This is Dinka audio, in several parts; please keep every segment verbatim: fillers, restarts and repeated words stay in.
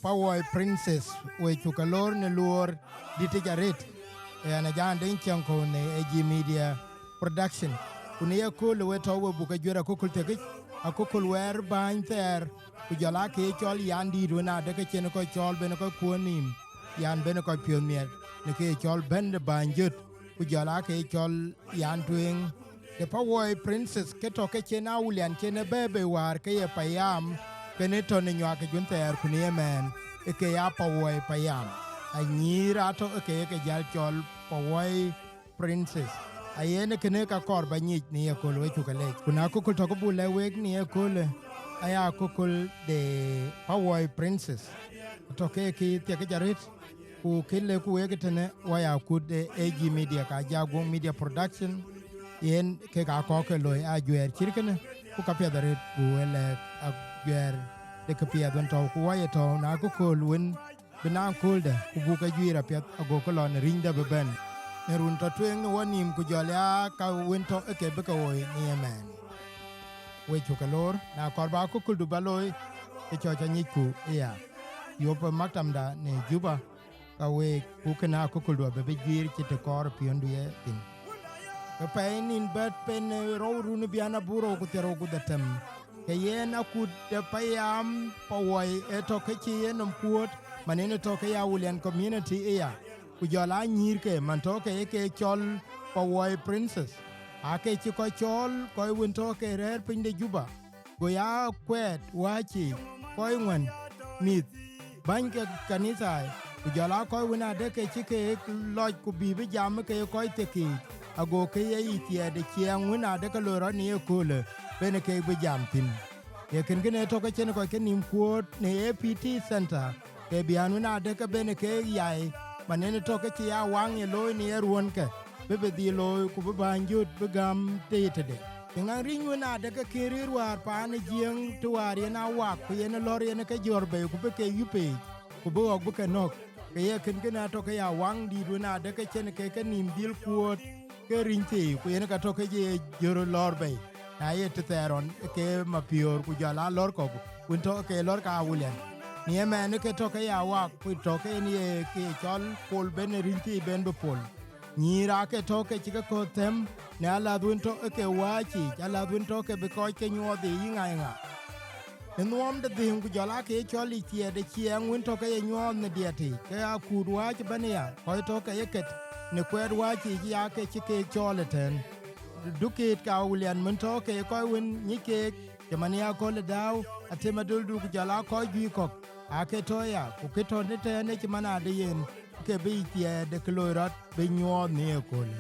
Pawuoi Princess, we cuk ke loor në luɔɔr dït yic arët. Ɣɛn Ajak Deŋ Ciɛŋkɔ̈u në A G Media Production. Ku në ye kööl we tɔ̈ we buk ke juër akököl thiekic, akököl wɛ̈ɛ̈r bääny thɛɛr, ku jɔl aa kë ye cɔl yan dïït wën adë ke cïn kɔc cɔɔl ben kɔc kuɔ̈n nïïm, yan ben kɔc piɔ̈th miɛt, në kë ye cɔl bɛ̈n de bääny jöt, ku jɔl aa kë ye cɔl yan tueŋ de Pawuoi Princess, ke tɔ̈ ke cïn Awulian cïn ë bɛ̈ɛ̈i bei wäär ke ye payam, kënë tɔ̈ në nyuak juën thɛɛr ku në ëmɛɛn, ë ke ya Pawuoi payam. Anyïïr atɔ̈ ë ke ye ke jäl cɔl Pawuoi Princess. Ayen kënë ka kɔɔr ba nyic në ye kööl we cuk ke leec. Ku na akököl tɔ̈ ke buk lɛ̈k week në ye kööl, aya akököl de Pawuoi Princess. Tɔ̈ ke kë thiekic arët, ku kë lëkku week tënë waya akut de A G Media ka Ajak Deŋ Media Production, yen kek aa kɔ̈k ke looi ajuɛɛr cït kënë, ku ka piɛth arët ku we lɛ̈k ajuɛɛr de kë piɛth wën tɔ̈u, ku wɔ ye tɔ̈u në akököl wën bï naŋ kööldä, ku buk ke juiir apiɛth ago ke lɔ në rïnyda bï bɛ̈n në run tɔ̈ tueŋ në wɔ nïïm, ku jɔl ya ka wën tɔ̈ ë ke bï ke ɣoi në ëmɛɛn. We cuk ke loor, na kɔɔr ba akököldu ba looi, ke cɔk ca nyicku ëya. Yop maktamda në Juba, ka week ku kënë akököldu abï bï juiir cït të kɔɔr piɔ̈ndu ye thïn. Ke pɛɛi nïn bɛ̈t pen rou run bian aburou ku thiërrou ku dhetem, ke yen akut de payam Pawuoi ë tɔ̈ ke cï yenɔm kuɔ̈ɔ̈t, man yen ë tɔ̈ ke ya Awulian community ëya, ku jɔl aa nyïïrke man tɔ̈ ke ye ke cɔl Pawuoi Princess. Aake cï kɔc cɔɔl, kɔc wën tɔ̈ ke rɛ̈ɛ̈r piny de Juba, go ya kuɛɛt wääc yiic, kɔc ŋuɛ̈n, mïth, bäny ke kanitha, ku jɔl aa kɔc wën adë ke cï keek lɔc ku bï bï jam ke kɔc thiekiic, ago ke ye yic thiɛɛt de ciɛɛŋ wën adë ke loi rɔt në ye köölë, ben keek bï jam thïn. Ye kënkënë tɔ̈ ke cïn kɔc ke nïïm kuɔ̈ɔ̈t në A P T Center, ke biän wën adë ke ben keek yai, man yen tɔ̈ ke cï ya waŋ ye looi në ye ruɔ̈nkë, bï bï dhil looi ku bï bäny jöt bï gäm tëë tëde. Ë ŋaŋ rïny wën adë ke kën rëër wäär paan ë Jiëëŋ të wäär yen aa wak, ku yen ë lɔ̈r yen ë ke jɔ̈ɔ̈r bei, ku bï ke yup yiic, ku bï ɣɔ̈k bï ke nɔ̈k. Ke ye kënkënë atɔ̈ ke ya waŋ dïït wën adë ke cïn ke ke nïïm dhil kuɔ̈ɔ̈t ke rïny thii, ku yen ka tɔ̈ ke ye jɔ̈ɔ̈r lɔ̈r bei. Na ye të thɛɛr ɣɔn ke mapiöör, ku jɔl aa lɔ̈r kɔ̈k wën tɔ̈ ke lɔ̈r ka Awulian. Në ëmɛɛn ke tɔ̈ ke ya wak, ku tɔ̈ ke yen ye ke cɔl pol ben ë rïny thii ben bï pol. Nyïïr aake tɔ̈ ke cï ke kɔ̈th thɛm në alath wën tɔ̈ ë ke wääc yiic, alath wën tɔ̈ ke bï kɔc ke nyuɔɔth ye yï ŋa ye ŋa. Në nhuɔɔm de dhëëŋ ku jɔl aake ye cɔl yic thiɛɛt de ciɛɛŋ wën tɔ̈ ke ye nyuɔɔth në diɛt yiic, ke akut wääc ëbɛ̈n aya, kɔc tɔ̈ ke ye ket në kuɛɛt wääc yiic ya ke cï keek cɔɔl ëtɛ̈ɛ̈n. Dukït ka Awulian mën tɔ̈ ke kɔc wën nyic keek, cï man ya Akol Dau, Atem Adoldu ku jɔl aa kɔc juëc kɔ̈k, aake tɔ̈ aya, ku kë tɔ̈ në tɛ̈ɛ̈n ë cï man adë yen, ke bï yic thiɛɛt de kë loi rɔt bï nyuɔɔth në ye köölë.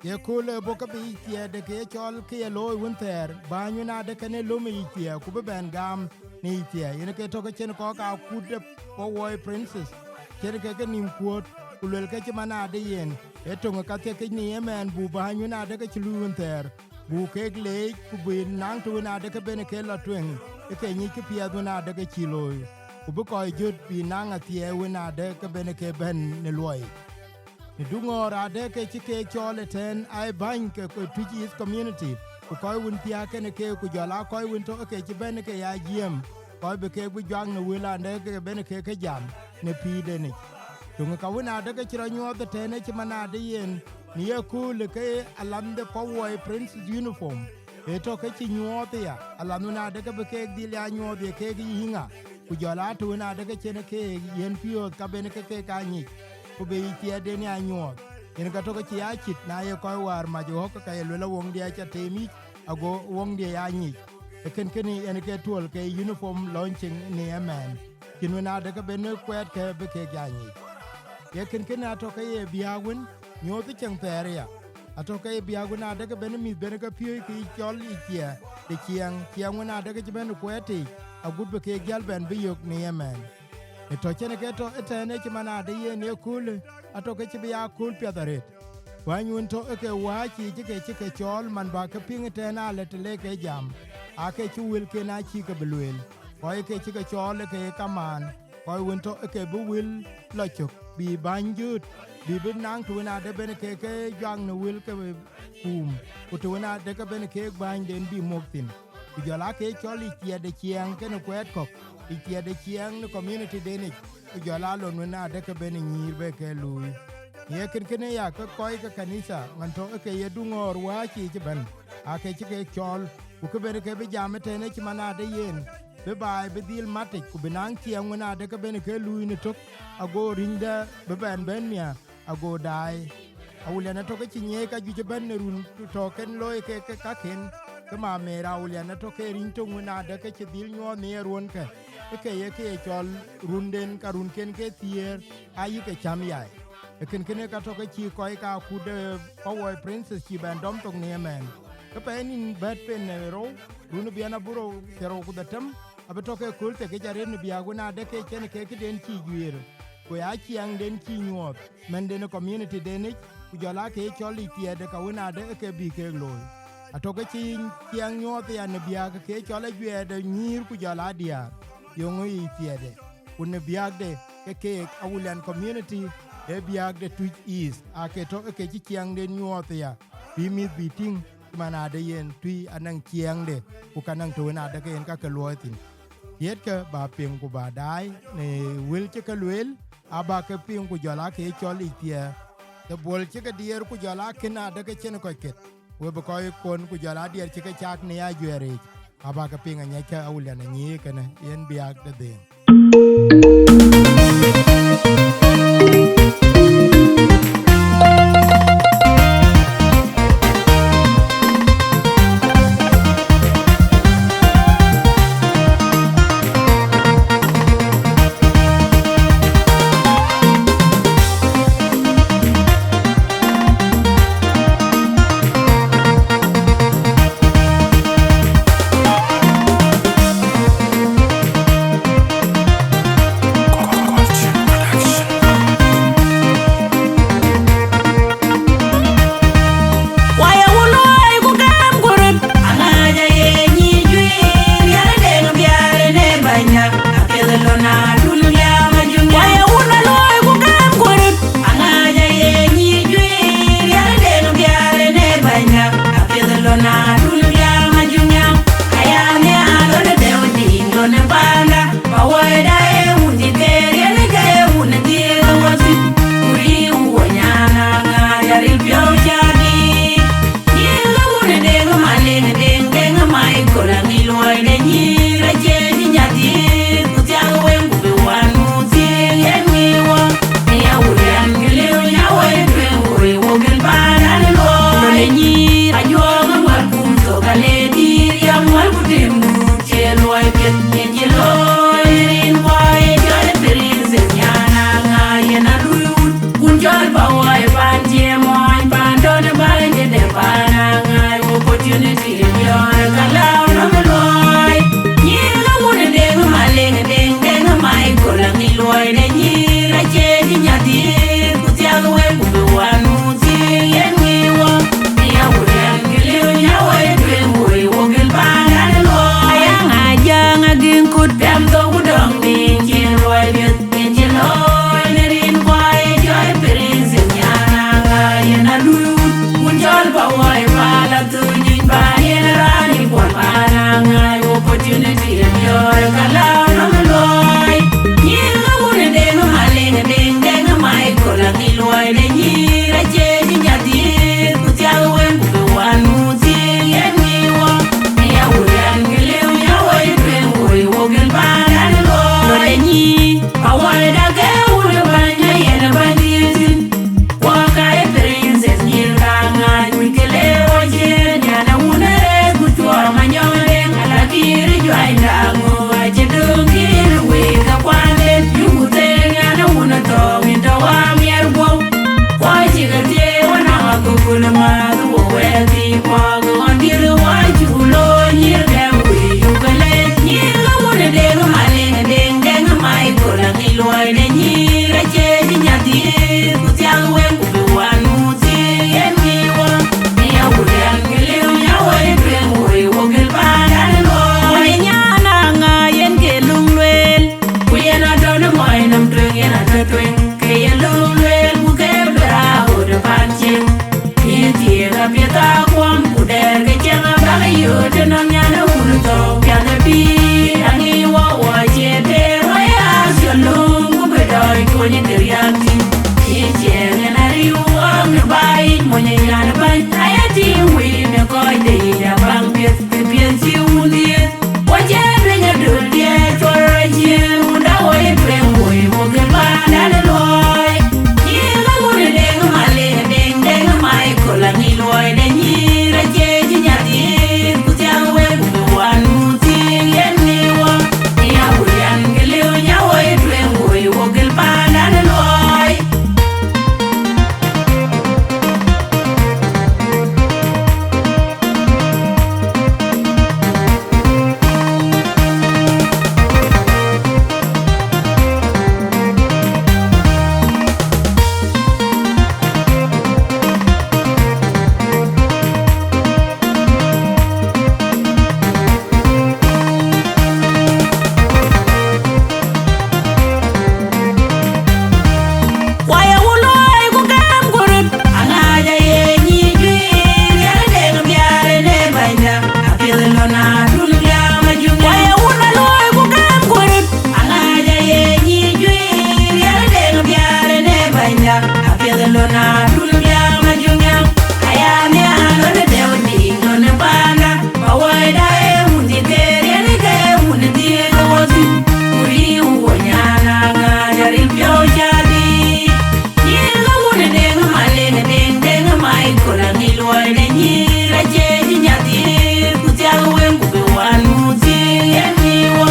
Ye köölë bɔ̈ ke bï yic thiɛɛt de kë ye cɔl kë ye looi wën thɛɛr, bäny wën adë kënë löm ë yic thiɛɛt, ku bï bɛn gam në yic thiɛɛt. Yen ke tɔ̈ ke cïn kɔ̈k akut de Pawuoi Princess, cïn ke ke nïïm kuɔ̈ɔ̈t, ku luel ke cï man adë yen, ee töŋ ë ka thiekic në ëmɛɛn buk bäny wën adë ke cï luui wën thɛɛr, buk keek leec, ku bï naŋ të wën adë ke ben ke lɔ tueŋ, ë ke nyic kë piɛth wën adë ke cï looi. Ku bï kɔc jöt bï naŋ athiɛɛi wën adë ke ben ke bɛ̈n në luɔi. Në duŋɔ̈ɔ̈r adë ke cï keek cɔɔl ëtɛ̈ɛ̈n, aa bäny ke, ke Twic East Community, ku kɔc wën thiääk kenë keek, ku jɔl aa kɔc wën tɔ̈ ke cï bɛ̈n ke ya jiɛɛm, kɔc bï keek bï juak në wël adë ke ben ke ke jam në pïïrden yic. Töŋ ka wën adë ke cï rɔt nyuɔɔth ëtɛ̈ɛ̈n ë cï man adë yen, në ye köölë ke alanhde Pawuoi Princess uniform, ee tɔ̈ ke cï nyuɔɔth aya, alanhde wën adë ke bï keek dhil ya nyuɔɔth ye keek yï ŋa, ku jɔl aa të wën adë ke cïn keek yen piɔ̈ɔ̈th ka ben ke keek aa nyic, ku bï yic thiɛɛtden ya nyuɔɔth. Yen ka tɔ̈ ke cï ya cït, na ye kɔc wäär mac ɣɔ̈k ke ka ye luel awoŋdiɛ̈ ca teem yic, ago woŋdiɛ̈ ya nyic. Ë kënkënë yen ke tuɔl ke uniform launching në ëmɛɛn, cïn wën adë ke ben kuɛɛt ke bï keek ya nyic. Ye kënkënë atɔ̈ ke ye biäk wën nyuɔɔth ë cieŋ thɛɛr aya. Atɔ̈ ke ye biäk wën adë ke ben mïth ben ke piööc kë cɔl yic thiɛɛt de ciɛɛŋ, ciɛɛŋ wën adë ke cï ben kuɛɛt tëëc, agut bï keek jäl bɛ̈n bï yök në ëmɛɛn. Ë tɔ̈ cïn ke tɔ̈ ëtɛ̈ɛ̈n ë cï man adë yen ye köölë, atɔ̈ ke cï bï ya kööl piɛth arët. Bäny wën tɔ̈ ë ke wääc yiic ke cï ke cɔɔl man bä ke piŋ ëtɛ̈ɛ̈n alë të le ke jam, aake cï wëlken aa cï ke bï lueel. Kɔc ke cï ke cɔɔl ë ke ye kamaan, kɔc wën tɔ̈ ë ke bï wël lɔ cök, bï bäny jöt, bï bï naŋ të wën adë ben ke ke juak në wël ke kuum, ku të wën adë ke ben keek bänyden bï mök thïn. Ku jɔl aa ke cɔl yic thiɛɛt de ciɛɛŋ kenë kuɛɛt kɔ̈k, ë ciɛɛt ë ciɛɛŋ në community denic, ku jɔl aa lon wën adë ke ben ë nyïïr bï ke luui. Ye kënkënë ya ke kɔc ke kanitha man tɔ̈ ë ke ye duŋɔɔr wääc yiic ëbɛ̈n, aake cï kek cɔɔl, ku kë ben ke bï jam ëtënë cï man adë yen bï baai bï dhil matic, ku bï naŋ ciɛɛŋ wën adë ke ben ke luui në tök, ago rïnyde bï bɛn bɛ̈n miäk, ago daai. Awulian atɔ̈ ke cï nyiëëc ka juëc ëbɛ̈n në run tɔ̈ ken looi ke ke kaken, ke mamer Awulian atɔ̈ ke riny töŋ wën adë ke cï dhil nyuɔɔth në ye ruɔ̈nkë, ë ke ye ke ye cɔl runden ka runken ke thiëër, ayï ke cäm yai. Ë kënkënë ka tɔ̈ ke cï kɔc ke akut de Pawuoi Princess cï bɛn dɔm thok në ëmɛn. Ke pɛɛi nïn bɛ̈t pen në rou, run ë biɛn aburou thiërrou ku dhetem, abï tɔ̈ ke kööl thiekic arëët në biäk wën adë ke cïn ke këden cï juiir, ku ya ciɛɛŋden cï nyuɔɔth, mɛnden ë community denic, ku jɔl aa ke cɔl yic thiɛɛt ë ka wën adë ë ke bï kek looi. Atɔ̈ ke cï ciɛɛŋ nyuɔɔth aya në biäk ke cɔl ajuɛɛr de nyïïr ku jɔl aa diäär, yeŋö yic thiɛɛt ë. Ku në biäk de ke keek Awulian community, ee biäk de Tuic East, aake tɔ̈ ë ke cï ciɛɛŋden nyuɔɔth aya, bï mïth bï tïŋ, man adë yen tui anäŋ ciɛɛŋde, ku ka naŋ të wën adë ke yen ka ke luɔɔi thïn. Tiɛtkë bä piŋ ku bä daai në wël cï ke lueel, abä ke piŋ ku jɔl aa ke cɔl yic thiɛɛr. Të buɔl cï ke diëër ku jɔl aa kën adë ke cïn kɔc ket, we bï kɔc kuɔn ku jɔl aa diɛɛr cï ke cak në ajuɛɛr yiic, abä ke piŋ anyiɛckë Awulian anyiëëc kënë yen biäk de dhëëŋ. Kë riääk tïŋ, yen ciɛɛŋ en ariu ɣɔ̈k në baai yic, mony ë nyan bäny, aya tïŋ wëi në kɔc de yic abaŋ piɛth, kë piɛth cï wun dhiëëth. Wacë piny adöl diɛɛr cuɔr rɔt ciëën, wunda woi tueŋ woi, wo gël paandan ë luɔi. Nyiëëŋ awun ë Deŋ Malek, Deŋ, Deŋ Michael, aŋic luɔi de nyïïr, acie cï nyath yiëëth, ku thiäŋ wek, ku bï wan muk thiëëŋ yen ŋic wɔ. Nya wël yan kë liu, nya woi tueŋ woi, wo gël paandan ë luɔi. Waya wun looi ku gɛm ku röt, aŋac aye nyic juëër, yɛn Deŋ Biaar ënë bänyda, apiɛth lɔn adun biaam ajuŋ. Waya wun a looi ku gɛm ku röt, aŋac aye nyic juëër, yɛn Deŋ Biaar ënë bänyda, apiɛth lɔn adun biaam ajuŋ. Aya nhiaar lɔn ë dɛ̈u dïït lɔn ë paanda, ba wɔida ee wun dhie keer, yen ke wun dhie ke wɔ thïn. Ku riu wɔ nyan aŋac aril piɔ̈u cä dïït. Nyiëëŋ awun ë Deŋ Malek, Deŋ, Deŋ Michael, aŋic luɔi de nyïïr, acie cï nyath yiëëth, ku thiäk wëŋ, ku bï wan muk thiëëŋ yen ŋic wɔ.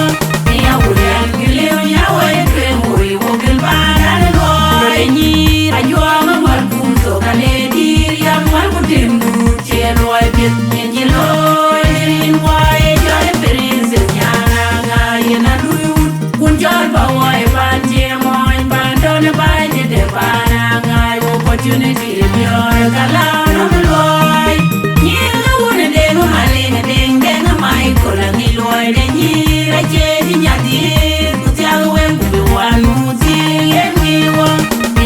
Nya wël yan kë liu, nya woi tueŋ woi, wo gël paandan ë luɔi. Nyïïr ajuɔɔm aŋuɔl kum thok, ale dïïr yam ŋuɔl ku tim duut, cie luɔi piɛth, yen cï looi në rin wɔ, ye jɔl ë Princess nyan aŋa, yen aluui wut. Kun cɔl ba wɔ ë pan cie mɔny, pan tɔ̈ në bäny de paan aŋa, opportunity de miɔɔr ka lɔ nɔm luɔi. Nyiëëŋ awun ë Deŋ Malek, Deŋ, Deŋ Michael, aŋic luɔi de nyïïr, acie cï nyath yiëëth, ku thiäk wëŋ, ku bï wan muk thiëëŋ yen ŋic wɔ.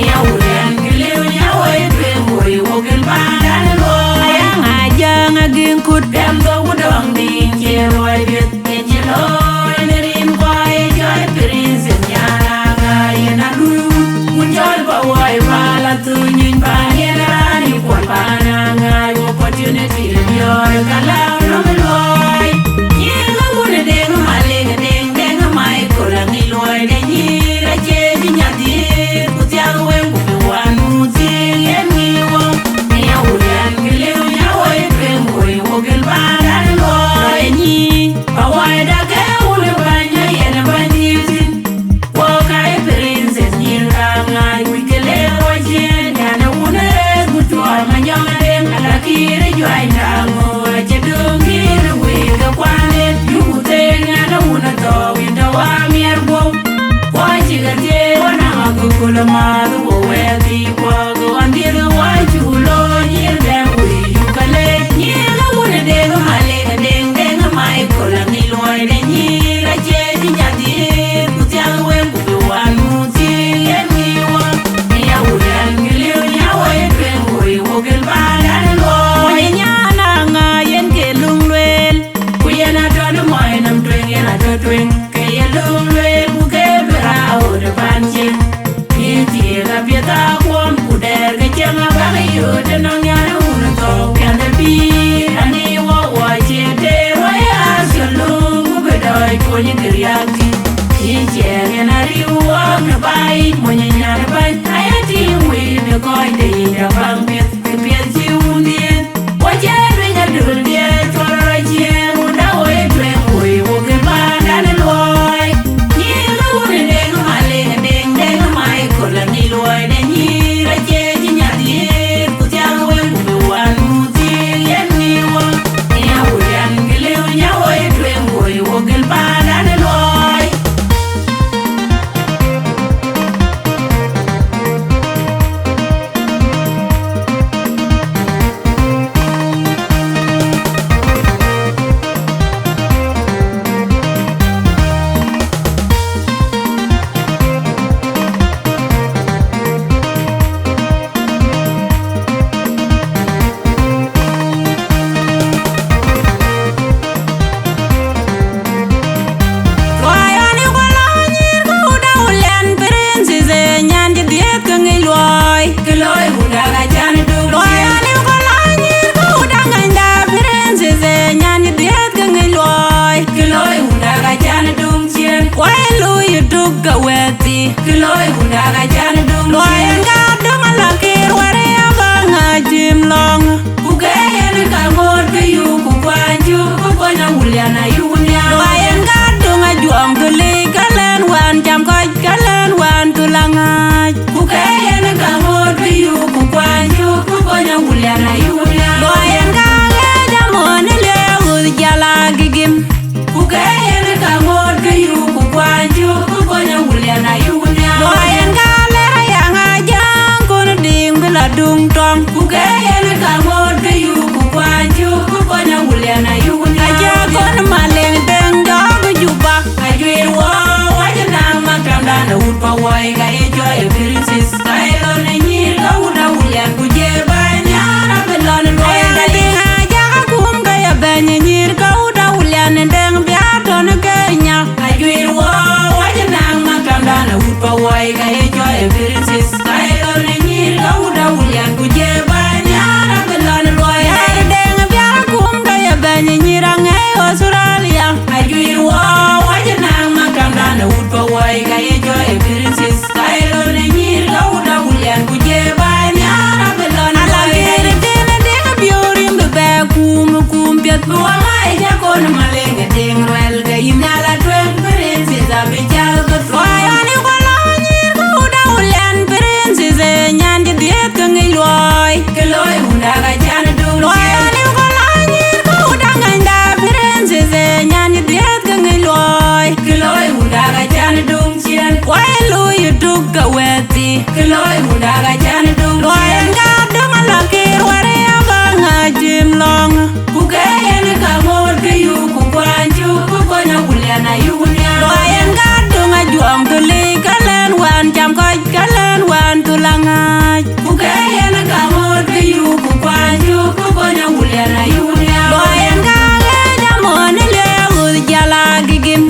Nya wël yan kë liu, nya woi tueŋ woi, wo gël paandan ë luɔi. Aya ŋa jäŋ agïŋ kut, gɛm dhok ku dɔŋ dïït, cie luɔi piɛth. Yen cï looi në rin kuai jɔl Princess nyan aŋa, yen aluui wut. Kun cɔl ba wɔ ë pal athöny nyiny pan, yen raan ë kuɔl paan aŋa, opportunity de miɔɔr ka lɔ nɔm luɔi. Nyiëëŋ awun ë Deŋ Malek, Deŋ, Deŋ Michael, aŋic luɔi de nyïïr, acie cï nyath yiëëth, ku thiäk wëŋ, ku bï wan muk thiëëŋ yen ŋic wɔ. Nya wël yan kë liu, nya woi tueŋ woi, wo gël paandan ë luɔi. Nyïï, awɔida ke wun ë bäny, ayen ë bäny dhiëëth thïn. Wo ka ye Princess nyïïr ka ŋaai, wïc ke le wo ciëën, yan ë wun ë rëër, ku cuɔɔr ma nyɔŋ ë Deŋ, ala kïïr ë juac na ŋö, acï döŋ kïïr ë wëëk ke kuan en, yuk thëëŋ, yan ë wun ë thɔɔk, wïn tɔ wa miɛr guɔ̈u. Wɔ cï ke thiëëc, wɔ naŋ akököl ë määth, wo wɛɛr thii kuɔɔk, ɣɔn dhiëth, wɔ cuk loony, yen bɛ̈n wëi, yuk ke leec. Nyiëëŋ awun ë Deŋ Malek, Deŋ, Deŋ Michael, aŋic luɔi de nyïïr, acie cï nyath yiëëth, ku thiäk wëŋ, ku bï wan muk thiëëŋ yen ŋic wɔ. Nya wël yan kë liu, nya woi tueŋ woi, wo gël paandan ë luɔi. Mony nyan aŋa yen ke luŋ lueel, ku yen atɔ̈ në mɔi nɔm tueŋ, yen atɔ̈ tueŋ, ke ye luŋ lueel, ku ke bï raau ë pan cieŋ. Yïn thiëëk apiɛth akuɔm, ku dɛɛr ke cieŋ abäk yööt ënɔŋ nyan wun thou piɛth ë pïïr. Ani wɔ wɔ cie teer wɔ ya thiöl lööŋ, ku bï dɔɔc kony kë riääk tïŋ. Yïn ciɛɛŋ yen ariu wɔɔk në baai yic, mony ë nyan bäny, aya tïŋ wëi në kɔc de yic abaŋ piɛth, kë piɛth cï wun dhiëëth. Wo cï piny adöl diɛɛr cuɔr rɔt ciëën, wunda woi tueŋ woi, wo ke paandan ë luɔi. Nyiëëŋ awun ë Deŋ Malek, Deŋ, Deŋ Michael, aŋic luɔi de nyïïr, acie cï nyath yiëëth, ku thiäŋ wëŋ, ku bï wan muk thiëëŋ yen ŋic wɔ. Nya wël yan kë liu, nya woi tueŋ woi, wo gël paandan ë luɔi. Ke wɛ̈ɛ̈thi, kë looi wunda ka can dum. Luɔi en ka dum ala kir wari abä ŋa jim lɔŋ. Ku ke yen ka ŋoot ke yuk ku kuany cuk ku kony awulian ayuk nhial. Luɔi en ka dum ajuɔŋ ke lik ke lɛn wään cam kɔc ke lɛn wään thul aŋääc. Ku ke yen ka ŋoot ke yuk ku kuany cuk ku kony awulian ayuk nhial. Luɔi en ka ŋeec amon ë lieu jal agigim. Ku ke yen ka ŋoot ke yuk ku kuany cuk ku kony awulian ayuk nhial. Luɔi en ka lɛ̈k ayaŋ ajaŋ kun diŋ bï la duŋ tɔŋ. Ku ke yen ka ŋoot ke yuk ku kuany cuk ku kony awulian ayuk nhial. Aja kɔn maleŋ deŋ jɔɔk Juba. Ajuir wɔ wac naŋ maktamdan awut pa wɔi ka ye jɔ e princess. Ka ye lɔ ne nyir ka wut awulian ku je ba nyar abï lɔ ne luɔi. Aja kum ka ye bɛ̈ny nyir ka wut awulian deŋ bia tɔn Kenya. Ajuir wɔ wac naŋ maktamdan awut pa wɔi ka ye jɔ e princess. Ka ye lɔ ne nyir ka wut awulian ku je ba nyar abï lɔ ne luɔi. Yar deŋ bia kum ka ye bɛ̈ny nyir aŋɛi Australia. Ajuir wɔ wac naŋ maktamdan awut pa wɔi ka ye jɔ e princess. Ka ye lɔ ne nyir ka wut awulian ku je ba nyar abï lɔ ne luɔi. Ala kir din din biurim bï bɛ kum kum piɛth bï wala e jakon maleŋ. Tiŋ ruɛl ke yïn ala tueŋ princess abï jal ke thuɔɔi. Ani kɔlɔ nyir ke wunda wulian princess e nyan cï dhiëëth ke ŋic luɔi. Ke looi wunda ka can dum. Luɔi ani kɔlɔ nyir ke wunda ŋanyda princess e nyan cï dhiëëth ke ŋic luɔi. Ke looi wunda ka can dum ciɛn. Wai lui tuk ke wɛ̈ɛ̈thi. Ke looi wunda ka can dum. Luɔi en ka dum ala kir wari abä ŋa jim lɔŋ. Ku ke yen ka ŋoot ke yuk ku kuany cuk ku kony awulian ayuk nhial. Luɔi en ka dum ajuɔŋ ke lik ke lɛn wään cam kɔc ke lɛn wään thul aŋääc. Ku ke yen ka ŋoot ke yuk ku kuany cuk ku kony awulian ayuk nhial. Luɔi en ka ŋeec amon ë lieu jal agigim.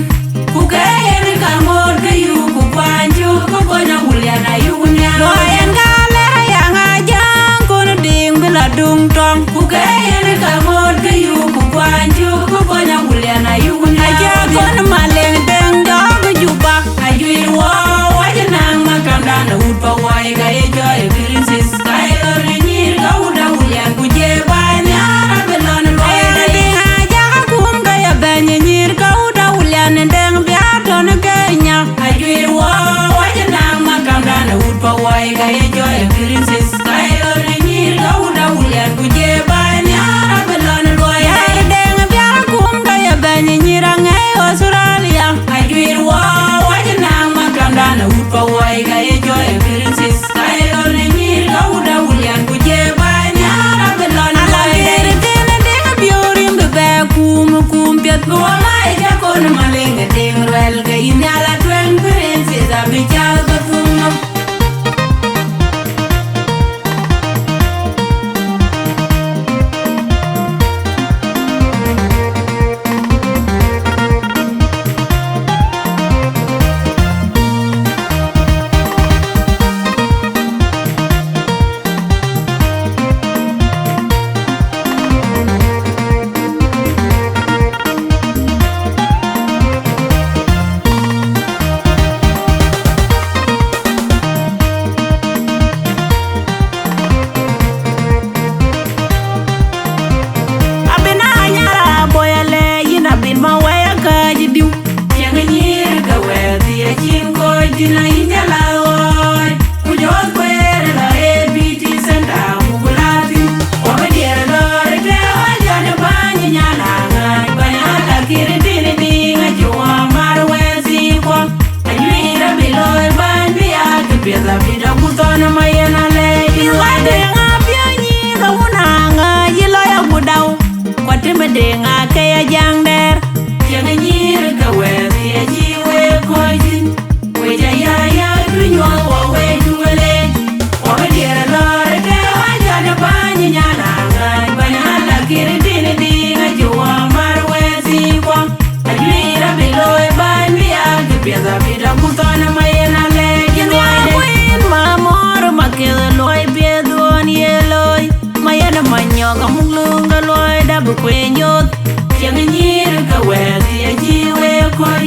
Ku ke yen ka ŋoot ke yuk ku kuany cuk ku kony awulian ayuk nhial. Luɔi en ka lɛ̈k ayaŋ ajaŋ kun diŋ bï la duŋ tɔŋ. Ku ke yen ka ŋoot ke yuk ku kuany cuk ku kony awulian ayuk nhial. Aja kɔn maleŋ deŋ jɔɔk Juba. Ajuir wɔ wac naŋ maktamdan awut pa wɔi ka ye jɔ e princess. Ka ye lɔ ne nyir ka wut awulian ku je ba nyar abï lɔ ne luɔi. Aja aja kum ka ye bɛ̈ny nyir ka wut awulian deŋ bia tɔn Kenya. Ajuir wɔ wac naŋ maktamdan awut pa wɔi ka ye jɔ e princess. Ka ye lɔ ne nyir ka wut awulian ku je ba nyar abï lɔ ne luɔi. Yar deŋ bia kum ka ye bɛ̈ny nyir aŋɛi Australia. Ajuir wɔ wac naŋ maktamdan awut pa wɔi ka ye jɔ e princess. Ka ye lɔ ne nyir ka wut awulian ku je ba nyar abï lɔ ne luɔi. Ala kir din din biurim bï bɛ kum kum piɛth bï wala e jakon maleŋ. Tiŋ ruɛl ke yïn ala tueŋ princess abï jal ke thuŋ nɔm. Abï na nyara boy ale yïn abï ma waya ka ji diu. Tiɛŋ nyïïr ke wɛ̈ɛ̈th ye cin kɔc dïn a yïn jala ɣɔɔc. Ku jɔt kueer la A B T center ku ku la thïn. Wabï diɛɛr lɔɔr ë tɛ̈ ɣɔn jɔt ë bäny nyan aŋäny bäny ala kir dïn dïŋ acï wä mar wɛ̈ɛ̈th thii kuɔŋ. Ajuiir abï looi bäny bï ya kë piɛth abï dɔk ku thɔn ë ma yen alɛɛc. Bï wä deŋ apiööny yï ke wun aŋäc yï lɔc agut dau. Kuat të mëdeŋ ake ya jaŋ dɛɛr. Tiɛŋ nyïïr ke wɛ̈ɛ̈th ye cï wek kɔc thïn. Wec aya ya du nyuɔɔth wɔ wec du wele. Wɔ bï diɛɛr lɔɔr ë tɛ̈ ɣɔn jɔt ë bäny nyan aŋäny bäny ala kir dïn dïŋ acï wɔ mar wɛ̈ɛ̈th thii kuɔŋ. Ajuiir abï looi bäny bï ya kë piɛth abï dɔk ku thɔn ë ma yen alɛɛc yïn wä de. Kuïn ma mɔ̈ɔ̈r ma keth luɔi piɛth ɣɔn ye looi. Ma yen ë manyɔk amuk luŋ ke luɔi dap ë kueny yoth. Tiɛŋ nyïïr ke wɛ̈ɛ̈th ye cï wek kɔc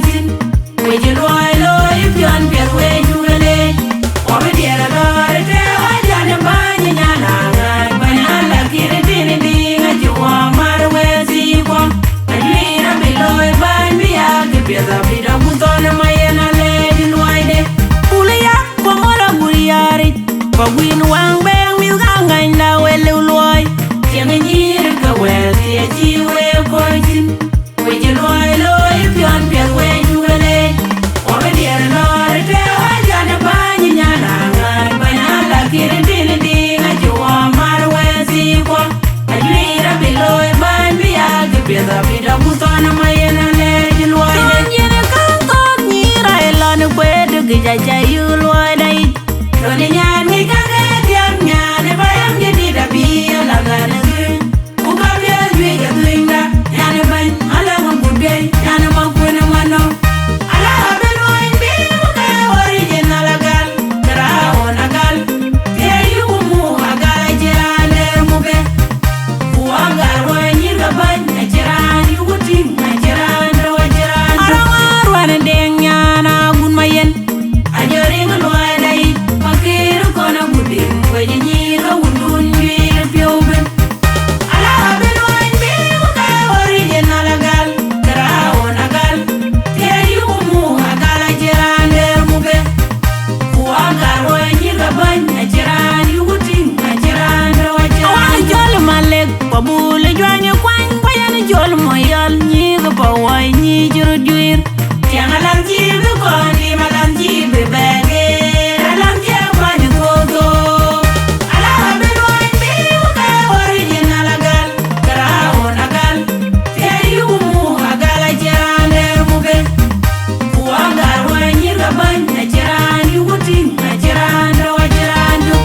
Awin waŋ bɛ̈ɛ̈ŋ mïth ka ŋanyda we liu luɔi. Tiɛŋ nyïïr ke wɛ̈ɛ̈r thii acï we kɔc thïn. We cï luɔi looi piɔ̈n piɛth we cuk e leec. Wɔ bï diɛɛr lɔɔr ë tɛ̈ ɣɔn jɔt ë bäny nyan aŋäny bäny ala kir dïn diŋ acï wɔ mar we thii kuɔ. Ajuëc Rabi looi bäny bï ya kë piɛth abï dɔk ku thɔn ë ma yen alɛɛc luɔi. Thɔn yen ë käŋ thɔ̈k nyïïr aa ë lɔn ë kueet ë gïc aca yïk luɔida yic. Tony nyan ŋic ka ke diäk nyan ë payam jadït abï aladhan ë dhuëëny. Ku ka piɛth juëc ë dhuëënyda, nyan ë bɛ̈ny, alɛ̈ŋ ë gut biɛc, nyan ë makuën ë manɔ̈k. Ala abï luɔny bï ku ke original agal, ke raun agal. Thiëëc yuku muk agal acï raan dɛɛr muk ke. Ku agar ruɔi nyïïr ke bäny, acï raan yuku tïŋ, acï raan dɔ̈u, acï raan dɔ̈u. Arɔŋ aruɛn ë deŋ nyan agun ma yen. Ajɔ riŋ luɔi dai, makir kɔn agut diŋ, wec nyïïr ke wundun juiir piɔ̈u bën. Ala abï luɔny bï ku ke original agal, ke raun agal. Thiëëc yuku muk agal acï raan dɛɛr muk ke. Ku agar ruɔi nyïïr ke bäny, acï raan yuku tïŋ, acï raan dɔ̈u, acï raan dɔ̈u. Awän jɔl Malek, ku abul juany kuany, ku ayen jɔl Moyɔl, nyïïr ke pa wai, nyïïr cï röt juiir. Tiɛŋ alam cï bï kɔn, tim alam cï bï bɛ̈ɛ̈k, alam cï kuany thok thok. Ala abï luɔny bï ku ke original agal, ke raun agal. Thiëëc yuku muk agal acï raan dɛɛr muk ke. Ku agar ruɔi nyïïr ke bäny, acï raan yuku tïŋ, acï raan dɔ̈u, acï raan dɔ̈u.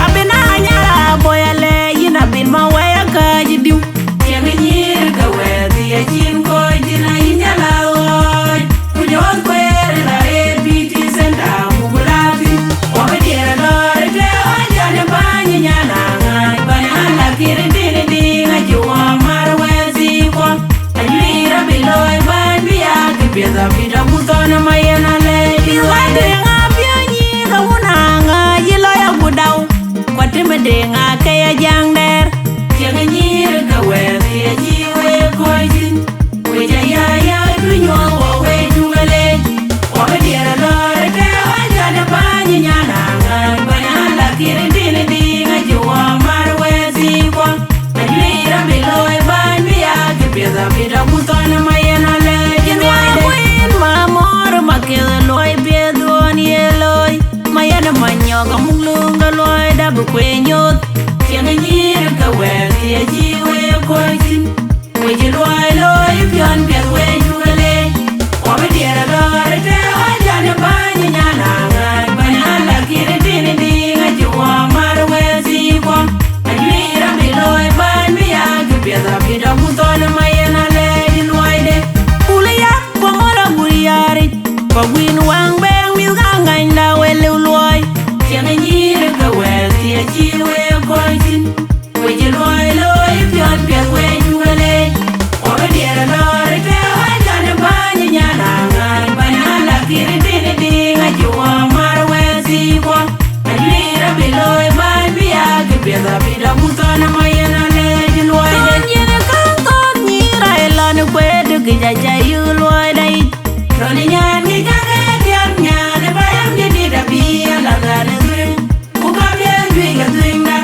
Abï na nyara boi alɛ, yïn abï ma wɛ̈i akäc diu. Tiɛŋ nyïïr ke wɛ̈ɛ̈r thii acïn kɔc thïn, ayï nyala ɣɔɔc. Ku jɔt kueer la A P T center, ku bï la thïn. Wɔ bï diɛɛr lɔɔr ë tɛ̈ ɣɔn jɔt ë bäny nyan aŋäny, bäny ala kir dïn diŋ acï wɔ mar we thii kuɔ. Ajuëc Rabi looi bäny bï ya kë piɛth abï dɔk ku thɔn ë ma yen alɛɛc. Bï wä deŋ apiööc nyïïr ke wun aŋäc yï lɔc agut dau. Ku atim ë deŋ ake ya jaŋ dɛɛr. Tiɛŋ nyïïr ke wɛ̈ɛ̈r thii acï we kɔc thïn. Wec aya ya du nyuɔɔth wɔ we cuk e leec. Wɔ bï diɛɛr lɔɔr ë tɛ̈ ɣɔn jɔt ë bäny nyan aŋäny bäny ala kir dïn diŋ acï wɔ mar we thii kuɔ. Ajuëc Rabi looi bäny bï ya kë piɛth abï dɔk ku thɔn ë ma yen alɛɛc luɔide. Kuïn ma mɔ̈ɔ̈r ma keth luɔi piɛth duɔ̈n ye looi. Ma yen ë manyɔk amuk lööŋ ke luɔida bï kueen nyuɔɔth. Tiɛŋ nyïïr ke wɛ̈ɛ̈r thii acï we kɔc thïn. Wec ë luɔi looi piɔ̈n piɛth we cuk e leec. Wɔ bï diɛɛr lɔɔr ë tɛ̈ ɣɔn jɔt ë bäny nyan aŋäny bäny ala kir dïn diŋ acï wɔ mar we thii kuɔ. Ajuëc Rabi looi bäny bï ya kë piɛth abï dɔk ku thɔn ë ma yen alɛɛc luɔide. Pul ë yak ku aŋɔl agut yaric. Ku awin waŋ bɛ̈ɛ̈ŋ mïth ka ŋanyda we liu luɔi. Tiɛŋ nyïïr ke wɛ̈ɛ̈r thii acï we kɔc thïn. Wec ë luɔi looi piɔ̈n piɛth we cuk e leec. Wɔ bï diɛɛr lɔɔr ë tɛ̈ ɣɔn jɔt ë bäny nyan aŋäny bäny ala kir dïn diŋ acï wɔ mar we thii kuɔ. Ajuëc Rabi looi bäny bï ya kë piɛth abï dɔk ku thɔn ë ma yen alɛɛc luɔide. Thɔn yen ë käŋ thɔ̈k nyïïr aa ë lɔn ë kueet ë gïc aca yïk luɔida yic. Tony nyan ŋic ka ke diäk nyan ë payam jadït abï aladhan ë dhuëëny. Ku ka piɛth juëc ke dhuëënyda,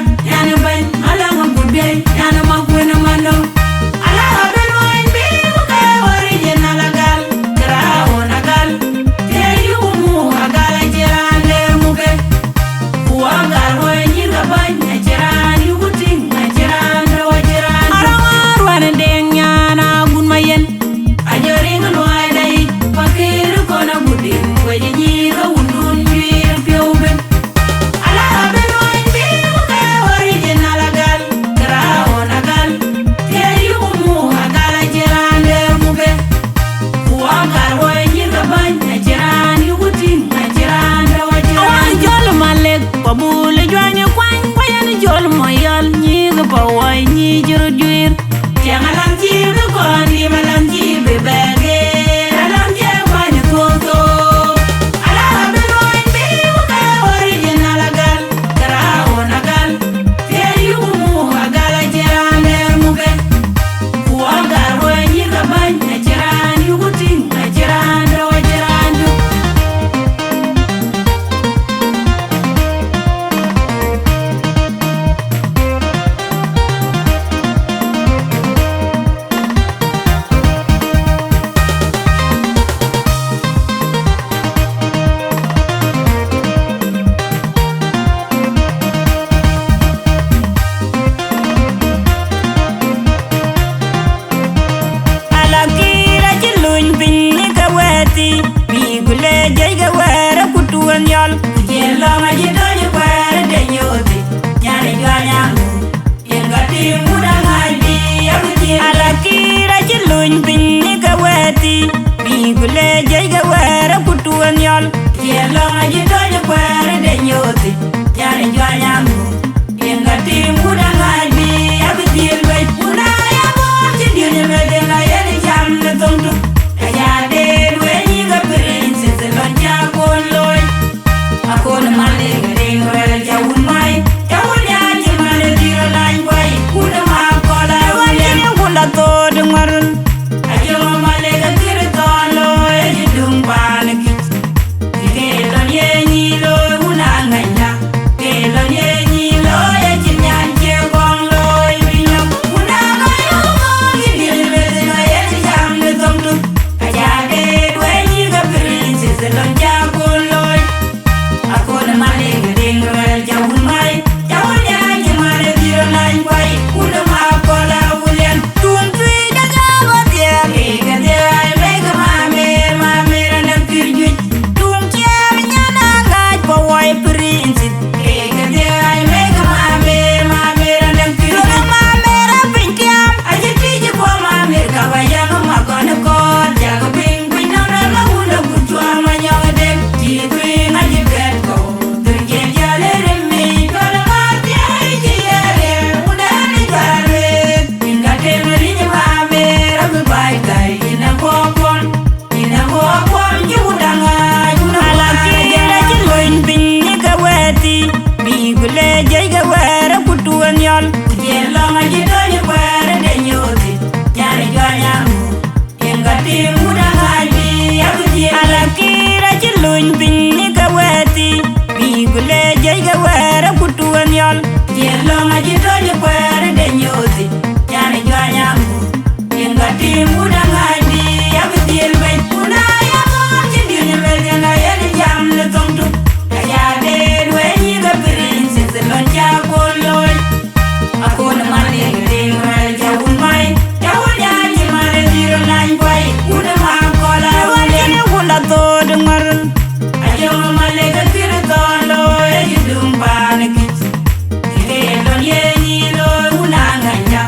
Yen lɔŋ acï tɔ̈c ë kuɛɛr ë de nyoothi, nyan ë juany aŋu, yen ka tim wut aŋaany bï abï dhiël. Ala kïr acï luny piny ë ke wɛ̈ɛ̈thi, bï ku le jiëc ke wɛɛr ë ku tueŋ yɔl. Yen lɔŋ acï tɔ̈c ë kuɛɛr ë de nyoothi, nyan ë juany aŋu, yen ka tim wut aŋaany bï abï dhiël bei. Ku na ya mɔ̈ɔ̈r cï diëny ë luel yen ayen jam në thoŋ tuk, aya deet wëny yï ke princess lɔn ca kuɔn looi. Akun man ë tiŋ rɛl ca wun mai, ca wun ya cï man ë dhil rɔt lany kuai, wun ë ma kɔl a wun ë wun athööt ŋɔ̈r. Ajɔŋ Malek akïr thɔn looi, acï dum paan ë kic. Ke lon ye nyin looi wun aŋänyda,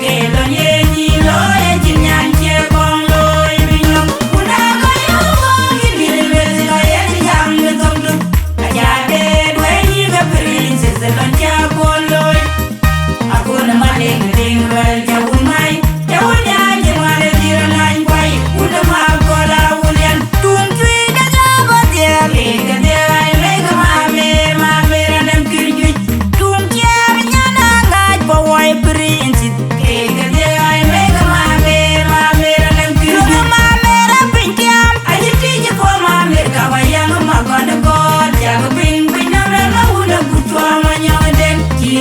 ke lon ye nyin looi acïn nyan cie kɔŋ looi piny nɔm. Wun aŋänyda wun kï dït lueth lɔ ye jam në thok duk. Aja deet wëny yï ke princess lon ca kuɔn looi. Akun Malek tiŋ ruɛl ca wun mai, ca wun ya cï ŋuan ë dhil rɔt lany kuai, wun ë ma kɔl a wun yɛn. Tuŋ cuëc de dhäp adhiɛl, kek adhiɛl ai mei ke ma mer, ma mer anɛm kïr juëc. Tuŋ ciɛɛr nyan aŋac bä wai princess, kek adhiɛl ai mei ke ma mer, ma mer anɛm kïr juëc. Tuŋ ma mer apiny tiam, acï tïc ë puɔ̈u ma mer ka wä yɛn ma gɔn ë gɔɔt, cak piny piny nɔm rɛl ma wun ë gut cuɔɔŋ ma nyɔŋ ë den, cï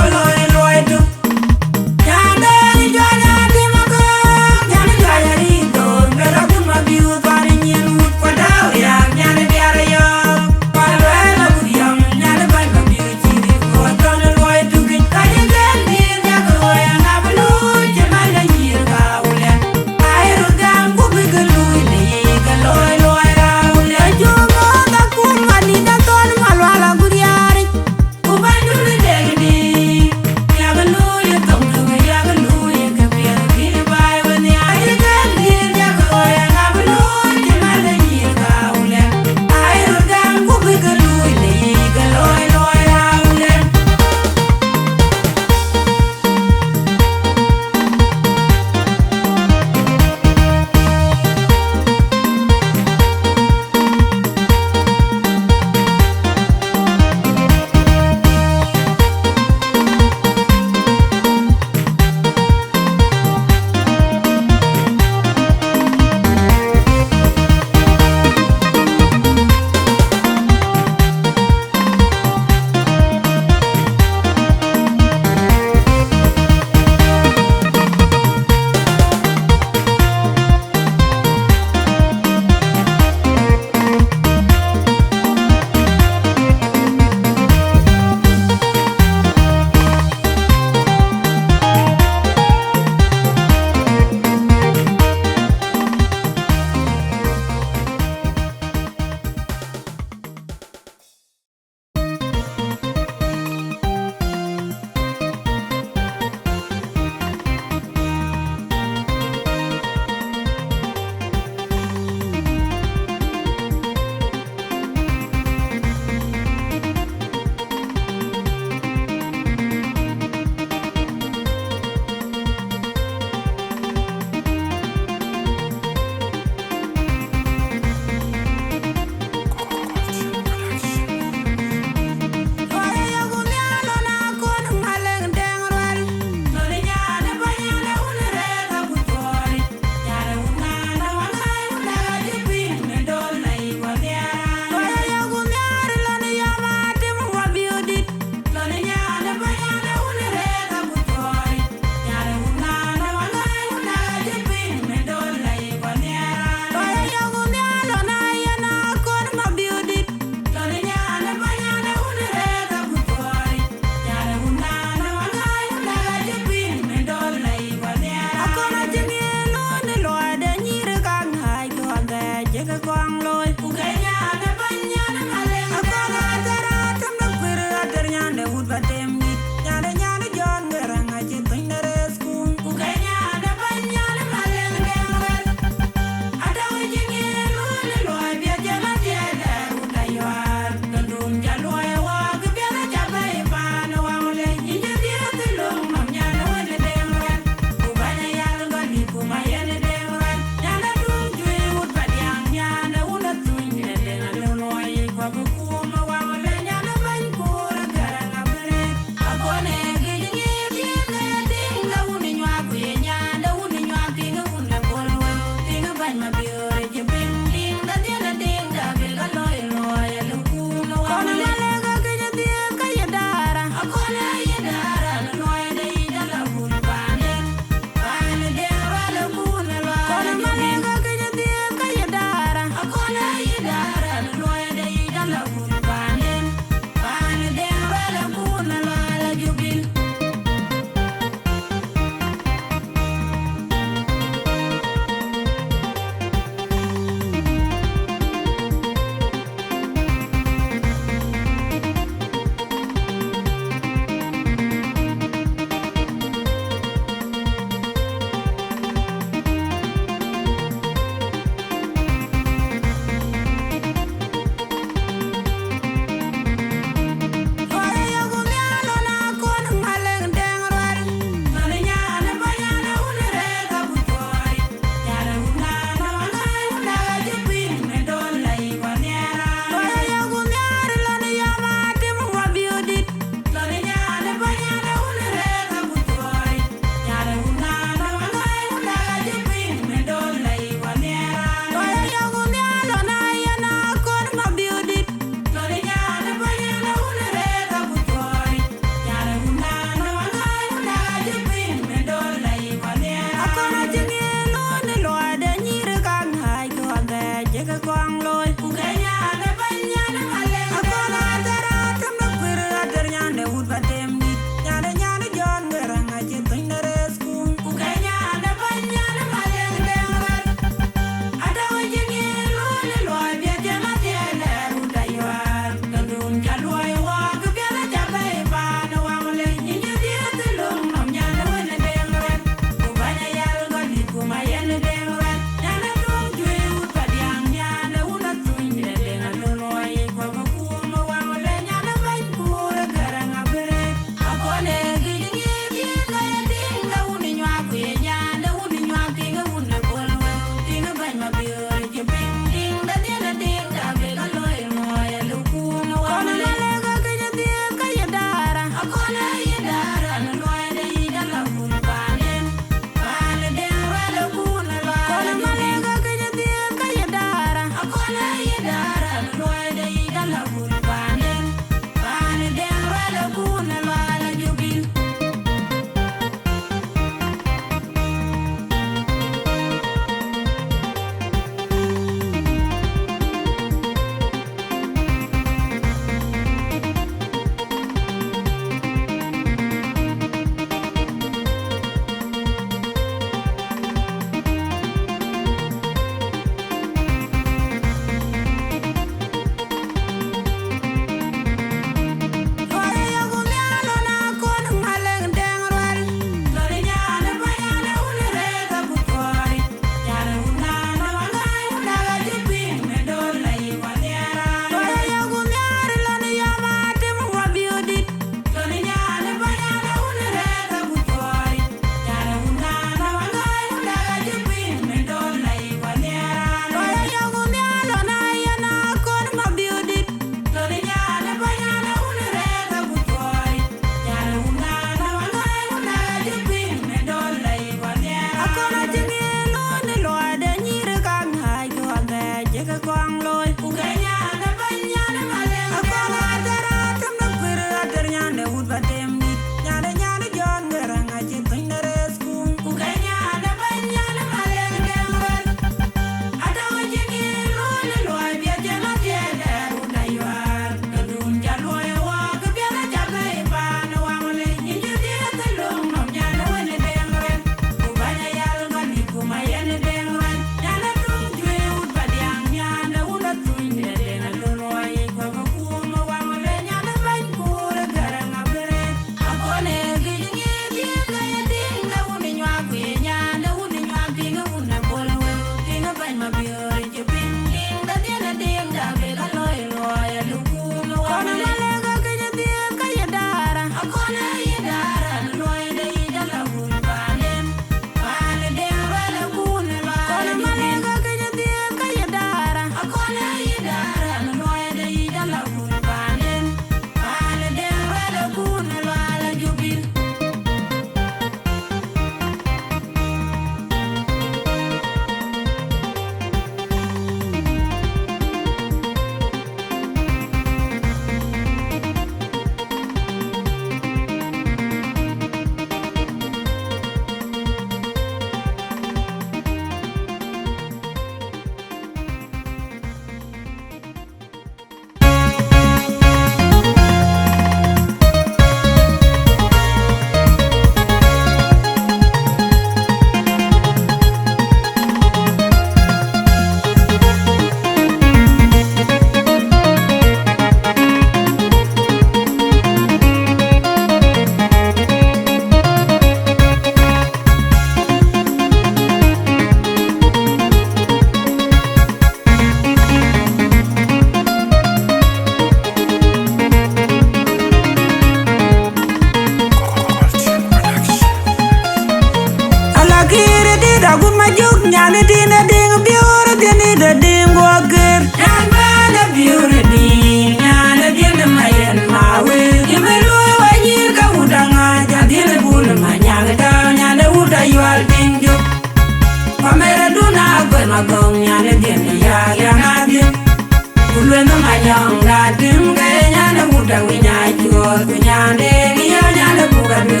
Winya chuɔth, winya de, winya nyande buga dwe.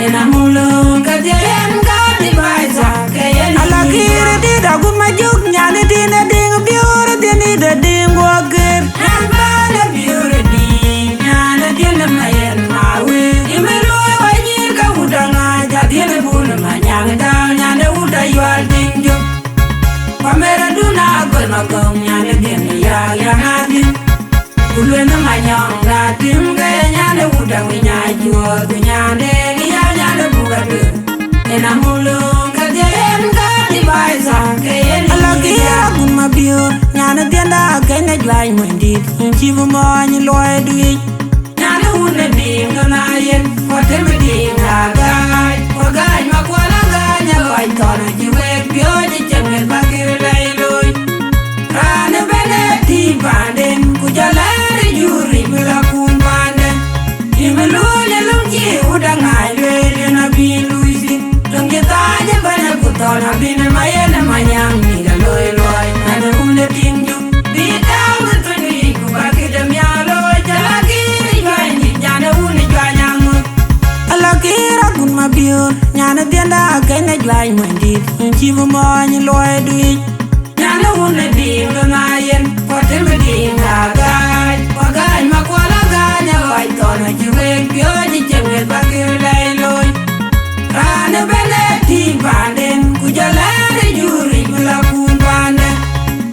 Ena mulo, ka dia yen ka di baisa, ke yen. Ala kire di da guma juk, nyande di ne ding biur, di ni de ding wager. Nyande biur di, nyande di ne mayen mawe. Imelu wa nyir ka udanga, ja di ne bul manyang da, nyande uda yual ding juk. Pamera duna gol magong, nyande di ne ya, ya na di. Ku luel në manyɔŋ, na tim ke nyan ë wut awiny acuɔɔth, ku nyan de ŋiɛc nyan ë buk aduer. Yen amulöŋ kedhie yen ka advisor, ke yen ala kï agun mabiöör, nyan ë dhiënda akëc në juany muɔnydït, yïn cï bï mɔɔny luɔi duic. Nyan ë wun ë diim tɔ̈ na yen, ku atem ë diim ka gääc, ku agääc makuɔl agääc alɔc thɔn acï wek piööc ë cieŋ ë bäkï lɛi looi. Raan ëbɛ̈n ë tïŋ paanden, ku jɔ lɛ̈ɛ̈r ë jur yic bï lɔ kuny paanden. Yïn bï luöny ë löŋ cï wut aŋääc lueel, yen abï luui thïn. Löŋ cï thaac ëbɛ̈n ë ku thɔn abï në ma yen ë manyaŋ nïïk ë looi luɔi. Nyan ë wun ë tïŋ juk, bï tääu ë thöny yic, ku bä kït ë miaŋ looi, jɔl akï rïc juany yic, nyan ë wun ë juany aŋöt. Ala kï rɔt kun mabiöör, nyan ë dhiënda akëc në juany muɔnydït, yïn cï bï mɔɔny luɔi duic. Nyan ë wun ë diim tɔ̈ na yen, ku atem ë diim ka gääc, ku agääc makuɔl agääc alɔc thɔn acï wek piööc ë cieŋ ë bäkï lɛi looi. Raan ëbɛ̈n ë tïŋ paanden, ku jɔ lɛ̈ɛ̈r ë jur yic bï lɔ kuny paanden.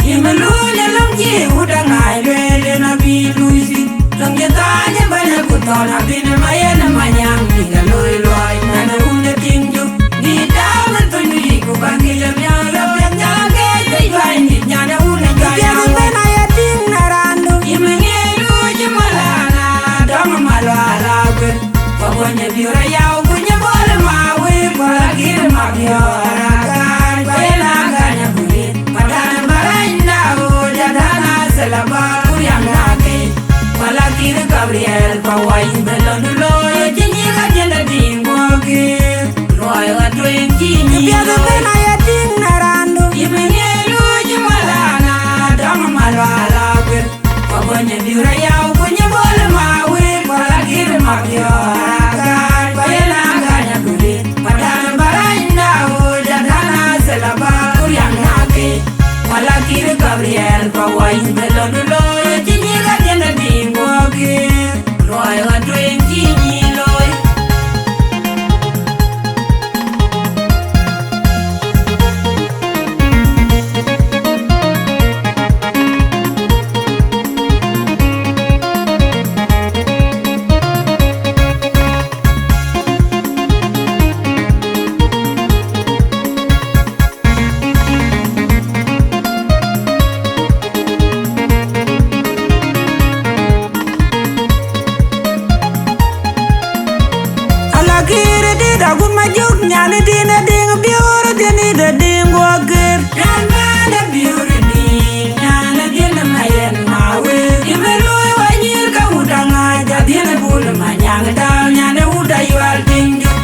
Yïn bï luöny ë löŋ cï wut aŋääc lueel, yen abï luui thïn. Löŋ cï thaac ëbɛ̈n ë ku thɔn abï në ma yen ë manyaŋ nïïk ë looi luɔi. Nyan ë wun ë tïŋ juk, bï tääu ë thöny yic, ku bä kït ë miaŋ lɔ piɛth nyal ke juany yic, nyan ë wun ë juany aŋöt. Piɛth ëbɛ̈n aya tïŋ në raandu. Yïn bï ŋiɛc luööc ë malana, dɔm ë malual aguër. Ku abɔny ë biöör ayau, ku nyë bɔl ë ma wëër, ku ala kït ë ma biöör akan, ku yen agany agulit. Padan ë barac na ɣööc adan athel abä, ku riäŋ na ke. Ku ala kït ë Gabriel, ku awai bë lɔ du looi, cï nyïïk adiën de diŋ guɔ̈ɔ̈k kïr. Luɔi ɣa tueŋ cï nyïïk piɛth ëbɛ̈n aya tïŋ në raandu. Yïn bï ŋiɛc luööc ë malana, dɔm ë malual aguër. Ku abɔny ë biöör ayau, ku nyë bɔl ë ma wëër, ku ala kït ë ma biöör akan, ku yen agany agulit. Padan ë barac na ɣööc adan athel abä, ku riäŋ na ke. Ku ala kït ë Gabriel, ku awai bë lɔ du looi, cï nyïïk adiën de diŋ guɔ̈ɔ̈k kïr. Luɔi ɣa tueŋ cï nyïïk looi. Ala kïr ë dït agut ma jök, nyan ë dïn ë diŋ biöör, ë dhiën ë de diŋ guɔ kër. Nyan man ë biöör ë dïn, nyan ë dhiën ë ma yen ma wëër. Yïn bï luöi wa nyïïr ka wut aŋääc, adhiën ë bul ë ma nyaŋ dau, nyan ë wut ayual tïŋ jök.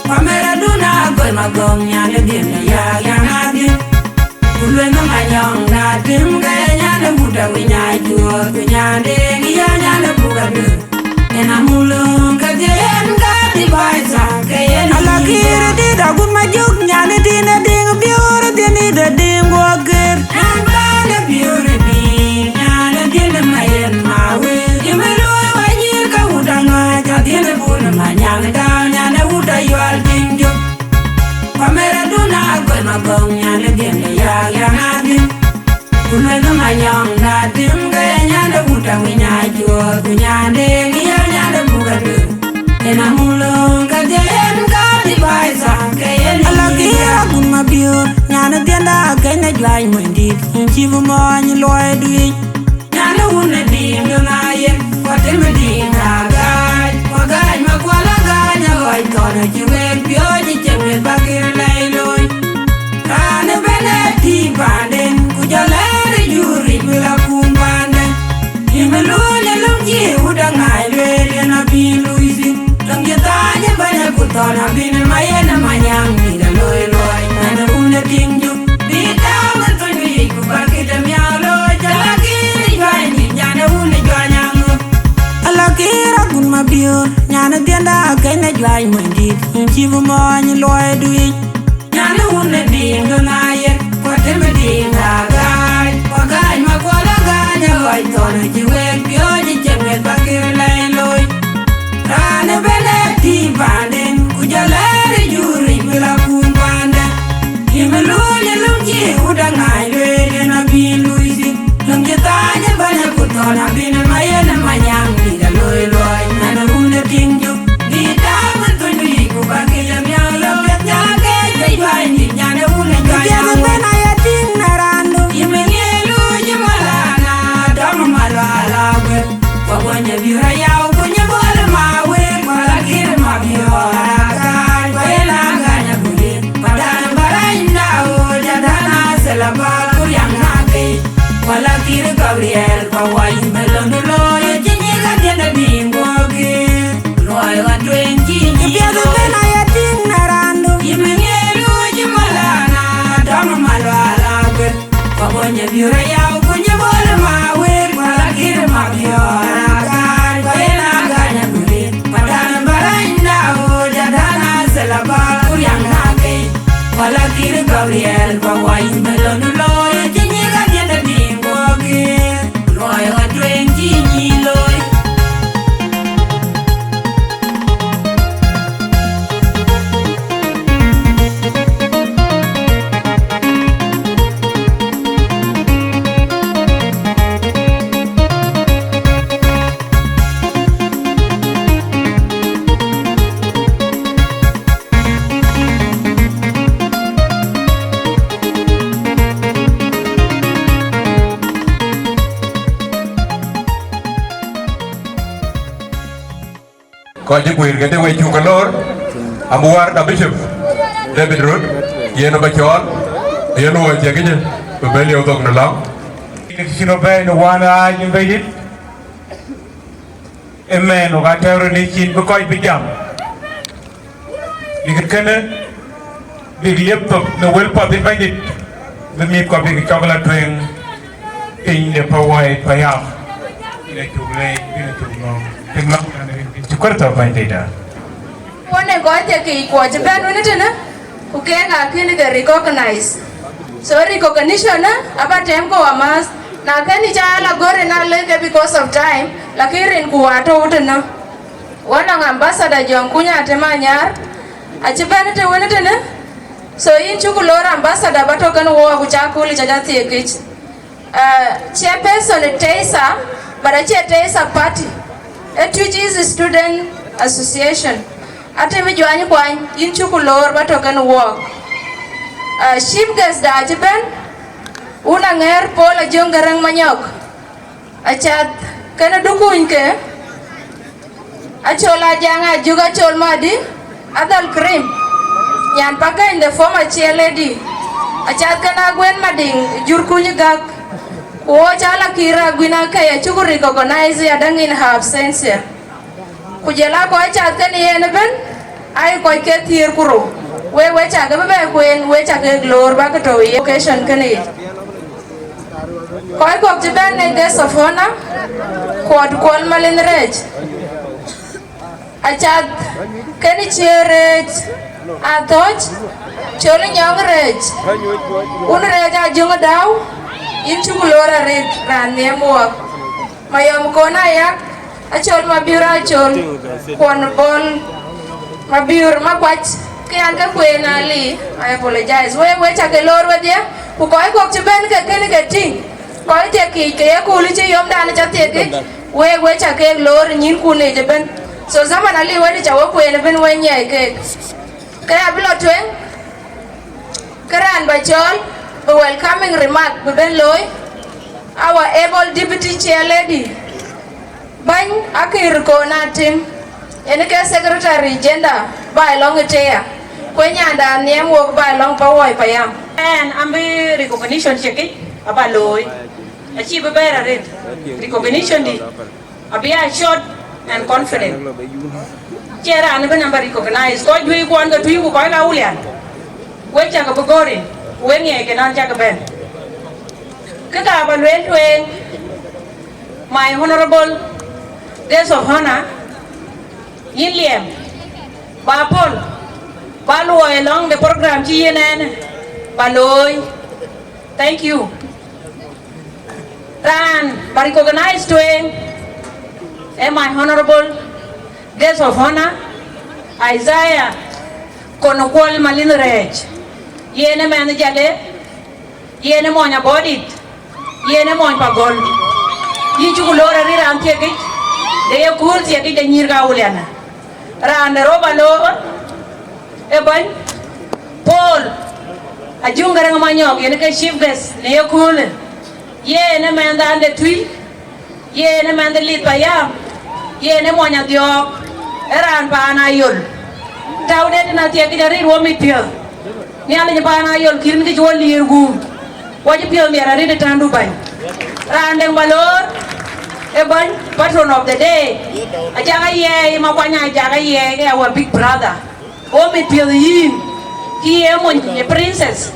Pamera dun agöl magöŋ, nyan ë dhiën ë yak, yan adhiën. Ku luel në manyɔŋ na tim ke nyan ë wut awiny acuɔɔth, ku nyan de ŋiɛc nyan ë buk aduer. Yen amulöŋ kedhie yen ka advisor, ke yen ala kïr ë dït agut ma jök, nyan ë dïn ë diŋ biöör, ë dhiën ë de diŋ guɔ kër. Nyan man ë biöör ë dïn, nyan ë dhiën ë ma yen ma wëër. Yïn bï luöi wa nyïïr ka wut aŋääc, adhiën ë bul ë ma nyaŋ dau, nyan ë wut ayual tïŋ jök. Pamera dun agöl magöŋ, nyan ë dhiën ë yak, yan adhiën. Ku luel në manyɔŋ na tim ke nyan ë wut awiny acuɔɔth, ku nyan de ŋiɛc nyan ë buk aduer. Yen amulöŋ kedhie yen ka advisor, ke yen ala kïr agut mabiöör, nyan ë dhiënda akëc në juany muɔnydït, yïn cï bï mɔɔny luɔi duic. Nyan ë wun ë diim tɔ̈ na yen, ku atem ë diim ka gääc, ku agääc makuɔl agääc alɔc thɔn acï wek piööc ë cieŋ ë bäkï lɛi looi. Raan ëbɛ̈n ë tïŋ paanden, ku jɔ lɛ̈ɛ̈r ë jur yic bï lɔ kuny paanden. Yïn bï luöny ë löŋ cï wut aŋääc lueel, yen abï luui thïn. Löŋ cï thaac ëbɛ̈n ë ku thɔn abï në ma yen ë manyaŋ nïïk ë looi luɔi. Nyan ë wun ë tïŋ juk, bï tääu ë thöny yic, ku bä kït ë miaŋ looi, jɔl akï Kïr agun Mabiöör, nyan ë dhiënda kën ë juac mony dït, yïn cï bï mɔɔny luɔidu yic. Nyan ë wun ë diŋ dun aye, ku tim ë diŋ agaac, ku agaac ma kuɔl agaac ë ɣɔc thɔn ë cï wek piööc ë cïn wek pakïr lɛc looi. Raan ëbɛ̈n ë tïŋ paanden, ku jɔ lɛɛr ë jur yic bï la kuum paande. Yïn bï luuny ë lum cï wut aŋaany lueel yen abï luui thïn. Lum cï thaany ë bäny ë ku thɔn abï në ma yen ë manyaŋ dït ë looi luɔi. Nyan ë wun ë tïŋ juk, dït daam ë thöny yic ku bä kï jɔ miäk lɔ piɛth nyaŋ ke juac dït. Nyan ë wun ë juac. Piɛth ë bɛ̈n aya tïŋ në raandu. Yïn bï ŋiëc luuc ë malana, dɔm ë malual aguër. Ku abɔny ë biöör ayau, ku nyi bɔl ë ma wëër, ku ala kïr ë ma biöör akaar, ku yen agany aguliir. Ku adan ë bä rɛnyda ɣööc, adan ë thel abal, ku riaŋ na kei. Ku ala kïr ë Gabriel, ku awai bë lon du looi, ë cï nyïk adhiëndë bï ŋuɔɔk kïr. Luɔi ɣa tueŋ cï nyïk. Piɛth ë bɛ̈n aya tïŋ në raandu. Yïn bï ŋiëc luuc ë malana, dɔm ë malual aguër. Ku abɔny ë biöör ayau, ku nyi bɔl ë ma wëër, ku ala kïr ë ma biöör akaar, ku yen agany aguliir. Ku adan ë bä rɛnyda ɣööc, adan ë thel abal, ku riaŋ na kei. Ku ala kïr ë Gabriel, ku awai bë lon du looi, ë cï nyïk adhiëndë bï ŋuɔɔk kïr. Luɔi ɣa tueŋ cï nyïk looi. Kɔc cï guiir këdë we cuk ke loor, abï wäär ka Bishop David Rut, yen ë bä cɔɔl, yen wɔ cï këcë, bï bɛ lieu thok në lɔ̈ŋ. Kë cï rɔt bɛ̈ɛ̈i në wään aa yïn Bɛ̈nydït, ëmɛn wok atɛ̈ɛ̈u röt në cin bï kɔc bï jam. Bïk kënë bïk liep thok në wël path yïn Bɛ̈nydït, bï mïth kɔ̈k bïk cɔk la tueŋ piny de Pawai payam. Yïn acuk leec, yïn acuk nɔm. Tïŋ lɔ̈ŋ, yïn cï Kërtho Bɛ̈nydïtda. Wën ë kɔc thiek yiic kuɔ cï bɛ̈n wën ë tënë, ku keek akënë ke recognize. So recognition ë aba tɛm kɔ̈u amääth, na kën ë ca la gör ë na lëk ke because of time, lakin rin ku wa tɔ̈u tënë. Wën nɔŋ ambassador Jɔŋkuny Atem Anyar, acï bɛ̈n të wën tënë, so yïn cuk loor ambassador ba tɔ̈ kën wɔ ku ca kööl ca ja thiekic. Uh, chairperson ë Teisa, but acie Teisa party, ë Twic East Student Association. Atem Juany Kuany, yïn cuk loor ba tɔ̈ kën wɔ. Uh, chief guest da acï bɛ̈n, wun aŋɛɛr Paul Ajöŋ Gäräŋ Manyɔk. Acath kënë dukuny ke, Acol Ajaŋ Ajuk, Acol Madi, Adhal Krim, nyan Pakeny, the former chair lady. Acath kënë Aguën Madiŋ, jur kuny gak. Ku wo ca la kïr Aguën Akei, acuk recognize ya daŋ in her absentia. Ku jël a kɔc cath kënë yen ëbën, ai kɔc ke thiëër ku rou. Wek we cak bï bɛ kueen, we cak kek loor bä ke tɔ̈u ye occasion kënë yic. Kɔc kɔ̈k cï bɛ̈n në guest of honor, Kuɔt Kuɔl Malin Rɛɛc, acath kënë Ciëër Rɛɛc, Athöc, Col Nyɔŋ Rɛɛc, wun Rɛɛc Ajöŋ Dau, yïn cuk loor arëët raan nhiëm wuɔk. Mayɔm Kon Ayak, Acol Mabiör Acol, Kuɔn Bol, Mabiör Makuac, ke an ke kueen Ali, I apologize. Wek, wek cak ke loor wedhie, ku kɔc kɔ̈k cï bɛ̈n ke kënë ke tïŋ, kɔc thiek yiic ke ye kuul cï yomdan ca thiek yic, wek, wek cak ke loor nyïn kun yic ëbën. So zaman Ali wɛ̈t ca we kueen ëbën we nyiɛɛi keek. Ke abï lɔ tueŋ, ke raan ba cɔɔl bï welcoming remark bï ben looi, our able deputy chair lady, bäny Akir Kon Atem, yen ke secretary gender baai lɔŋ ëtëya, ku nyanda nhiɛɛm wok baai lɔŋ Pawai payam. Ɛn an bï recognition ciekic aba looi, acï bï bɛ̈ɛ̈r arëët recognition dï. Abï a short and confident. Cie raan ëbën namba recognize. Kɔc juëc kuɔn ke tui ku kɔc la Awulian. Wek cak bï gɔ̈ɔ̈r rin, ku wek ŋiɛc ke nɔn cak bɛ̈n. Kë ka ba lueel tueŋ, my honorable Guest of honor, yïn liɛm, ba pɔ̈l, ba luɔi along the program cï yïn ɛn ba looi. Thank you. Raan ba recognize tueŋ, ee my honorable guest of honor, Isaiah Kono Kuɔl Malin Rɛɛc, yen ë mɛnh Jale, yen ë mony Abɔdit, yen ë mony Pagɔl. Yïn cuk loor arït raan thiekic, de ye kuur thiekic de nyïïr ka Awulian. Raan de rou ba loor, ë bɛ̈ny Paul Ajuŋ Gäräŋ Manyɔk, yen ke chief guest në ye kuur. Yen ë mɛnhdan de Tui, yen ë mɛnh Lith Payam, yen ë mony Adhiɔ̈ɔ̈k, ë raan paan Ayol. Tääu de tënë athiɛɛk kïc arït wɔ mit piɔ̈ɔ̈th. Nhialic paan Ayol kï rin kï cï wɔ liir guum. Wɔ cï piɔ̈ɔ̈th miɛt arït ë tɛ̈ndu bɛ̈ny. Raan dɛ̈ŋ ba loor, ë bɛ̈ny, patron of the day. Ajak Ayiɛɛi, Makuany Ajak Ayiɛɛi, ke our big brother. Wo mit piɔ̈ɔ̈th yïn, kï ye mony ë princess,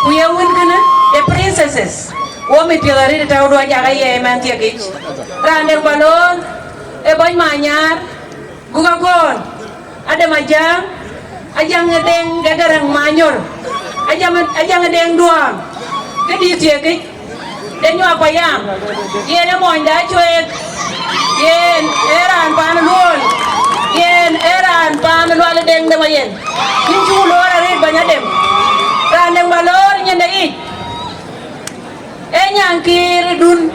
ku ye wën kënë ë princesses. Wo mit piɔ̈ɔ̈th arït tääu du Ajak Ayiɛɛi mɛnh thiekic. Raan dɛ̈ŋ ba loor, ë bɛ̈ny Manyaar, Guk Akɔ̈ɔ̈n, Adem Ajaŋ, Ajaŋ ë Deŋ de Gäräŋ Manyɔr, Ajaŋ, Ajaŋ ë Deŋ Duaŋ, këdï thiekic. De Nyuak Payam, yen ë mony de Acueek, yen ee raan paan Luɔl, yen ee raan paan Lual Deŋ de Mayen. Yïn cuk loor arëët bɛ̈ny Adem. Raan dɛ̈ŋ ba loor nyin de yic, ee nyankïïr dun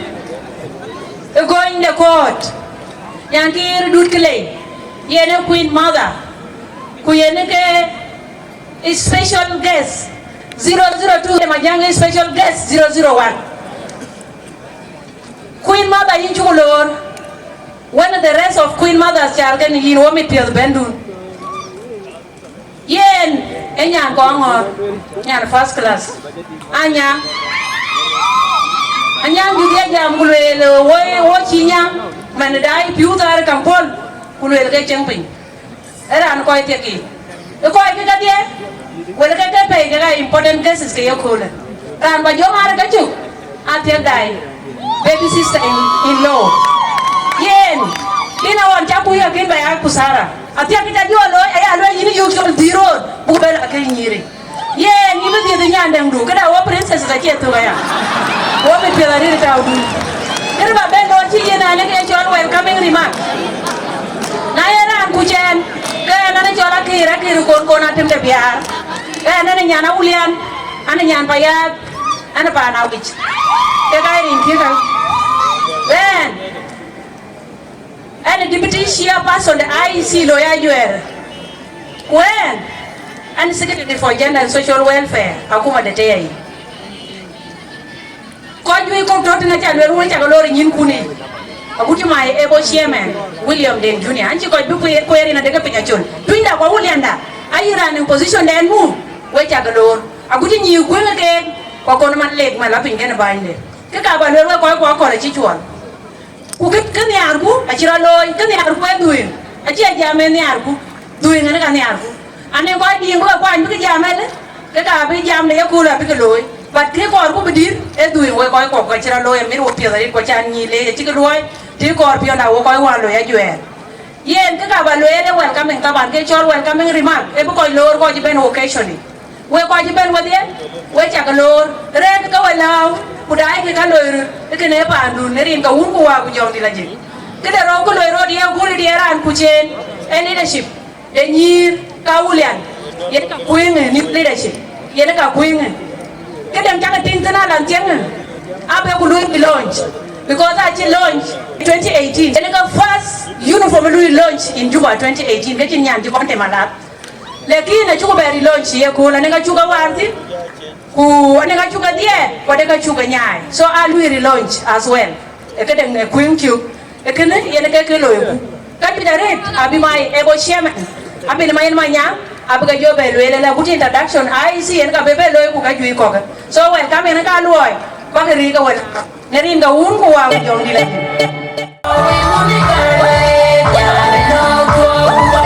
ë gɔny de kɔ̈ɔ̈t, nyankïïr dut kë lei, yen ee queen mother, ku yen ee ke special guest zero zero two, Adem Ajaŋ special guest zero zero one. Queen mother yïn cuk loor, wën the rest of queen mothers cal kën yïn wo mit piɔ̈ɔ̈th bɛ̈ndun. Yen ee nyan kɔŋ ŋɔ̈ɔ̈r, nyan first class. Anyaŋ, Anyaŋ juëc ye jam ku lueel, wo, wo cï nyaŋ, man daai piu thar kam pɔ̈l, ku lueel ke cieŋ piny. Ee raan kɔc thiekic. Ë kɔc kë kedhie, wël ke ke pɛ̈i kek aa important guests ke ye köölë. Raan ba jɔ ŋaar ke cuk, athiek daai, baby sister in, in law. Yen, yen awɔn ca kuc akën ba ya kusara. Athiek kë ca jɔ looi, aya lueel yïn yök col dhïïr roor, buk bɛ̈n akëc nyïïric. Yen, yïn bï dhiëth ë nyan dɛ̈ŋdu, këda wo princesses acie thök aya. Wo bï piɛth arït tääu dun. Kënë ba bɛ̈n loor cï yen an, ke cɔl welcoming remark. Na ye raan kuc ɛn, ke ɛn an cɔl akïïr, akïïr kon kon atem de biaar. Ke ɛn an nyan Awulian, an nyan Payath, an paan Awic. Ke ka rin thiëk an. Ɣɛn, ɛn deputy chairperson de I E C looi ajuɛɛr. Ku ɛn, an secretary for gender and social welfare, akuma de tëya yic. Kɔc juëc kɔ̈k tɔ̈ tënë ca lueel wun cak loor ë nyïnkun yic. Agut cï my able chairman, William Deng Junior, an cï kɔc bï kueer, kueer yen adeke piny acol. Tunyda ku Awulianda, ayï raan in position dɛn mu, we cak loor. Agut cï nyïïr kuëŋ ë keek, ku akɔn man lek man la piny kën ë bänyde. Kë ka ba lueel wek kɔc ku akɔ̈l acï cuɔl. Ku kë, kë nhiaarku acï rɔt looi, kë nhiaarku ee dhuëëŋ, acie jam ë nhiaarku, dhuëëŋ ënë ka nhiaarku. Anɔŋ kɔc diiŋ bï ke kuany bï ke jam ëlë, ke ka bï jam de yeköölë abï ke looi. But kë kɔɔrku bï dït, ee dhuëëŋ wek kɔc kɔ̈k ka cï rɔt looi, amit wo piɔ̈ɔ̈th arït ku can nyïïr leec acï ke luɔi, të kɔɔr piɔ̈nda wo kɔc wään loi ajuɛɛr. Yen kë ka ba lueel ë welcoming, taban ke cɔl welcoming remark, ee bï kɔc loor kɔc ëbɛ̈n occasion yic. Wek kɔc ëbɛ̈n wedhie, we cak loor, rɛ̈ɛ̈k ke we lääu, ku daai ke ka loi röt, ë kënë ee paandun, në rin ka wun ku waa ku jɔŋdït la jik. Këde rou ku loi rot ye guur ë diɛɛr raan kuc en, ee leadership de nyïïr ka Awulian, yen ka kuëëŋë new leadership, yen ka kuëëŋë. Këdäŋ cak tïŋ thïn alan thiëŋë, abe ku luui launch, because acï launch twenty eighteen. Yen ka first uniform lui launch in Juba twenty eighteen, ke cïn nyan cï kɔn tem alath. Lakin acuk bɛ relaunch ye kööl, anɔŋ acuk awäär thïn, ku anɔŋ acuk adhiɛɛt, ku adek acuk anyaai. So a lui relaunch as well. Ee këdäŋ ë kuëŋ cök. Ee kënë yen ke ke loiku. Ka juëc arëët abï my able chairman, abï ma yen Manyaŋ, abï ke jɔ bɛ lueel ëlë, agut introduction I E C yen ka bï bɛ loiku ka juëc kɔ̈k. So welcome yen ka luɔi, bäk riik ë wël. Në rin ka wun ku waa ku jɔŋdït la.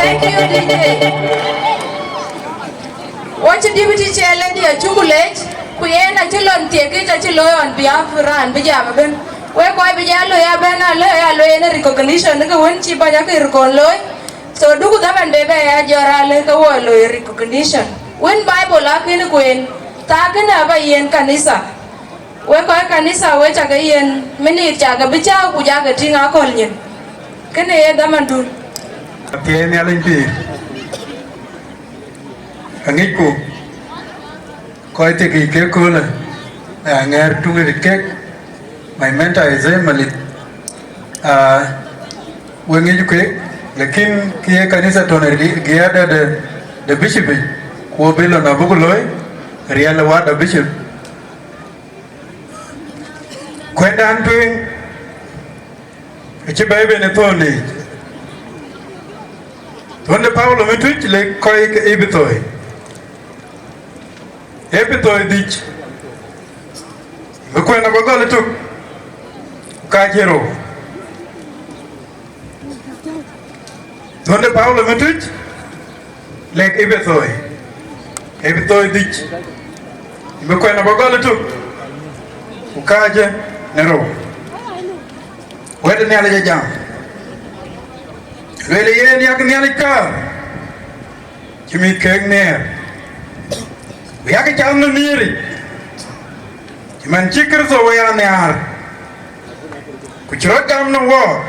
Thank you, D J. Wacï deputy chair lady acuk leec, ku yen acï lon thiekic acï looi on behalf raan bï jam ëbën. Wek kɔc bï jal loi abɛ̈n alë ya loi en recognition ke wën cï bäny akër kɔn looi. So duku dhaman be bɛ ya jɔr alë ke wɔ loi recognition. Wën Bible akën kueen, thaa kënë aba yen kanitha. Wek kɔc kanitha we cakë yen minit cakë bï cääu ku jakë tïŋ akɔ̈l nyin. Kënë ye dhamandun. Athiɛɛi Nhialic pïïr. Aŋicku kɔc thiekic kek köölë, aŋɛɛr tuŋ ë kek, my mentor is a Malith. Ah, we ŋic kuek, lakin kë ye kanitha tɔn ë giɛɛrda de, de bishop, ku bï lɔ na buk looi, riɛl ë wada bishop. Kuɛndan tueŋ, acï bɛ̈ɛ̈i ben ë thɔ̈n yiic. Thɔ̈n de Paulo ë tuc lek kɔc ke Epethoi. Epethoi dhïc, bï kuɛn abä gɔl ëtök, ku kääc ë rou. Thɔ̈n de Paulo ë tuc lek Epethoi, Epethoi dhïc, bï kuɛn abä gɔl ëtök, ku kääc ë në rou. Wɛ̈t ë Nhialic ë jam, lueel yen yak Nhialic kaar, cï mïth keek nhiëër, ku yak cath në nhiëëric, cï man cï Kërtho we ya nhiaar, ku cï rɔt gam në wɔɔk,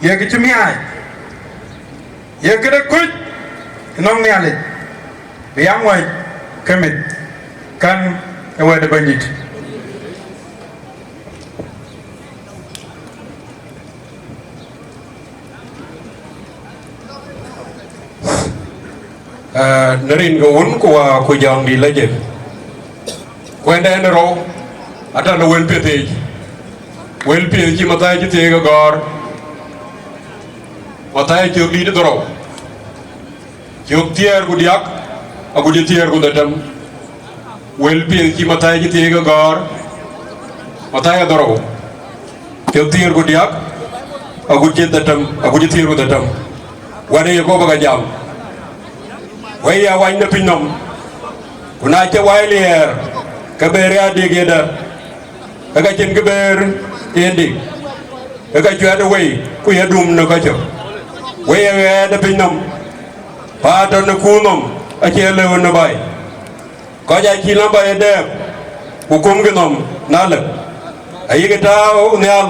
ye kë cï miaac, ye këde kuc ë nɔm Nhialic, bï ya ŋuɛc ke mïth. Kän ë wɛ̈t ë Bɛ̈nydït. Ee, në rin ke Wun ku Wä ku Jɔŋdït lajik. Kuɛnda ë rou, atɔ̈ në wël piɛth yiic. Wël piɛth cï Mathayo cï thiëëk ë gɔ̈ɔ̈r. Mathayo cök dït ë dhorou. Cök thiëër ku diäk, agut cï thiëër ku dhetem. Wël piɛth cï Mathayo cï thiëëk ë gɔ̈ɔ̈r, Mathayo dhorou, cök thiëër ku diäk, agut cï dhetem, agut cï thiëër ku dhetem. Wɛ̈t ë Yekoba ka jam, wɛ̈i ya wany në piny nɔm, ku na cï wai liɛɛr, ke bɛ̈ɛ̈r ya dik yedë, ke ka cïn kë bɛ̈ɛ̈r yen dik, ke ka cuɛt ë wei, ku ye dum në kɔc cök. Wëi ë ɣɛɛt ë piny nɔm, paan tɔ̈ në kuur nɔm, acie lëu në baai. Kɔc acï nɔm baai ë dɛɛp, ku kumkï nɔm në alɛ̈p, ayïk tääu nhial,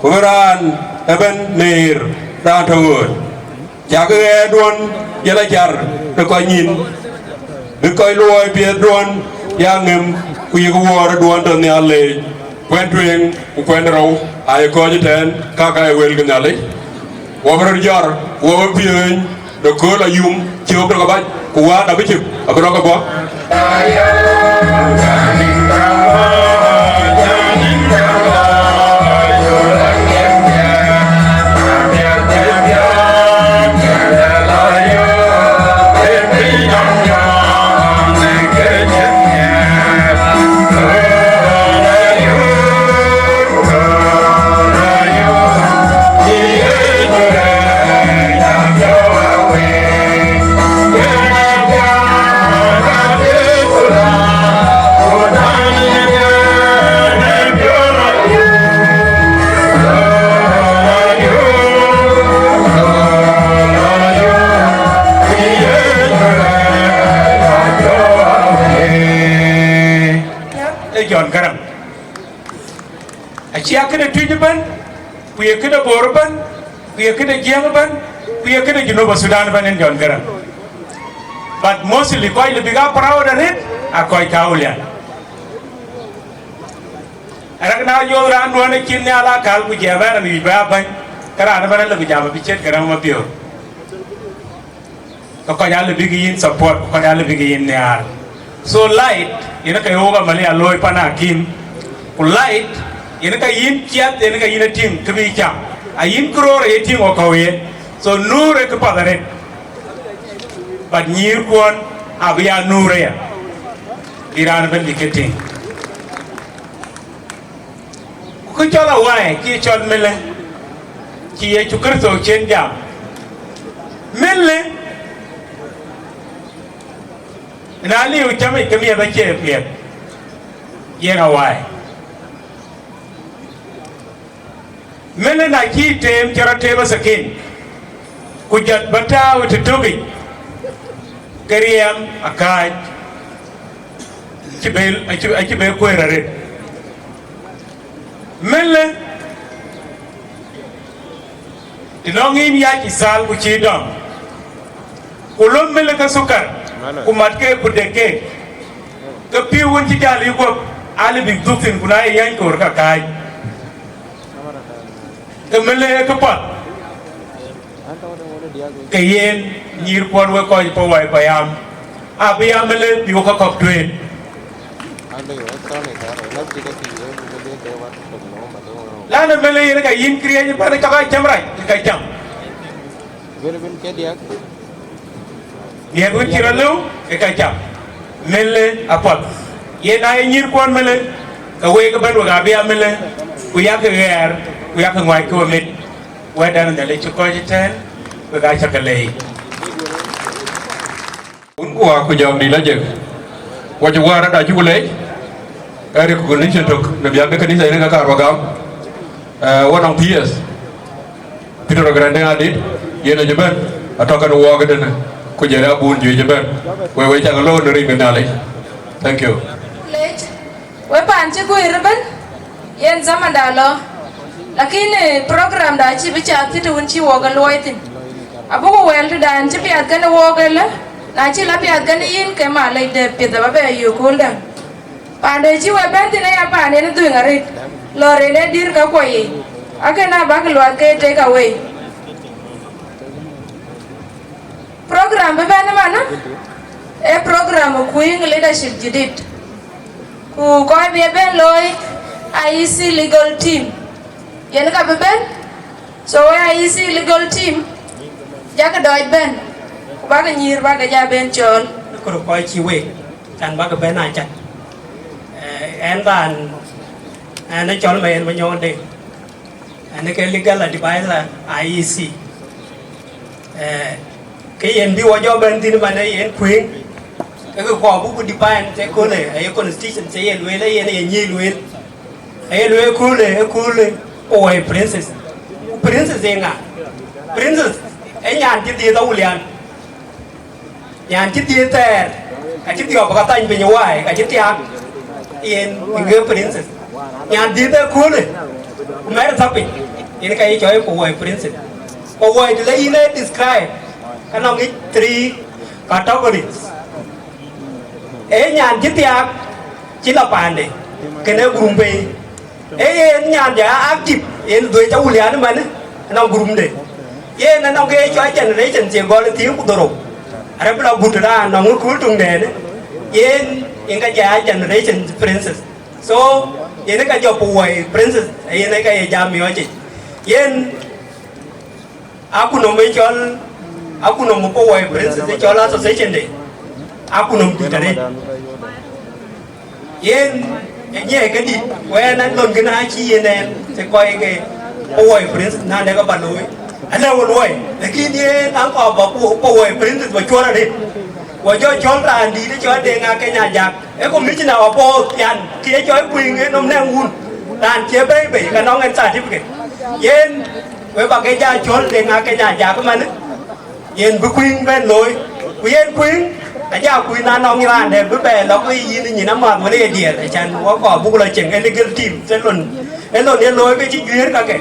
ku bï raan ëbɛ̈n neer raan tɔ̈ ɣööt. Cakï ɣɛɛrduɔ̈n ye la car ë kɔc nyïn, bï kɔc luɔi piɛthduɔ̈n ya ŋëm, ku yïk wuɔɔrduɔ̈n tɔ̈ nhial leec. Kuɛn tueŋ ku kuɛn rou aa ye kɔc ëtɛ̈ɛ̈n, kaka ye wël ke Nhialic. Wɔ bï röt jɔr, wɔ bï piööny në kööl ayum, cï wok tök abac, ku wäär abï cïk abï rɔt ke bɔ̈. Ee John Garang. Acie këde Tuic ëbɛ̈n, ku ye këde Bor ëbɛ̈n, ku ye këde Jiëŋ ëbɛ̈n, ku ye këde Junub Sudan ëbɛ̈n en John Garang. But mostly kɔc lë bïk aa proud arëët aa kɔc ka Awulian. Arëk na yöth raan duɔ̈n ë cïn nhial akäl ku jiɛɛm ɛn an wïc bï aa bäny, ke raan ëbɛ̈n alë bï jam abï ciët Garang Mabior. Ke kɔc alë bïk yïn support, ku kɔc alë bïk yïn nhiaar. So light yen ke wok amali alooi pan akïm, ku light yen ke yïn ciɛth, yen ke yïn e tïŋ kë bï cam, ayïn kë röör aye tïŋ wakɔ̈u ye. So nuur ë këpath arëët, but nyïïrkuɔn abï ya nuur aya, bï raan ëbɛ̈n bï ke tïŋ. Ku kë cɔl awai cï cɔl mele, cï Yecu Kërtho cïn jam. Mele, na liu camic ke miɛth acie piɛth, yen awai. Mele na cï teem cï rɔt teem asakin, ku jɔt bä tääu ë tëtök yic, ke riɛm akääc, acï be, acï, acï be kuëër arëët. Mele, të nɔŋ yïn yac ë thal ku cïï dɔm, ku löm mele ke thukar, ku mat ke ku dek ke, ke pïïu wën cï jäl yï guɔ̈p, alë bïk dhuk thïn, ku na ye yäny koor ka kääc. Ke mele ke path, ke yen nyïïr kuɔn wek kɔc Pawai payam, abï ya mele bï wek kɔ̈k tueet. Lan ë mele yen ka yïn këriëëc ëbɛ̈n, cɔk a cäm rac, ka cäm. Miɛt wën cï rɔt lëu, ke ka cam. Mele apath. Yen na ye nyïïr kuɔn mele, ke week ëbɛ̈n wek abï ya mele, ku yak ɣɛɛr, ku yak ŋuac ke we mit. Wɛ̈tdan Nhialic cï kɔc ëtɛ̈ɛ̈n, wek aa cä ke leec. Wun ku wa ku jɔŋ dït la jek. Wa cï wäär ada cï ku leec. Ë recognition tök në biäk de kanitha yen ka kaar ba gam. Eh, one of P S. Peter Grande Adit, yen acï bɛ̈n, atɔ̈ kɛn wɔɔk ëtënë, ku jël abun juëc ëbɛ̈n. Wek, wek cak lɔ në rin ke Nhialic. Thank you. Lec, we paan cï guiir ëbɛ̈n, yen zamanda lɔ. Lakini program da cï bï cath thïn të wën cï wɔɔk ë luɔi thïn. Abuku wɛl tëdan cï piath kɛn wɔɔk ëlë, na cï la piath kɛn yïn ke ma lec de piɛth aba bɛ yök kööldä. Paande cï we bɛ̈n thïn aya paan en dhuëëŋ arëët, lɔ rin ë dïr ka kuɔ yiic, akën a bäk luath ke take away. Program bï bɛ̈n ëmanë, ee program ë kuïŋ leadership jidit. Ku kɔc bï e bɛ̈n looi, I E C legal team, yen ka bï bɛ̈n. So we I E C legal team, jakï dɔc bɛ̈n, ku bakï nyïïr bakï ja ben cɔɔl. Kërë kɔc cï week, can bakï bɛ̈n a cat. Eh, ɛn raan, ɛn ë cɔl Mayen Manyɔɔn Deŋ. Ɛn ë ke legal advisor I E C. Eh, ke yen bï wɔ jɔ bɛ̈n thïn man ë yen kuëëŋ. Ke ke kɔɔr buk define të köölë, aye constitution të ye lueel, ayen ye nyic lueel. Aye lueel köölë, ë köölë, Pawai princess. Ku princess ee ŋa? Princess ee nyan cï dhiëëth Awulian. Nyan cï dhiëëth thɛɛr, ka cï dhiɔp ka thany piny ë wai, ka cï thiaak, yen ŋe princess. Nyan dhiëëth ë köölë, ku mɛr thap piny, yen ka ye cɔɔl Pawai princess. Pawai të le yïn ee describe, ka nɔŋ ŋic three categories. Ee nyan cï thiaak, cï la paande, kënë gurum pei. Ee yen nyan ja active, yen dhuëëc Awulian ëmanë, anɔŋ gurumde. Yen anɔŋ ke cɔl generation cie gɔl thiëër ku dhorou. Arë bï la gut raan nɔŋ ë kööl töŋdɛn, yen yen ka ja generation princess. So, yen ka jɔ Pawai princess, yen ka ye jam miɔɔc yic. Yen Akunɔm ë cɔl, akunɔm ë Pawai princess ë cɔl association de, akunɔm dït arëët. Yen ë nyiɛɛi kedït, ku ɛn alon kënë acï yen ɛn të kɔc ke Pawai princess na dɛ̈ ke ba looi. Alë wo luɔi, lakin yen aŋ kɔɔr ba Pawai princess ba cuɔr arëët. Ku jɔ cɔl raan dït ë cɔl Deŋ Akeny Ajak, ë commissioner of both, yan, kë ye cɔl kuïŋ ë nɔm nɛŋ wun. Raan cie bɛ̈i bei, ka nɔŋ ɛn certificate. Yen, we ba ke ja cɔl Deŋ Akeny Ajak ëmanë, yen bï kuïŋ bɛ̈n looi. Ku yen kuïŋ, aja kuïŋ na nɔŋ raan dɛ̈ bï bɛ lɔ ke yïn nyin amath wala ye diɛɛr, acan wɔ kɔɔr buk lɔ cieŋ ë legal team, të lon, ë lon ye looi ke cï juëër kakë.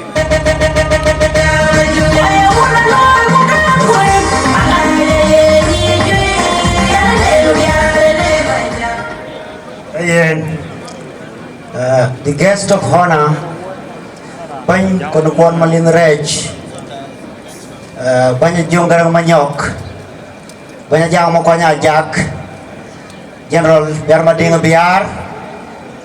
Yen, uh, the guest of honor, bɛ̈ny Konukuɔn Malin Rɛc, uh, bɛ̈ny Ajuɔŋ Garaŋ Manyɔk, bɛ̈ny Ajaŋ Makuany Ajak, General Biar Madiŋ Biar,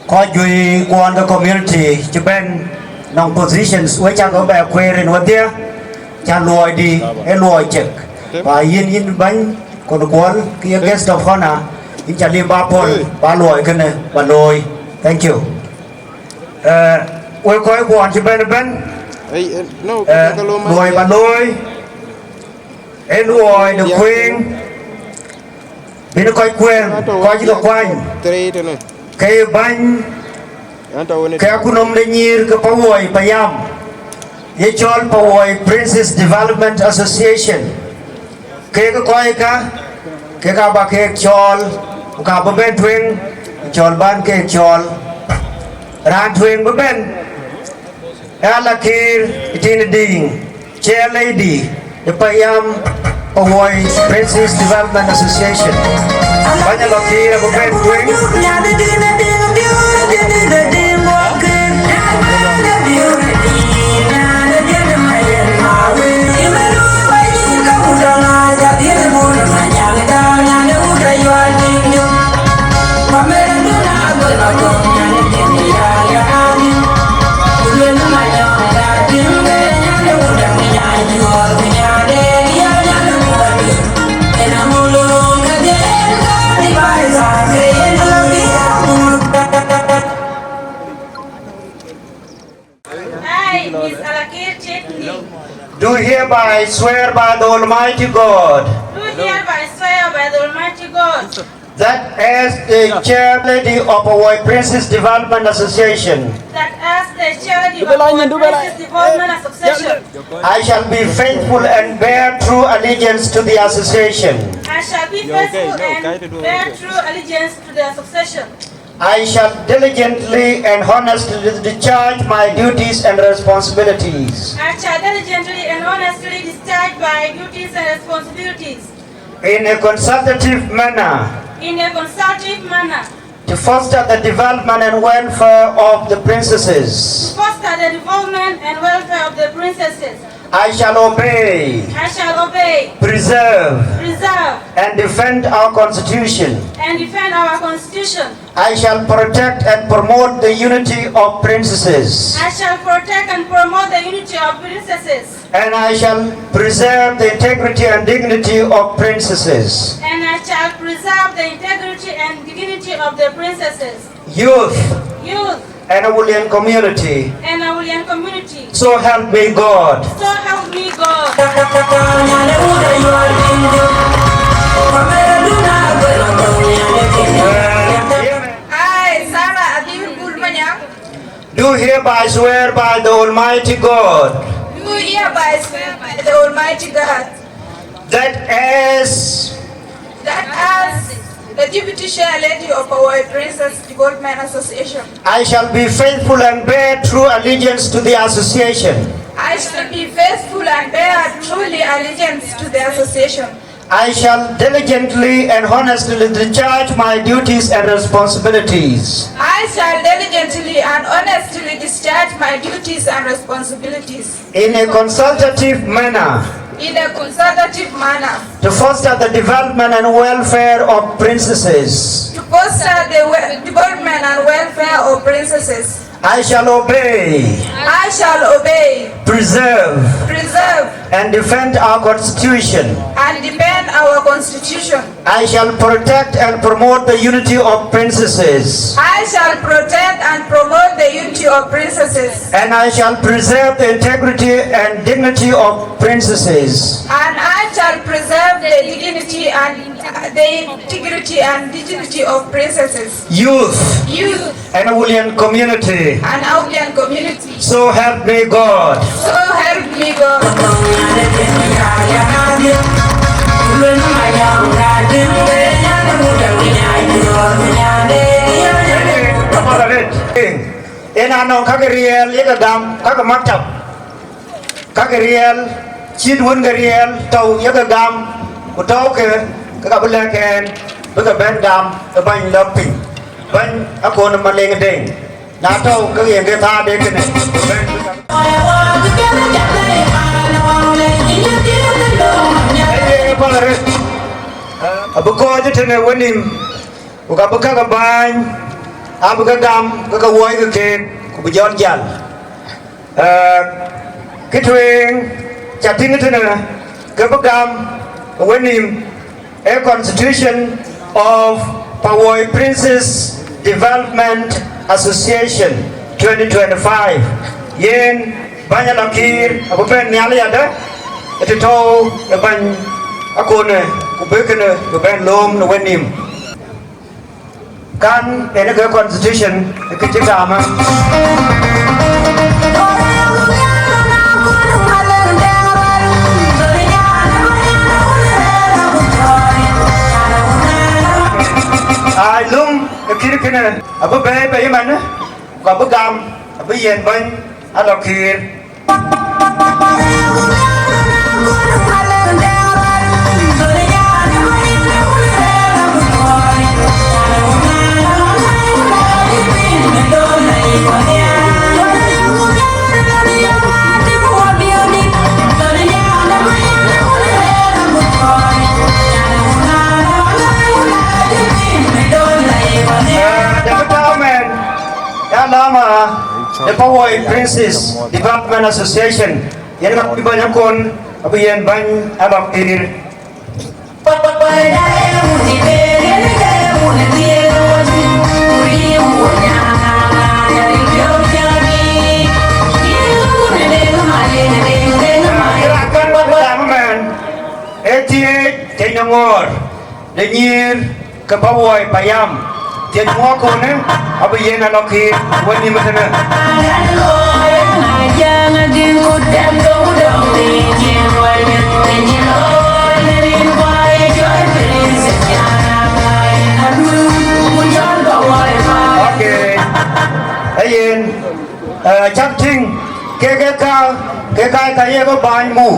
kɔc juëc kuɔn ke community cï bɛ̈n nɔŋ positions we cak bɛ kueer rin wedhie, can luɔɔi dï ë luɔɔi cek. Ba yïn, yïn bɛ̈ny Konukuɔn, ke ye guest of honor, yïn ca lim ba pɔ̈l, ba luɔɔi kënë ba looi. Thank you. Eh, wek kɔc kuɔn cï bɛ̈n ëbɛ̈n, eh, luɔi ba looi, ë luɔi de kuëëŋ, bïn kɔc kuëëŋ, kɔc ke kuany, ke ye bäny, ke akunɔm de nyïïr ke Pawai payam. Ye cɔl Pawuoi Princess Development Association. Kek kɔckä, kek aba kek cɔɔl, ku ka bï bɛ̈n tueŋ, ku cɔl bän kek cɔɔl. Raan tueŋ bï bɛ̈n, ë Alakir Tin Diŋ, Chair Lady, ë payam Pawuoi Princess Development Association. Bäny Alakir abï bɛ̈n tueŋ. I, Miss Alakir Tin Diŋ, do hereby swear by the Almighty God do hereby swear by the Almighty God that as the chair lady of our Princess Development Association, that as the chair lady of our Princess Development Association, I shall be faithful and bear true allegiance to the association. I shall be faithful and bear true allegiance to the association. I shall diligently and honestly discharge my duties and responsibilities. I shall diligently and honestly discharge my duties and responsibilities. In a consultative manner. In a consultative manner. To foster the development and welfare of the princesses. To foster the development and welfare of the princesses. I shall obey. I shall obey. Preserve. Preserve. And defend our constitution. And defend our constitution. I shall protect and promote the unity of princesses. I shall protect and promote the unity of princesses. And I shall preserve the integrity and dignity of princesses. And I shall preserve the integrity and dignity of the princesses. Youth. Youth. And Awulian community. And Awulian community. So help me God. So help me God. I, Sarah Adil Gul Manyang, do hereby swear by the Almighty God. Do hereby swear by the Almighty God. That as that as the deputy chair lady of our Princess Development Association, I shall be faithful and bear true allegiance to the association. I shall be faithful and bear truly allegiance to the association. I shall diligently and honestly discharge my duties and responsibilities. I shall diligently and honestly discharge my duties and responsibilities. In a consultative manner. In a consultative manner. To foster the development and welfare of princesses. To foster the we- development and welfare of princesses. I shall obey. I shall obey. Preserve. Preserve. And defend our constitution. And defend our constitution. I shall protect and promote the unity of princesses. I shall protect and promote the unity of princesses. And I shall preserve the integrity and dignity of princesses. And I shall preserve the dignity and the integrity and dignity of princesses. Youth. Youth. And Awulian community. And Awulian community. So help me God. So help me God. Yen anɔŋ kakë riɛl yekë gam, kakë maktab, kakë riɛl, cït wën ke riɛl tɔ̈u yekë gam, ku tɔ̈ukë, ke ka bï lɛ̈k ɛn bï ke bɛ̈n gam ë bäny lɔ piny. Bäny Akon Maleŋ Deŋ, na tɔ̈u ke yen ke thaar de kënë, bɛ̈n bï ka. Ee, pal arëët. Abï kɔc tënë wenïïm, ku ka bï kakë bäny, abï ke gam, ke ke wuɔɔckë keek, ku bï jɔt jäl. Ee, kë tueŋ ca tïŋ tënë, ke bï gam wenïïm, ee constitution of Pawuoi Princess Development Association twenty twenty-five. Yen bäny Alakir abï bɛ̈n nhial yadë, ë të tɔ̈u ë bäny Akonë, ku bï kënë bï bɛ̈n lööm në wenïïm. Kan en ke constitution ke cï gam ë. Kënë abï bɛ̈ɛ̈i bei ëmën, ku abï gam, abï yen bɛ̈ny Alɔŋ Kiir. Ee, dɛ̈t tääu mɛn, ya lama de Pawuoi Princess Development Association, yen ka bï bɛ̈ny akon, abï yen bɛ̈ny Alɔŋ Kiir. Ee thiëëc Tiëny Ŋɔɔr de nyïïr ke Pawuoi Payam. Tiëny ŋuɔ̈ɔ̈k konë, abï yen Alɔŋ Kiir wën nïïm ëtënë. Okay. Ee yen, ee, cäk tïŋ, kek ë ka, kek aa ka ye ke bäny muk.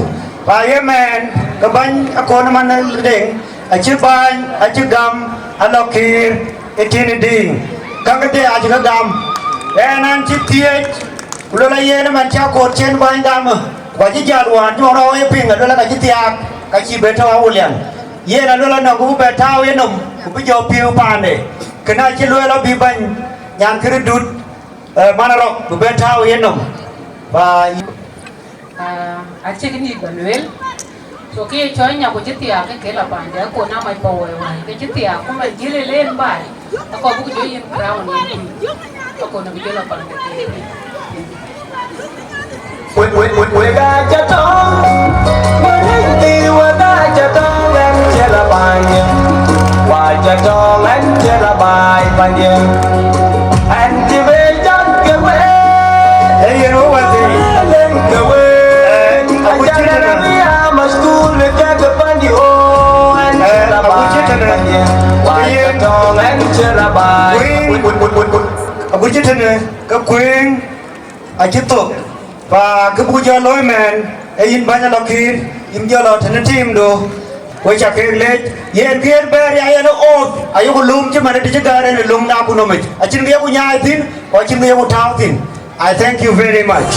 Ba ye mɛɛn, ke bäny akon man Deŋ, acï bäny, acï gam, Alɔŋ Kiir ë tiënë dïïŋ. Käk kedhie acï ke gam. Ɣɛn an cï thiëëc, ku luel ayen ëmën cï akot cïn bäny gam, ku acï jäl wään jɔŋ rɔt ye piŋ, aluel ka cï thiaak, ka cïï bɛ tɔ̈u Awulian. Yen aluel anɔŋ ku bï bɛ tääu yenɔm, ku bï jɔ piëëu paande. Kënë acï lueel abï bäny, nyan Kirdut, ee, man Arɔk, bï bɛ tääu yenɔm. Ba Aa, acïk nïïk bä lueel. So, kë ye cɔl nya ku cï thiaak, ke ke la paande, akon amac Pawuoi wään, ke cï thiaak, ku man jël ë len baai, akɔɔr buk jɔ yen crown yen piny. Akon abï jɔ la paande ke. Wek, wek, wek, wek aa ca tɔŋ, wek aa ca tɔŋ, wek aa ca tɔŋ, ɛn cï la paande. Wa ca tɔŋ, ɛn cï la baai paande. Ɛn cï be jɔt ke wek. Ee yen wek wäthii. Lëŋ ke wek. Ee, agut cï tënë. Acan bï a mashkul ke ke pandi o, ɛn cï la baai. Ee, agut cï tënë. Wa ca tɔŋ, ɛn cï la baai. Kuëëŋ. Agut cï tënë, ke kuëëŋ acï thok. Ba kë buk jɔ looi mɛɛn, ee yïn bäny Alɔŋ Kiir, yïn jɔ lɔ tënë tiimdu, ku ca kek leec, yen kë yen bɛ̈ɛ̈r ya yen ɣööt, ayeku lööm cï man ë të cï gäär en ë löŋ na ku nɔmic, acïn kë yeku nyaai thïn, ku acïn kë yeku tääu thïn. I thank you very much.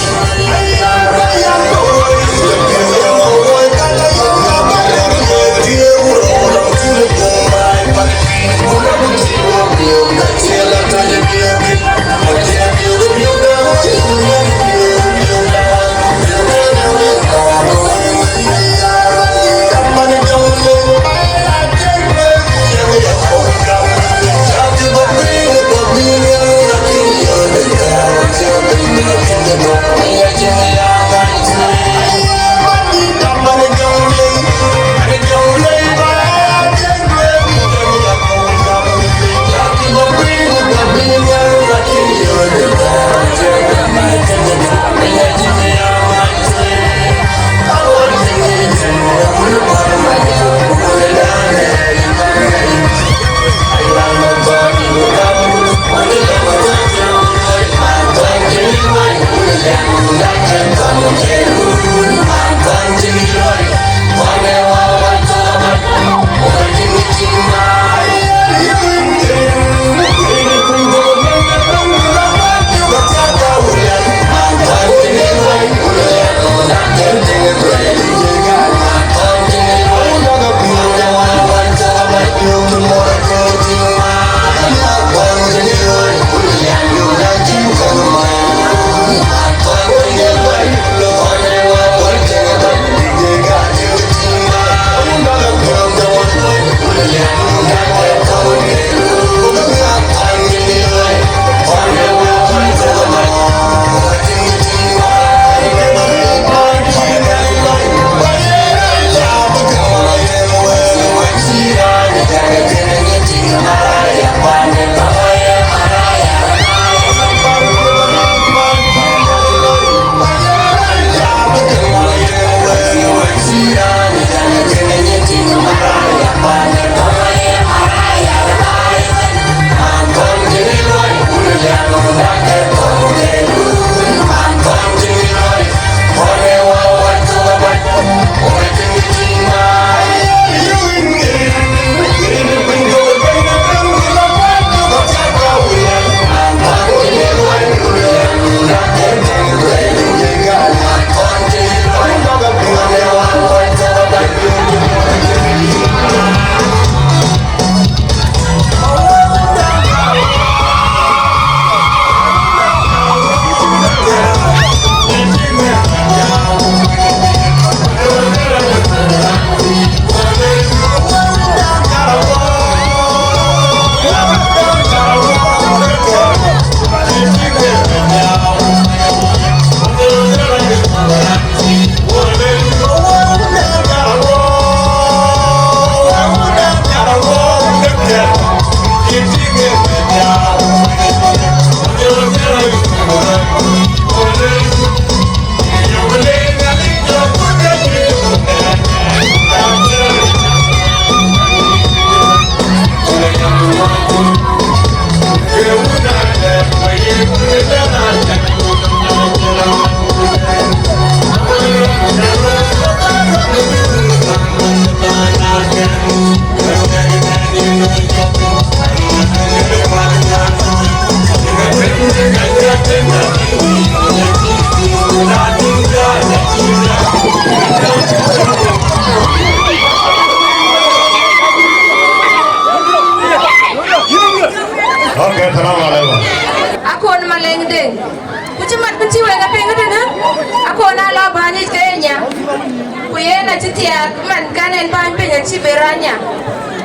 Thiaak man kan en bäny piny acï be ranya.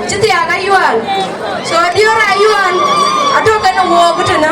Cï thiaak ayual. So diöör ayual. Atök kenë wook tënë.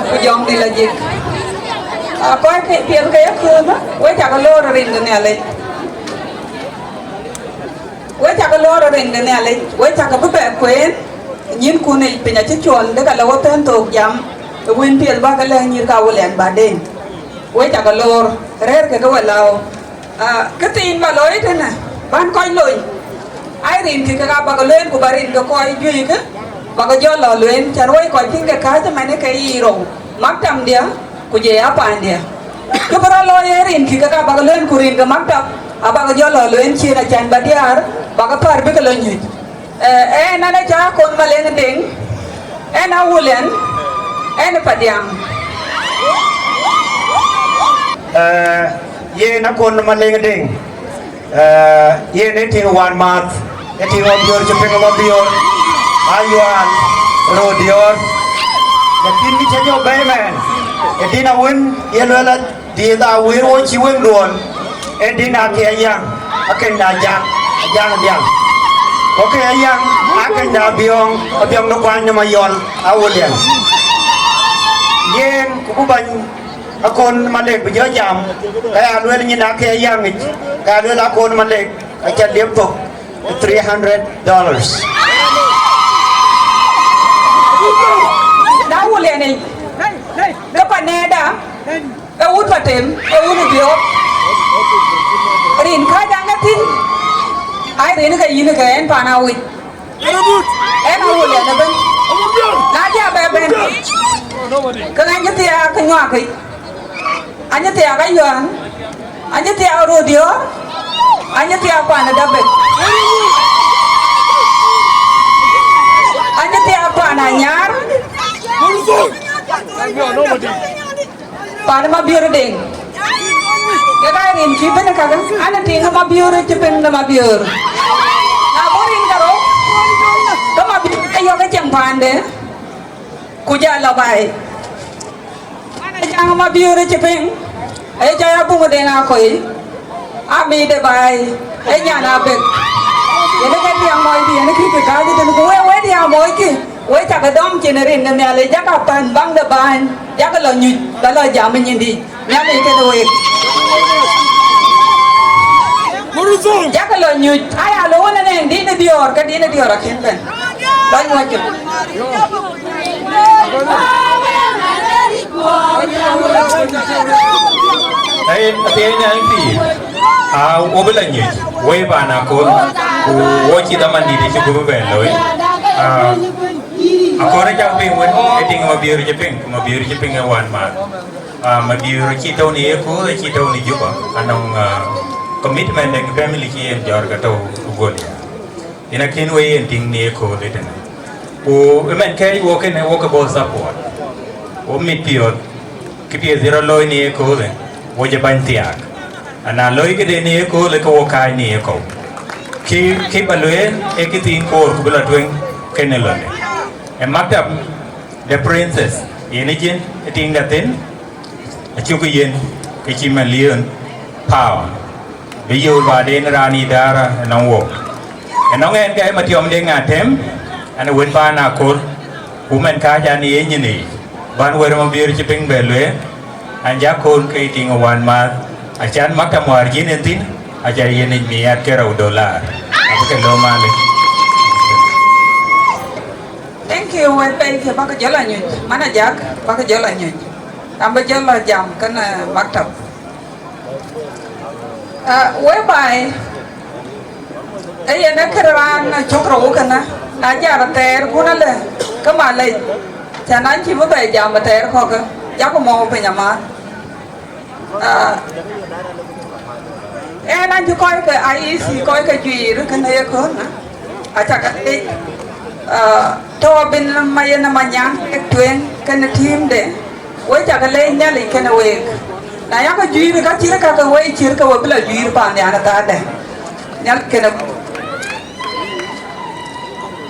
Ku jɔŋdït lɔ jik. Aa, kɔc ke piɛth ke ye kööm, we cakë loor rin ke Nhialic. We cakë loor rin ke Nhialic, we cakë bï bɛ kueen, nyïnkun yic piny acï cuɔl, dek ala we pɛ̈n thook jam, ë wën piɛth bä ke lɛ̈k nyïïr ka Awulian baden. We cakë loor, rɛ̈ɛ̈r kekë we lääu. Ah, kë thiin bä looi tënë, bän kɔc lony. Ai, rin kï kek abä ke lueel, ku bä rin ke kɔc juëc kë, bä ke jɔ lɔ lueel, cän woi kɔc piŋ ke kääc ëmɛnë ke yiic rou, maktamdiä, ku jɔ ya paandiä. Kë bï rɔt looi ee rin kï kek abä ke lueel, ku rin ke maktam, abä ke jɔ lɔ lueel cin acän bä diäär, bä ke päär bï ke lɔ nyuc. Eh, en an, aca Akon Maleŋ Deŋ, en Awulian, en Padiaŋ. Eh, yen Akon Maleŋ Deŋ. Eh, yen ë tiŋ wään maath, ë tiŋ Mabiöör cï piŋ Mabiöör, Ayual, Rodiɔ̈ɔ̈r. Lakin kë cä jɔ bɛ̈ɛ̈i mɛɛn, ë din awën ye lueel a dhiëëth a wëër wo cï wëŋ duɔ̈ɔ̈n, ë din akë Ayaŋ, akëny de Ajaŋ, Ajaŋ Diaŋ. Ku akë Ayaŋ, akëny de Abiɔ̈ɔ̈ŋ, Abiɔ̈ɔ̈ŋ de kuany de Mayɔl, Awulian. Yen ku bï bäny Akon Malek bï jɔ jam, ka ya lueel nyin akë Ayaŋ yic, ka ya lueel Akon Malek, ka ca liep thok three hundred dollars. Na Awulian yic, ke pa nɛɛda, e wut pa tem, e wun ë biɔɔk. Rin kääc aŋ e thïn, ai rin ke yïn ke en pan awïc. En Awulian ëbën. Na cï abɛ bɛ̈n, ke ɣɛn cï thiaak ke nyuak yic. Anyï thiaak Ayual, anyï thiaak Rodiɔ̈ɔ̈r, anyï thiaak pan ë Dabek, anyï thiaak pan Anyar, pan Mabiöör Deŋ. Ke ka rin cï bɛ̈n kakë, an, ë tiŋ Mabiöör cï piŋ de Mabiöör. Na bɔ̈ rin karou, ke Mabiöör ayɔ̈k ë cieŋ paande, ku jɔ lɔ baai. An, Ajaŋ Mabiöör cï piŋ, ee cɔɔc Abuŋ Deŋ Akɔ̈i, Amïïde baai, ee nyan Abek. Yen ë ke diaŋ mɔɔckï, yen ë kï ke kääc ëtën, ku wek, wek diaŋ mɔɔckï, wek cakë dɔm cin rin ë Nhialic, jakë pan baŋ de bäny, jakë lɔ nyuc, bä lɔ jam ë nyindï, Nhialic kenë wek. Jakë lɔ nyuc, aya lɔ wën ënɛn, din ë diɔ̈ɔ̈r, ke din ë diɔ̈ɔ̈r akën bɛ̈n. Lɔ nyuɔ̈c. Ëë, athiɛɛny ë M P, aa, wo bï lɔ nyuc, woi paan Akon, ku wo cï dhaman dït cï gup bɛ̈n looi. Aa, Akon acak piŋ wën, ë tiŋ Mabiöör cï piŋ, ku Mabiöör cï piŋ ë wään maath. Aa, Mabiöör cï tɔ̈u në yekööl, acï tɔ̈u në Juba, anɔŋ, aa, commitment de family cï yen jɔ̈ɔ̈r ke tɔ̈u ë Goliath. Yen akën wei yen tïŋ në yekööl ëtënë. Ku ëmɛn kɛ̈ɛ̈c wok kënë, wok ke bɔ̈ support. Wo mit piɔ̈ɔ̈th, kë piɛth cï rɔt looi në yeköölë, wo jɔ bäny thiaak. Ana looi këde në yeköölë, ke wo kääc në yekɔ̈u. Kë, kë bä lueel, ee kë thiin koor ku bï lɔ tueŋ kënë lɔnë. Ë maktab de Princess, yen ë jin ë tiŋ de thïn, acuk yen ke cï million pound. Bï yöör baden raan idara ënɔŋ wok. Ënɔŋ ɛn ke Matiɔm Deŋ Atem, an, wën paan Akon, ku mɛn kääc an, ye nyin yic. Bän wër Mabiöör cï piŋ bɛ lueel, an, jak Akon ke tiŋ ë wään maath, acan maktam wäär jin en thïn, aca yen yic miat ke rou dollar. Abï ke lɔ mali. Pɛi ke bäk jɔl a nyuc, man Ajak bäk jɔl a nyuc. An bï jɔl a jam kenë maktab. Ah, whereby, ee yen ë kërë raan cök rou kënë, na jam thɛɛr kun alë, ke malec, cän an cï bï bɛ jam thɛɛr kɔ̈kë, jakï mɔ̈u piny amääth. Ah, ɛn an cï kɔc ke I E C, kɔc ke juiir kënë ye köölë, acä ke leec, ah, tɔ̈ abï ma yen ë Manyaŋ kek tueŋ kenë tiimde, we cä ke leec Nhialic kenë week. Na yakë juiir ka cït kakë we cït ke we bï lɔ juiir paannhial ë thaardɛ̈. Nhialic kenë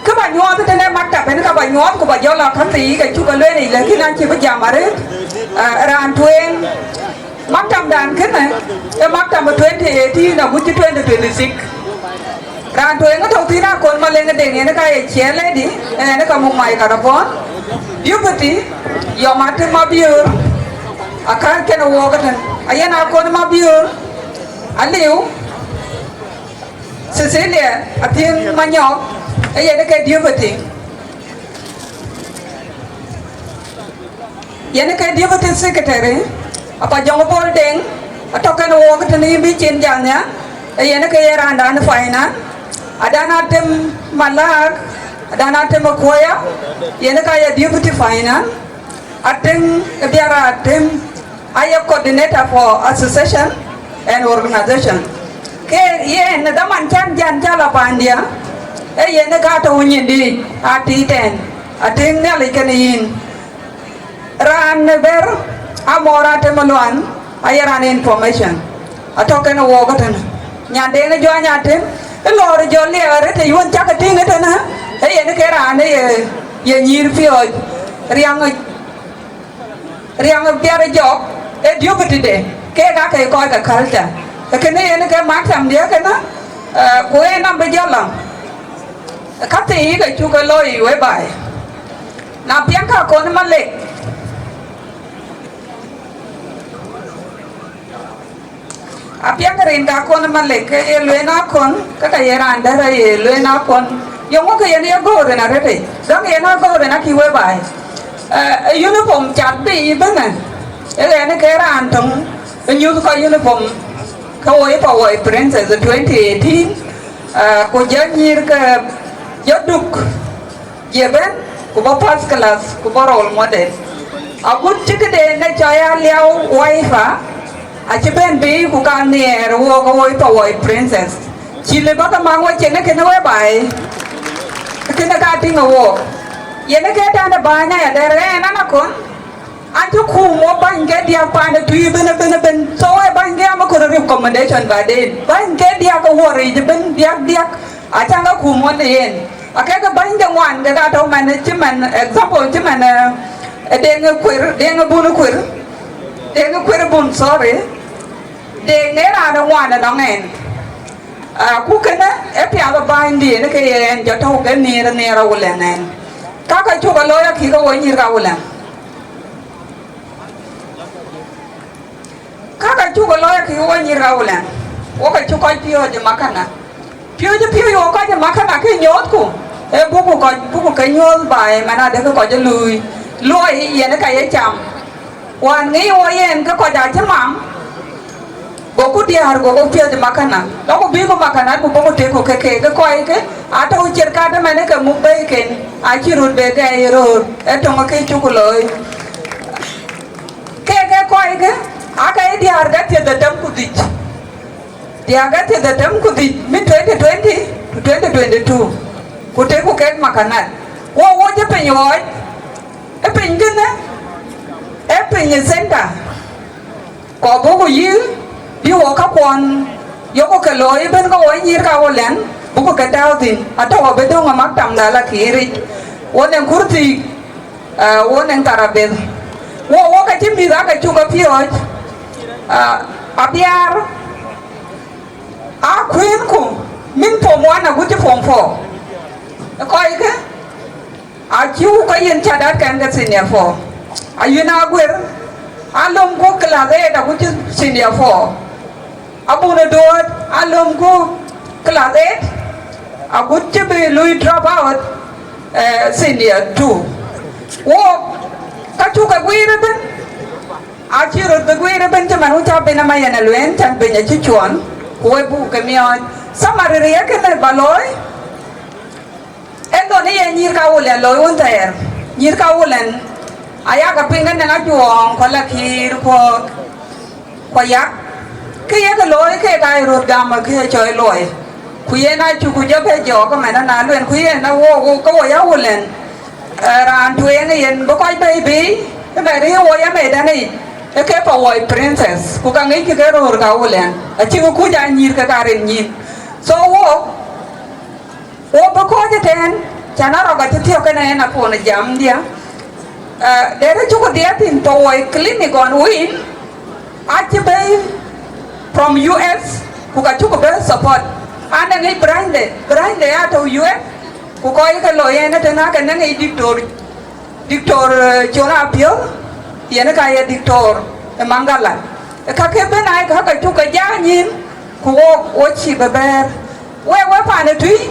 Kë bä nyuɔɔth tënë maktab, en ka bä nyuɔɔth ku bä jɔ lɔ käŋ thii ke cuk ë lueel yic, lakin an cï bï jam arëët, ah, raan tueŋ. Maktabdan kënë, ee maktab ë twenty eighteen agut cï twenty twenty-six. Raan tueŋ ë tɔ̈u thïn Akon Maleŋ Deŋ, en ka ye chair lady, en ka muk microphone. Deputy, Yom Atem Mabiöör, akäl kenë wook ëtën. Ayen Akon Mabiöör, aliu. Cecilia Athiëŋ Manyɔk, ee yen ke deputy. Yen ke deputy secretary, apa Jɔŋ Bol Deŋ, atɔ̈ kenë wook tënë yïn bï cin jal nhial, ee yen ke ye raandan finance. Adan Atem Malak, Adan Atem Akuoya, yen ka ye deputy finance. Atem Biara Atem, aye coordinator for association and organization. Ke yen në dhaman cän jän cä lɔ paandië, ee yen ë ka tɔ̈u nyindi atiitɛn, atiŋ Nhialic kenë yïn. Raan në bɛ̈r, Amɔɔr Atem Luan, aye raan information, atɔ̈ kenë wook ëtënë. Nyan Deŋ Juany Atem, ë lɔɔr jɔ liɛɛk arëët ë yuön cäkë tïŋ ëtënë, ee yen ke raan ë ye, ye nyïïr piɔ̈ɔ̈c, riaŋ Riaŋ Biar Jɔk, ee deputy de, keek aa ke kɔc ke culture. Ee kënë yen ke maktab dië kënë, eh, ku en nɔm bï jɔ lɔ. Ka thii ke cuk ke looi whereby, na piɛŋ ka Akon Malek, apiɛŋ rin ka Akon Malek, ke ye lueel Akon, ke ka ye raan dɛ̈t aye lueel Akon. Yeŋö ke yen ye göör en arëët ë? Dɔ̈ŋ yen agöör en akï whereby, eh, uniform cath bï bïnë, ee ɣɛn ke raan töŋ ë nyuth kɔc uniform, ke woi pa woi Princess twenty eighteen, eh, ku jɔ nyïïr ke jɔ duk. Ye bɛ̈n, ku bɔ̈ first class, ku bɔ̈ role model. Agut cï këden ë cɔl Aliau Wiper, acï bɛ̈n bï ku ka nhiɛɛr wook ë woi pa woi Princess. Cï lë bä ke maŋ wecin ë kënë whereby, kënë ka tïŋ ë wook. Yen ë ke tɛ̈n ë bäny aya dɛ̈r ɣɛn an Akon, an cï kum wo bäny ke diäk paan ë tui ëbën, ëbën, ëbën. So ë bäny ke ama kɔn recommendation baden. Bäny ke diäk ë wuɔr yic ëbën, diäk, diäk, acä ke kum wo në yen. Akek bäny de ŋuan kek atɔ̈ man, cï man, example, cï man, eh, Deŋ Kuer, Deŋ Bun Kuer, Deŋ Kuer Bun, sorry. Deŋ ee raan ë ŋuan ënɔŋ ɛn. Ah, ku kënë ë piath ë bänydiën ke ye ɛn jɔ tɔ̈u ke nhiëër nhiëër awulɛn ɛn. Ka ka cuk ë looi akï ke wo nyïïr ka awulɛn. Ka ka cuk ë looi akï ke wo nyïïr ka awulɛn. Wo ke cuk kɔc piööc ë makana. Piööc ë piööc wo kɔc ë makana ke nyoothku. Ee buku kɔc, buku ke nyuɔɔth baai man adekï kɔc ë luui. Luɔi yen ë ka ye cam. Wään ŋic wo yen ke kɔc acï mam, goku diäär, goku piɔ̈ɔ̈th ë makana, lɔku bïku makana, ku bɔku tëëku ke keek, ke kɔc ke atɔ̈u ciɛt kadë man ke muk bɛ̈iken, acï röt bɛ gɛɛi ë röör, ë töŋ ke cuk looi. Keek ke kɔc ke, ake ye diäär ke thiërdhetem ku dhïc. Diäär ke thiërdhetem ku dhïc, min twenty twenty to twenty twenty-two, ku tëëku kek makana. Wo wo cï piny ɣɔɔc, ë piny kënë, ë piny ë center. Kɔ buku yï bï wo kakuɔn yöku ke looi ëbën ke wo nyïïr ka wo lɛn, buku ke tääu thïn, atɔ̈u abï döŋ ë maktamda la kiiric, wo nɛŋ kurthi, eh, wo nɛŋ tharabeth. Wo, wo ka cï mïth ake cuk ke piööc, eh, abiaar, aa kuëënku, min form one agut cï form four. Ë kɔckë, acï ku ke yen cadat kɛn ke senior four. Ayuen Aguer, alömku class eight agut cï senior four. Abun ë Duööt, alömku class eight agut cï bï lui drop out, eh, senior two. Wok, ka cuk ke guiir ëbën, acï röt bï guiir ëbën cï man wun cä ben ëmä yen ë lueen cän piny acï cuɔn, ku we buk ke miɔɔc. Summary ë kënë ba looi, ë dhon ë ye nyïïr ka wulɛn looi wun thɛɛr. Nyïïr ka wulɛn, aya ke piŋ ke nɛŋ ajuɔɔŋ, ku la kïïr, ku ku yak, ke ye ke looi ke ka ye röt gam ke ye cɔi looi. Ku yen a cuk ku jɔ ke jɔɔk ëmɛn ana luɛn, ku yen a wo, wo, ke wo ya wulɛn, eh, raan tueŋ yen bï kɔc bɛ̈i bei, ëmɛn ye wo ya mɛtdɛn yic, ë ke pa woi princess, ku ka ŋic ke ke röör ka wulɛn, acïk kuc a nyïïr ke ka rin nyïn. So wo, wo bï kɔc ëtɛ̈ɛ̈n, cän arɔk acï thiɔ̈k kënë en akon ë jamdiɛ̈. Eh, dɛ̈t ë cuk dhiɛɛth thïn tɔ woi clinic ɣɔn win, acï bɛ̈i from U S, ku ka cuk bɛ̈i support. An, ë ŋic branch de, branch de ya tɔ U S, ku kɔc ke lɔ yen ëtënë ke nɛŋ ŋic diktor. Diktor, eh, Col Apiöth, yen ka ye diktor ë Mangala. Ka ke bɛ̈n ai ka ke cuk ke jaa nyïn, ku wo, wo cï bï bɛ̈ɛ̈r. Wek, wek paan ë tui,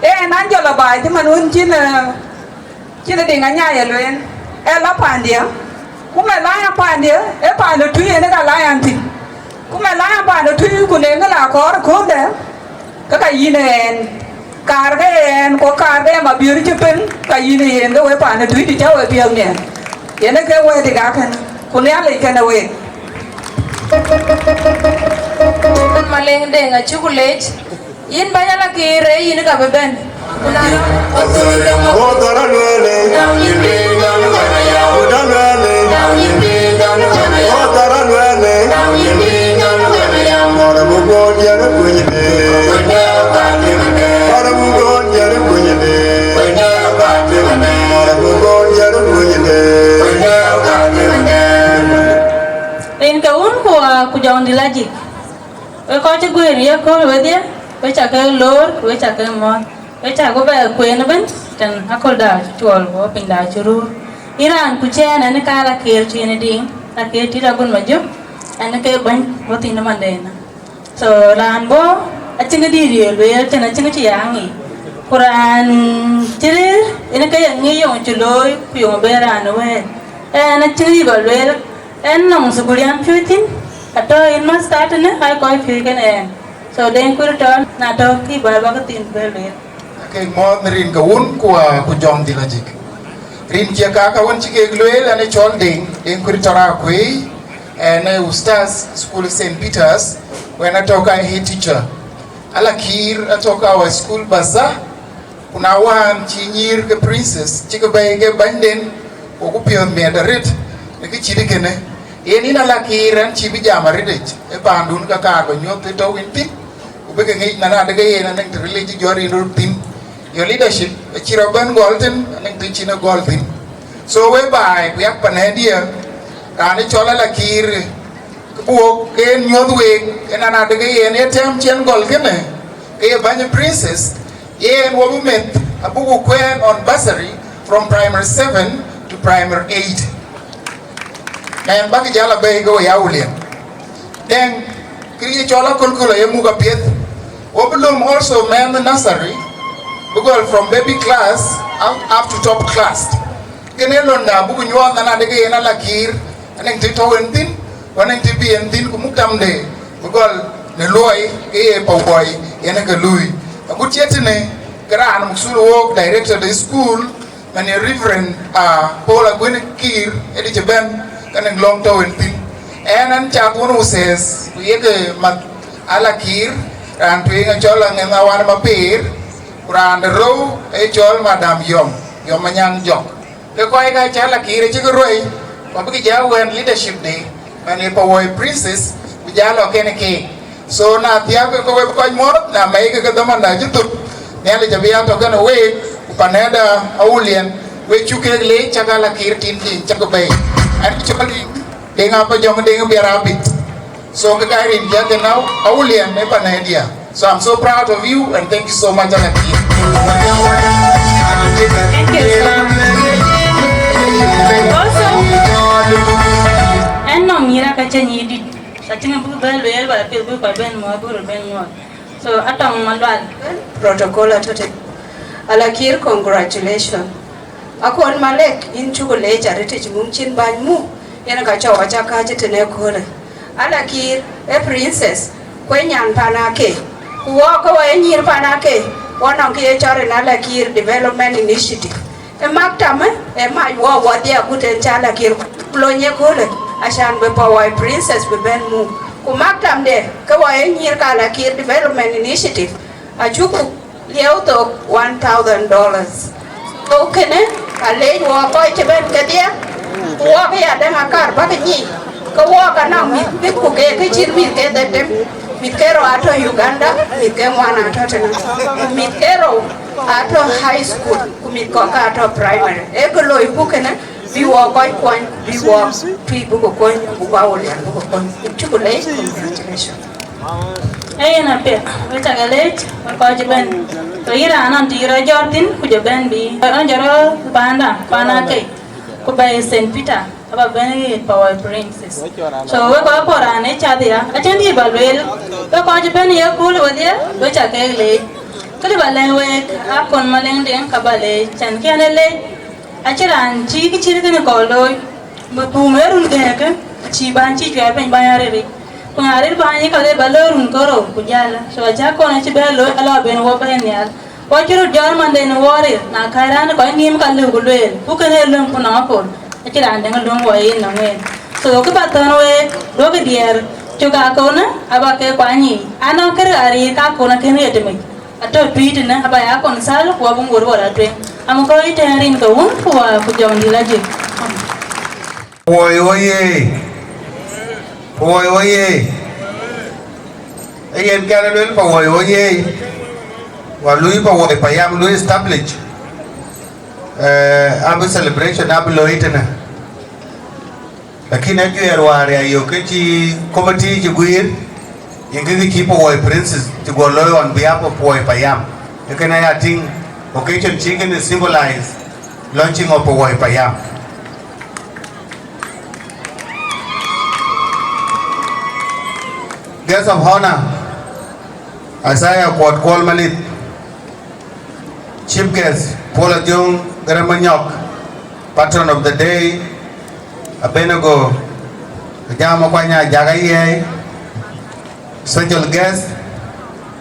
ee en an jɔl abaai cï man wun cïn, eh, cïn Diŋ Anyai ë lueel, ee la paandiɛ̈. Ku mɛn la yan paandiɛ̈, ee paan ë tui en ka la yan thïn. Ku mɛn la yan paan ë tui, ku neŋ la kɔɔr ë kööldɛ, ke ka yïn ë ɛn. Kaar ke yen, ku kaar ke yen Mabiöör cï piŋ, ka yïn ë yen ke wek paan ë tui, të cä we piɔ̈ɔ̈th niɛn. Yen ë ke wɛ̈ɛ̈t ë kakën, ku Nhialic kënë week. Maleng Deŋ acuk lec, yïn bäny Alakiir, ee yïn ka bï bɛ̈n. Ku na Rin ke wun ku, ah, ku jɔŋdït lajik. Wek kɔc cï guëër ye kööl wedhie, wek ca ke loor, wek ca ke mɔ̈ɔ̈th. Wek ca ku bɛ kueen ëbën, tën aköl da cuɔl ku piny da cï ruur. Yïn raan ku cɛɛn ɛn ka Alakiir cïn ë diŋ, Alakiir tit agun ma jök, ɛn ke bäny bɔ̈ thïn ë mandɛn. So, raan bɔ̈, acïn kë dït ye lueel, tën acïn kë cï ya ŋic. Ku raan cï rëër, yen ke ye ŋic yɔŋ cï looi, ku yɔŋ bɛ raan ë wɛ̈ɛ̈t. Ɛn acïn kë yï ba lueel, ɛn nɔŋ thukul yan piööc thïn, atɔ̈ yïn master tënë, ai kɔc piööc kenë ɛn. So, den kuëër tɔ̈, na tɔ̈ kï ba bä ke thïn bɛ lueel. Ke mɔ̈ɔ̈th në rin ke wun ku, ah, ku jɔŋdït lajik. Rin cie kaka wën cï kek lueel, ɛn ë cɔl Deŋ, Deŋ kuëër tɔ̈ ra kuëëi, ɛn ë ustaz school Saint Peter's, wën atɔ̈ ka head teacher. Alakiir atɔ̈ ka wa school bazaar, ku na wään cï nyïïr ke princess, cï ke bɛ̈i ke bänyden, ku ku piɔ̈ɔ̈th miɛt arëët, në kë cït kënë. Yen yïn Alakiir ɛn cï bï jam arëëtic, ë paandun ka kaar ba nyuɔ̈th të tɔ̈u yïn thïn, ku bï ke ŋic man adï ke yen anɛŋ të ril yic jɔt rin röt thïn. Your leadership acï rɔt bɛ̈n gɔl thïn, anɛŋ të cïn ë gɔl thïn. So, we baai, ku yak panɛ̈diɛ̈, raan ë cɔl Alakiir, ke bï wok ke yen nyuɔ̈th week, ënɔn adï ke yen ye tɛ̈m cï en gɔl kënë, ke ye bäny princess, yen wo bï meth, abuku kuɛɛn on bursary from primary seven to primary eight. Mɛn bäk jäl abɛ̈i ke we ya Awulian. Then, kë ye cɔl akölaköl aye muk apiɛth. Wo bï löm also mɛn nursery, bï gɔl from baby class up, up to top class. Kënë londa buk nyuɔɔth nɔn adï ke yen Alakiir, anɛŋ të tɔ̈u en thïn, ku anɛŋ të bï en thïn, ku muk tamde, bï gɔl në luɔi ke ye pɔ̈u bɔi, yen ë ke luui. Agut cï tënë, ke raan muk thul wook director de school, man ye Reverend, ah, Paul Aguën Kiir, ë dï cï bɛ̈n, ke anɛŋ lɔ̈ŋ tɔ̈u en thïn. Ɛn, ɛn ca kun wuthɛɛth, ku yek, eh, math Alakiir, raan tueŋ acɔl Aŋɛn Awan Mapeer, ku raan de rou ë cɔl Madam Yɔm, Yɔm Anyaŋ Jɔk. Ke kɔc ka cä Alakiir acï ke ruɛi, ku abï ke jä wɛ̈n leadership de, man ë Pawuoi Princess, bï jä lɔ kenë keek. So, na thiaak ke, ke wek kɔc muɔ̈ɔ̈th, na mɛi ke, ke dhamanda cï thök, Nhialic abï ya tɔ kenë week, ku panɛ̈da Awulian, wek cuk keek leec, cak Alakiir tin, tin, cak bɛ̈i. Ɛn cɔl Deŋ Apajɔŋ, Deŋ Biar Abit. So, ke ka rin jä ke na Awulian ë panɛ̈dia. So, I'm so proud of you and thank you so much, Alakiir. Thank you, sir. Also, ɛn nɔŋ nyïïr aka cä nyïïr dït. Ka cïn bï bɛ̈n lueel, ba pil bï kɔc bɛ̈n muɔɔth, bï röt bɛ̈n muɔɔth. So, Atɔŋ Malual. Protocol atɔ̈ tëde. Alakiir, congratulations. Akon Malek, yïn cuk leec arëtic, mum cïn bäny mu, yen ka cɔk acä kääc tënë köölë. Ala Kiir ë princess, ku ë nyan pan Akei. Ku wɔ ke wɔ ye nyïïr pan Akei, wɔ nɔŋ kë ye cɔl en Ala Kiir Development Initiative. Ë maktam ë, ë mac wɔ wɔdhia agut en cä Ala Kiir lony ë köölë, acan bï Pawai princess bï bɛ̈n muk. Ku maktamde, ke wɔ ye nyïïr ka Ala Kiir Development Initiative, acuku liɛu thok one thousand dollars. So kënë, aleec wɔ kɔc cï bɛ̈n kedhie, ku wɔ ke ya dɛ̈ŋ akar bäk nyic, ke wɔ ka nɔŋ mïth bï ku ke ke cït mïth ke dhetem, mïth ke rou atɔ̈ Uganda, mïth ke ŋuan atɔ̈ tënë, ku mïth ke rou atɔ̈ high school, ku mïth kɔ̈k atɔ̈ primary. Ee kë loi ku kënë, bï wɔ kɔc kuɔny, bï wɔ tui bï ku kony, ku bï ku Awulian bï ku kony. Cuk leec, congratulations. Ee yen apiɛth, wek cak leec, wek kɔc ëbɛ̈n. Ke yïn raan nɔn tïï rɔt jɔt thïn, ku jɔ bɛ̈n bï, ɣɔn jɔ rɔt panda, pan Akei, ku bɛ̈i Saint Peter, aba bɛ̈n ɣet Pawai princess. So wek kɔc puɔ̈u raan ë cath ya, acïn dït ba lueel, wek kɔc ëbɛ̈n ye kööl wedhie, wek cak keek leec. Këdï ba lɛ̈k wek, Akon Malek Deŋ ka ba leec, cän kën ë leec, acïn raan cï kë cït kënë kɔɔr looi, bï pum ë run gɛ̈ɛ̈kë, acï bäny cï cuɛɛr piny bäny arëëric. Ku na rëër bäny ka le ba looi run ke rou ku jäl. So acä kɔn acï bɛ looi ala ben wɔ bɛ̈n nhial. Wɔ cï röt jɔt manden wɔ rëër, na kɛ̈i raan kɔc nïïm ka lëu ku lueel, ku kënë ë löŋ ku nɔŋ akol, acïn raan dɛ̈ŋ löŋ wɔ yen nɔŋ en. So kë ba thɔ̈n week, duɔ̈kï diɛɛr, cök akɔn aba ke kuany yiic, anɔŋ kërë arëër ka akɔn akën riɛt tëmec. Atɔ̈ tuiic tënë aba ya kɔn thal ku abï ŋot wär atueŋ. Am kɔc tɛ̈ɛ̈n rin ke wun ku wäär ku jɔŋdït lajik. Pawai oyee! Pawai oyee! Ee yen kɛn ë luel Pawai oyee! Wa lui Pawai payam lui establish. Eh, abï celebration abï looi tënë. Lakin ajuɛɛr wäär ya yök ke cï committee cï guiir, yen ke cï Pawai princess cï guɔ looi on behalf of Pawai payam. Ee kën aya tïŋ occasion cï kën symbolize launching of Pawai payam. Guest of honor, Isaiah Kuɔt Kuɔl Malith. Chief guest, Paul Ajoŋ Garang Manyok, patron of the day, Abednego Ajak Makuany Ajak Ayiɛɛi, special guest,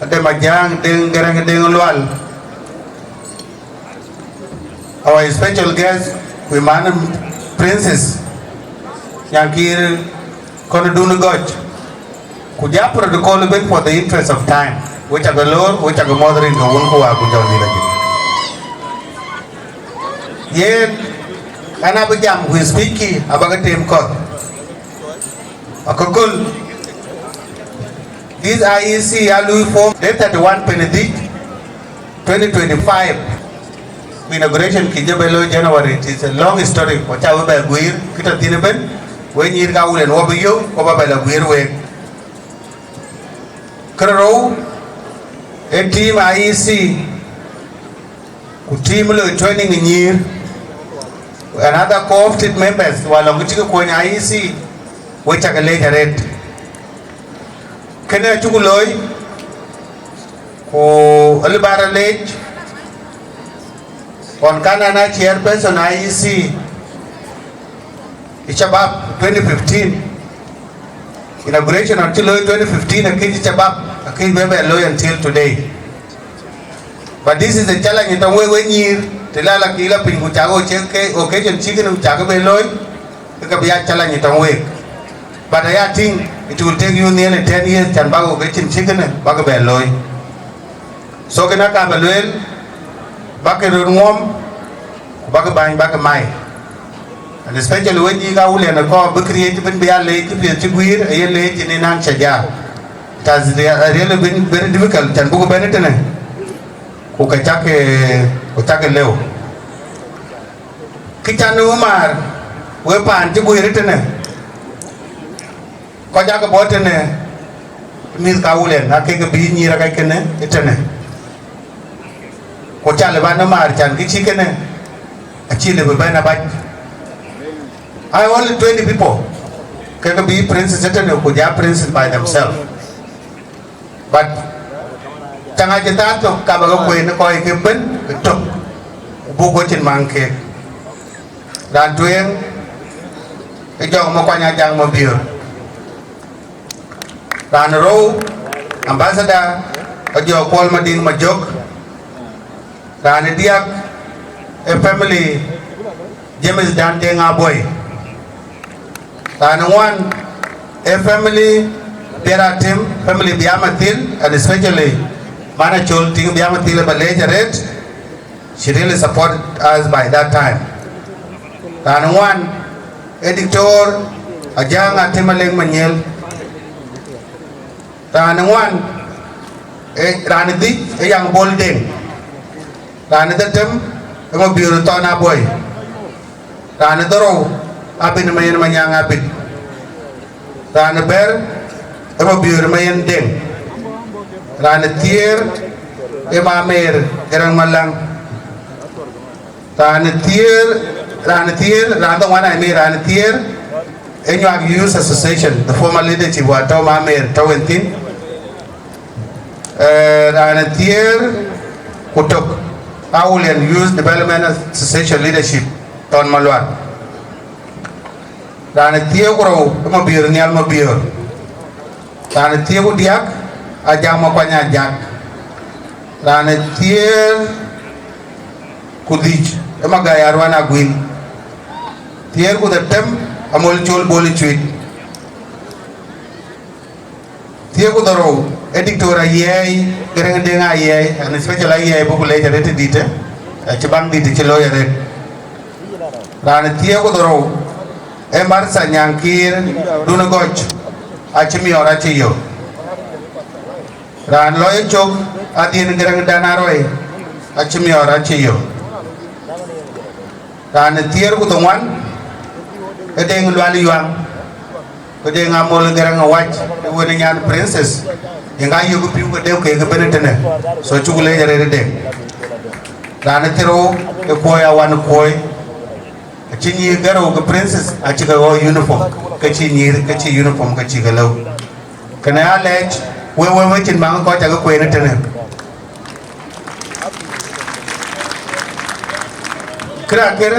Adem Ajak Deŋ Garang Deŋ Lual, our special guest, ku man princess, Nyankir Kɔn Dun Gɔc. Ku ja protocol ëbën for the interest of time. Wek cak lor, wek cak muɔ̈th rin ke wun ku wäär ku jɔŋdït lajik. Yen, an abï jam ku speech kï, abä ke tem kɔ̈th. Akököl, this I E C a lui form day thirty-one Penedhic, twenty twenty-five. Ku inauguration kï jɔ bɛ looi January, it is a long story. Ku cä we bɛ guiir, kë tɔ̈ thïn ëbën, we nyïïr ka Awulian wɔ bï yök, ku bä bɛ lɔ guiir week. Kërë rou, ee team I E C, ku team loi training ë nyïïr, ku another co-opted members, wa lɔŋ cï ke kuɔny I E C, we cak leec arëët. Kënë acuk looi, ku alë bä rɔt leec, ɣɔn kan an a chairperson I E C, ë Shabab twenty fifteen. Inauguration ɣɔn cï looi twenty fifteen, akëc Shabab, akëc bɛ bɛ looi until today. But this is a challenge tɔŋ wek we nyïïr, të la la kï la piny ku cak occasion cï kënë ku cak bɛ looi, ke ka bï ya challenge tɔŋ wek. But aya tïŋ, it will take you nearly ten years can bäk occasion cï kënë bäk bɛ looi. So kënë aka bɛ lueel, bäk röt ŋuɔm, ku bäk bäny bäk mai. And especially we nyïïr ka Awulian ë kɔɔr bï create bën bï ya leec cï piɛth cï guiir, aye leec ë ninan ca ja. It has rea-, really been very difficult can buk bɛ̈n ëtënë. Ku ka cak, ku cak lëu. Kë can ë wämär, we paan cï guiir ëtënë. Kɔc aa ke bɔ̈ tënë mïth ka Awulian, aa kek ke bï nyïïr ë kac kënë ëtënë. Ku cal ë bän ë määr can kë cï kënë acï lëu bï bɛ̈n abac. Aa only twenty people kek ke bï princess ëtënë, ku ja princess by themselves. But caŋ acï thaar tök ka bä ke kueen ë kɔc ke bën ë tök, ku buk guɔ cin maŋ keek. Raan tueŋ ë Jɔk Makuany Ajaŋ Mabiöör. Raan rou, Ambassador ë Jɔk Kuɔl Madiŋ Majök. Raan diäk ë family James Dan Deŋ Abuɔi. Raan ŋuan ë family Biɛr Atem, family Biamathil, and especially Mana Col Tiŋ Biamathil ë ba leec arëët. She really supported us by that time. Raan ŋuan ë Diktor Ajaŋ Atem Aleŋ Manyiel. Raan ŋuan ë, raan dhïc ë Yaŋ Bol Deŋ. Raan dhetem ë Mabiöör Thɔn Abuɔi. Raan dhorou Abit Mayen Manyaŋ Abit. Raan bɛ̈r ë Mabiöör Mayen Deŋ. Raan thiëër ë Mamer Garaŋ Malaŋ. Raan thiëër, raan thiëër, raan dhoŋuan, I mean, raan thiëër ë Nyuak Youth Association, the former leadership wa tɔ̈ Mamer tɔ̈ en thïn. Eh, raan thiëër ku tök, Awulian Youth Development Association leadership, Thɔn Malual. Raan thiëër ku rou ë Mabiöör Nhial Mabiöör. Raan thiëër ku diäk, Ajaŋ Makuany Ajak. Raan thiëër ku dhïc ë Magai Aruan Aguil. Thiëër ku dhetem, Amol Col Bol Cuit. Thiëër ku dhorou ë Diktor Ayiɛɛi, Garaŋ Deŋ Ayiɛɛi, and especially Ayiɛɛi buk leec arëët ë dïtë, acï baŋ dït cï looi arëët. Raan thiëër ku dhorou ë Martha Nyaŋ Kiir Dun Gɔc, acï miɔɔr acï yök. Raan lɔ ye cök Adhiën Garaŋ Dan Aruɔi, acï miɔɔr acï yök. Raan thiëër ku dhoŋuan ë Deŋ Lual Yuaŋ, ku Deŋ Amol Garaŋ Awac, ë wën ë nyan Princess, yen ka yök pïu ke deu kek ëbën ëtënë. So cuk leec arëët ë Deŋ. Raan ë thiërou ë Kuɔi Awan Kuɔi, acï nyïïr ke rou ke Princess, acï ke ɣɔ̈ɔ̈c uniform, ke cï nyïïr, ke cï uniform, ke cï ke lëu. Kënë alɛɛc, wek, wek, wek cïn maŋ kɔc cakë kueen ëtënë. Kërë akër,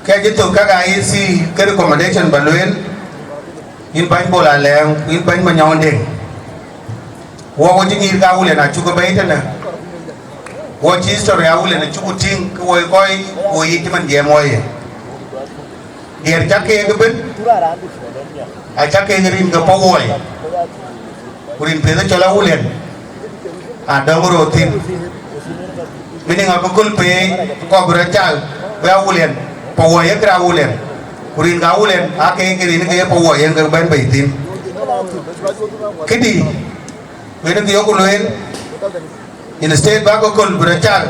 ke jï thök kak I E C, ke recommendation ba lueel, yïn bäny Bol Alɛɛŋ, yïn bäny Manyɔŋ Deŋ. Wɔ, wɔ cï nyïïr ka Awulian acuk ke bɛ̈i tënë. Wɔ cï history Awulian acuk tïŋ, ke wɔ kɔc, wɔ yic cï man jiɛɛm wɔ ye. Diɛɛr cak keek ëbën, acak keek rin ke Pawuɔi, ku rin piɛth ë cɔl Awulian, adɔŋ röör thïn. Meaning abï köl peei, kɔp bï rɔt cal, bï Awulian, Pawuɔi ye kërë Awulian, ku rin ke Awulian, aa keek rin ke ye Pawuɔi yen ke bɛ̈n bei thïn. Këdï, wën kë yok lueel, instead bäk ke köl bï rɔt cal,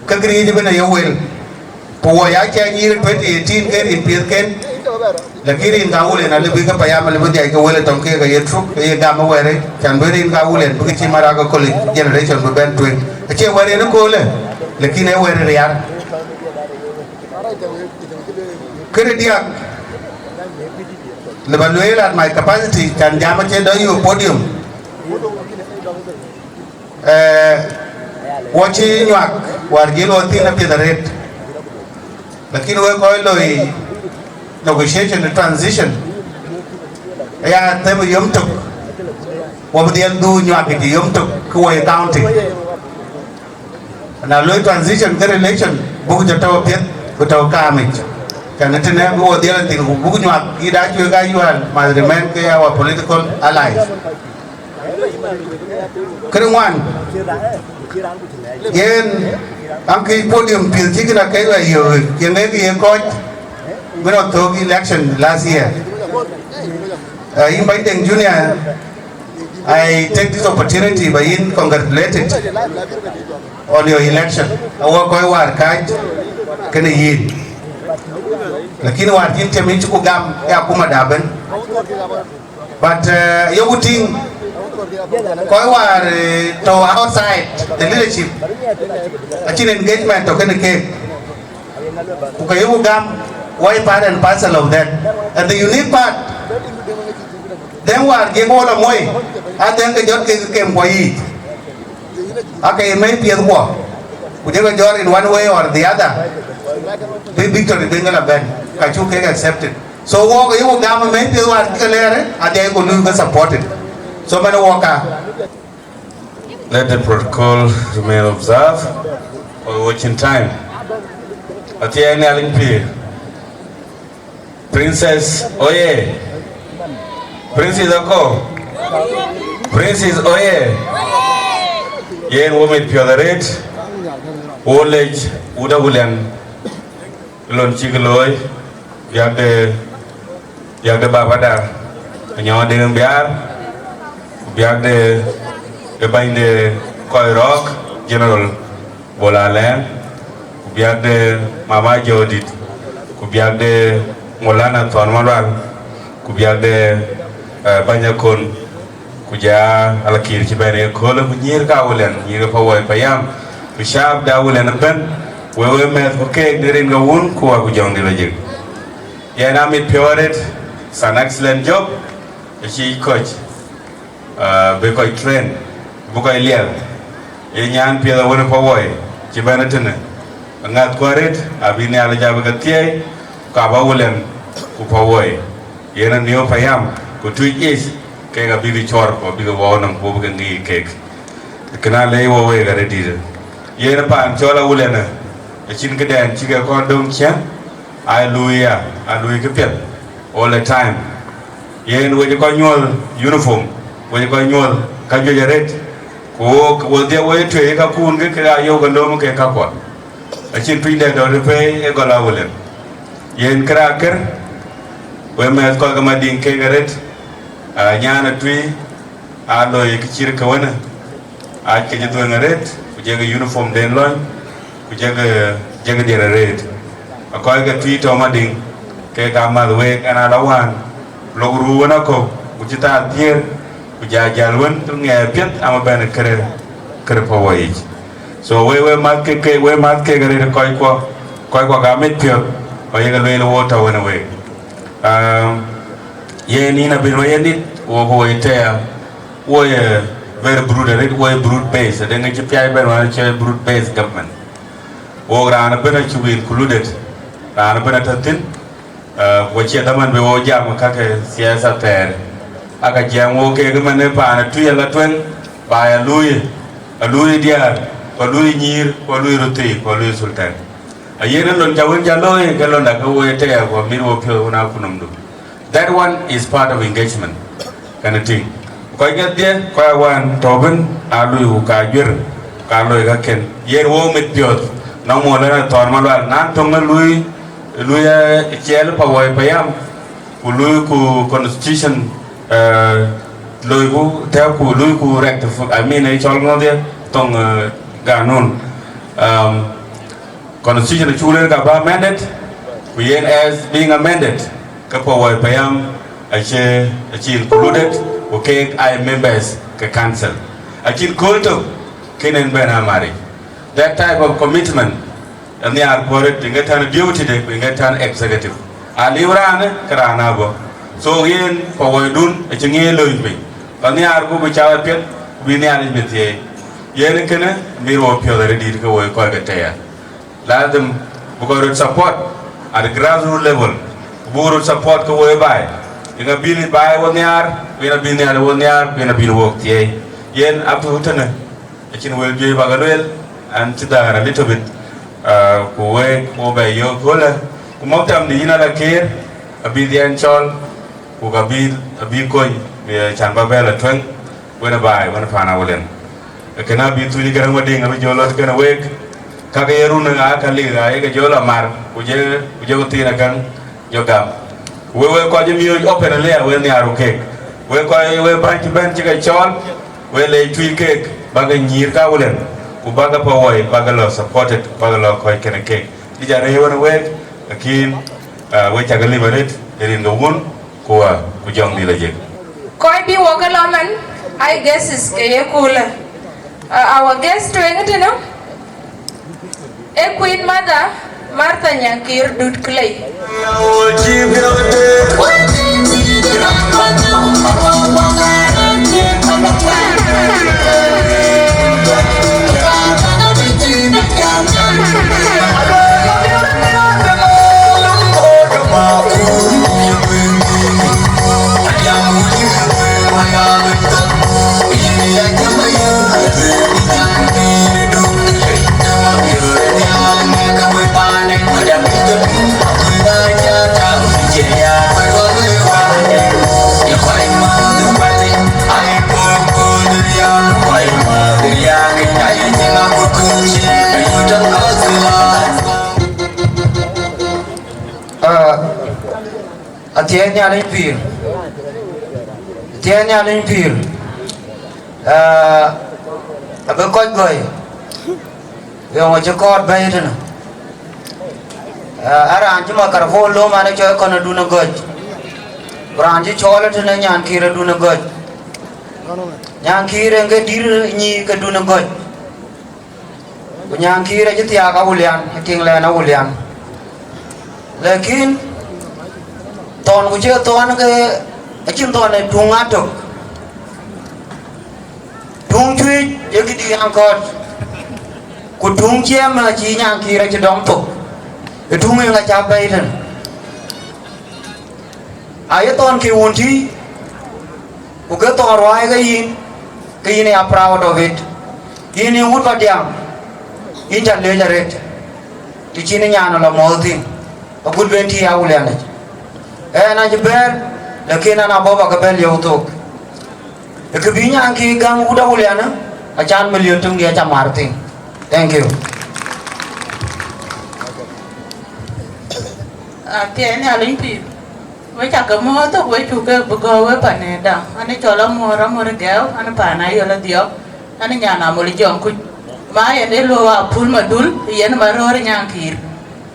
ke këriëëc ëbën aye wel. Ku wɔ ya cɛ nyïïr twenty eighteen ke rin piɛthken, lakin rin ka Awulian alë bï ke payam alë bï dhiac ke wel ë tɔŋ keek aye truk, ke ye gam ë wɛ̈ɛ̈rë, can bï rin ka Awulian bï ke cï mär ake köl generation bï bɛ̈n tueŋ. Acie wɛ̈ɛ̈r yen ë köölë, lakin ee wɛ̈ɛ̈r ë riar. Kënë diäk, lë ba lueel at my capacity, can jam acie dɔ yök podium. Eh, wɔ cï Nyuak wäär jël wɔ thïn apiɛth arëët. Lakin wek kɔc loi negotiation, transition, aya them yom tök, wɔ bï dhiɛl dhuk Nyuak kë yom tök, ke wɔ ye county. Na loi transition ke relation, buk jɔ tɔ̈u apiɛth, ku tɔ̈u kaamic. Can tënë bï wɔ dhiɛl thïn, ku buk Nyuak yït aa cuek aa yual, must remain ke our political allies. Kënë ŋuan, yen aŋ kë podium piɛth cï kën akëc wɛ̈ɛ̈r yök, yen ŋɛk ye kɔc bï rɔt thök election last year. Uh, yïn Bany Deŋ Junior, I take this opportunity ba yïn congratulated on your election. Awɔ kɔc wäär kääc kënë yïn. Lakin wäär cïn cï yïn cï ku gam, ya akuma da ëbën. But, uh, yoku tïŋ, kɔc wäär, uh, tɔ̈ outside the leadership, acïn engagement tɔ̈ kënë keek. Ku ke yoku gam, wɔ ye part and parcel of that. And the unique part, dhɛ̈ŋ wäär jek wɔ lɔ moi, aa dhɛ̈ŋ ke jɔt kek kem kuɔ yiic. Ake ye mɛ̈i piɛth kuɔ, ku jekë jɔt in one way or the other. Bï victory bï ŋël abɛ̈n, ka cuk kek accepted. So wɔk ë yï ku gam ë mɛ̈c piɛth wäär cï ke lɛɛr, adhia ku luui ke supported. So mɛn wɔk ka. Let the protocol remain observed for watching time. Athiɛɛi Nhialic pïïr. Princess oye! Princess ako! Princess oye! Yen wo mit piɔ̈th arëët, wo lec wut Awulian lon cïk looi, biäk de, biäk de babada, Anyɔɔŋ Deŋ Biaar, ku biäk de, de bäny de kɔc rɔ̈ɔ̈k, General Bol Alɛɛŋ, ku biäk de Mama Jɔɔdït, ku biäk de Molana Thɔn Malual, ku biäk de, eh, bäny Akon, ku ja alakïr cï bɛ̈n ë köölë, ku nyïïr ka Awulian, nyïïr ke Pawuoi Payam, ku caap de Awulian ëbɛ̈n, wek wek mɛ̈th ku keek de rin ke wun, ku wa ku jɔŋdït lajik. Yɛn amit piɔ̈u arëët, it's an excellent job, acï kɔc, ah, bï kɔc train, bï kɔc liɛl. Ye nyan piɛth awën Pawuoi cï bɛ̈n ëtënë. Aŋäth kuäär rëët, abï Nhialic abï ke thiëëi, ku abä Awulian ku Pawuoi. Yen a New Payam, ku Twic East, kek abï ke cɔɔr, ku abï ke wɔɔk nɔm, ku bï ke ŋic kek. Kënë alɛc wɔ week arëët dïïtë. Yen paan cɔl Awulian, acïn këdɛn cï ke kɔn döŋ ciëën, aa luui ya, aa luui këpiɛth all the time. Yen wec kɔc nyuɔ̈th uniform, wec kɔc nyuɔ̈th ka juëc arëët, ku wok, wodhie woi tueei kakun ke kek aa yök ke lööm ke kakuɔ. Acïn tuny dɛ dɔ̈t ë pei ë gɔl Awulian. Yen kërɛɛc kër, wek mɛ̈th kɔc ke Madiŋ kek arëët, aa, nyan ë tui, aa loi kë cït kë wënë, aa ke cï dhuëëŋ arëët, ku jekï uniform den lɔny, ku jekï, jekï diɛɛr arëët. Akɔc ke tui tɔ̈ Madiŋ, kek aa mäth week ɛn ala wään, lok ruu wën akɔ̈u, ku cï thaar thiëër, ku ja jäl wën, ku ŋɛɛr piɛth ama bɛ̈n kërë, kërë Pawuoi yic. So we, we mäth ke, ke, we mäth kek arëët kɔckuɔ, kɔckuɔ ka mit piɔ̈th, ku ayek lueel wo tɔ̈ wën week. Um, yen yïn abï rɔt ye nit, wo, wo ye tɛ̈ɛ̈, wo ye very broad arëët, wo ye broad base, adëŋ cï piac bɛ̈n wään cɔl broad base government. Wo raan ëbɛ̈n acuk included, raan ëbɛ̈n atɔ̈ thïn, eh, ku acie dhaman bï wo jam kake siasa thɛɛr. Aka jiɛɛm wo kek ëmën ë paan ë tui ala tueŋ, ba ya luui, aluui diäär, ku aluui nyïïr, ku aluui röthii, ku aluui sultan. Ayen ë lon ca wën ca looi, ke londa ke wo ye tɛ̈ɛ̈, ku amit wo piɔ̈ɔ̈th wën akutnɔmdu. That one is part of engagement. Kɛn ë tïŋ. Kɔc kedhie, kɔc awään tɔ̈u bïn, aa luui ku ka juër, ka loi ka kën. Yen wo mit piɔ̈ɔ̈th, nɔŋ mɔ̈l ënë Thɔn Malual, na töŋ ë luui, luui, eh, ciɛɛl Pawuoi Payam, ku luui ku constitution, eh, loi ku tɛ̈ɛ̈u ku luui ku rectify, I mean, ë cɔl ŋɔ̈dhie, thoŋ, eh, ganun. Um, Constitution acuk lueel ka bä amended, ku yen as being amended, ke Pawuoi Payam acie, acie included, ku keek aa members ke council. Acïn kööl tök, kën en bɛ̈n amaric. That type of commitment, anhiaar kuɔ̈r ë tïŋ ë tɛ̈n duty de, ku ŋic tɛ̈n executive. Aliu raanë, ke raan abɔ̈. So yen Pawuoidun acï ŋiɛc lööny piny. Anhiaar ku bï cath apiɛth, ku bï Nhialic bï thiëëi. Yen ë kënë, mïr wo piɔ̈ɔ̈th arëët dït ke wo ye kɔc ke tɛ̈ɛ̈r. Lazim buk röt support at grassroots level. Buk röt support ke wo ye baai. Yen abï baai wo nhiaar, ku yen abï Nhialic wo nhiaar, ku yen abï wok thiëëi. Yen up to tënë, acïn wël juëc bak lueel, an cï dhäär a little bit, ah, ku wek wo bɛ yök köölë. Ku mɔ̈k tam dï yïn ala keer, abï dhiɛn cɔl, ku ka bï, abï kony, bï can bä bɛ̈ɛ̈l atueŋ. Wën ë baai, wën ë paan Awulian. Ee kënë abï Thuc Garaŋ Madiŋ abï jɔ lɔt kënë week. Kakë ye run aa ka lik aa yeke jɔ lɔ mar, ku jë, ku jɔ thiin akäŋ jɔ gam. Ku wek, wek kɔc ë miööc open ëlë, wek nhiaar ku keek. Wek kɔc, wek bäny cï bɛ̈n cï ke cɔɔl, wek leec tui keek, bäkë nyïïr ka Awulian, ku bäkë Pawuoi, bäkë lɔ supported, bäkë lɔ kɔc kënë keek. Dï ca rëër wën ë week, lakin, ah, wek cakë lip arëët, ë rin ke wun, ku, ah, ku jɔŋ dït la jek. Kɔc bï wok ke lɔ man, I guess is ke ye kulë. Uh, our guest tueŋ tënë, e Queen Mother Martha Nyakir Dut Clay. Thiëëc Nhialic pïïr. Thiëëc Nhialic pïïr. Aa, abï kɔc gɔ̈i. Yɔŋ acï kɔɔr bɛ̈ɛ̈i tënë. Aa, a raan cï makarapon lööm an, ë cɔɔl kɔn adun ë gɔ̈c. Ku raan cï cɔɔl ë tënë Nyankïr adun ë gɔ̈c. Nyankïr en ke dït nyïïk adun ë gɔ̈c. Ku Nyankïr acï thiaak Awulian, ë tiŋ lɛn Awulian. Lakin thɔn ku cï thɔn ke acïn thɔn ë tuŋ atök. Tuŋ cuëc ë këdï an kɔ̈t. Ku tuŋ ciɛɛm acï Nyankïr acï dɔm thok. Ë tuŋ ë ŋa cä bɛ̈ɛ̈i tën. Aye thɔn ke wun tïï, ku ke thɔn ruääi ke yïn, ke yïn ya proud of it. Yïn yïn wut Padiaŋ, yïn ca lec arëët, të cïn nyan lɔ mɔ̈ɔ̈th thïn, agut ben tïï Awulianic. Ɛn acï bɛ̈ɛ̈r, lakin an abɔ̈ ba ke bɛ̈n lieu thok. Ë kë bï Nyankïr gäm wut Awulian, acan milion töŋ diɛ̈ ca mar thïn. Thank you. Athiɛɛi Nhialic pïïr. We cak ke mɔ̈ɔ̈th thok, we cuk ke bï gɔ̈ɔ̈r we panëda. An ë cɔl Amuɔ̈r, Amuɔ̈r Gɛ̈ɛ̈u, an ë paan Ayɔl Adhiɔ̈k, an ë nyan Amol Jɔŋkuc. Ma yen ë luɔ̈u Apul Madul, yen ma röör Nyankïr.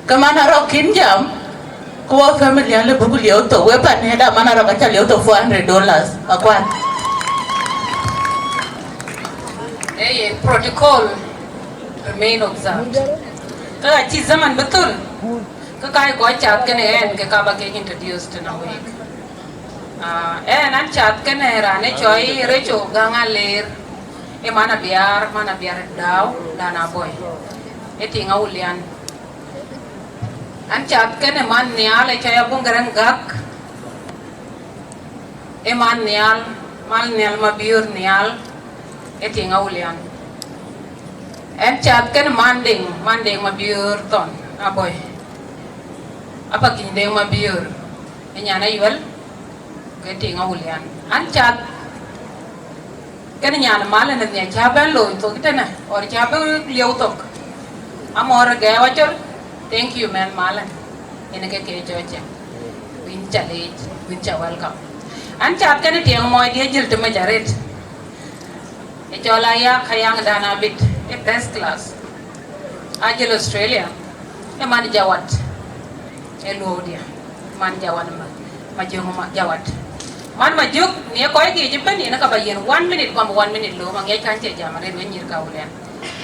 Ke man arɔk kïn jam, ku wɔ family an lë buk lieu thok, we panëda man arɔk aca lieu thok four hundred dollars, akuath. Ee yen, protocol remain observed. Ka ka cï zaman bï thöl, ke ka ye kɔc cath kenë ɛn, ke ka ba kek introduce tënë week. Ah, ɛn an cath kenë raan ë cɔl Recho Gaŋ Aleer, ë man Abiaar, man Abiaar Dau, dan Abɔ̈i. Ë tiŋ Awulian. An cath kenë man nhial ë cɔl Abuŋ Garaŋ Gak, ë man nhial, man nhial Mabiöör nhial, ë tiŋ Awulian. Ɛn cath kenë man Deŋ, man Deŋ Mabiöör thɔn, Abɔ̈i. Apakic Deŋ Mabiöör, ë nyan Ayuɛl, ke tiŋ Awulian. An cath kenë nyan Malɛn ë nhiac cä bɛ̈n looi thok tënë, or cä bï lieu thok. Amuɔ̈r Gɛ̈ɛ̈u Acol, thank you man Malɛn. Yen ke ke cɔɔc cë. Win ca leec, win ca welcome. An cath kenë tiɛŋ mɔɔc dië jël të mec arëët. Ë cɔl Ayak Ayaŋ dan Abit, ë first class. Ajël Australia, ë man Jawat. Ë luɔu dië, man Jawat ma, ma jöŋ ma Jawat. Man ma jök, ni ë kɔc kë cï bɛ̈n, yen ka ba yen one minute, kɔm one minute lo, ma ŋiɛc kan cï jam arëët, we nyïïr ka Awulian.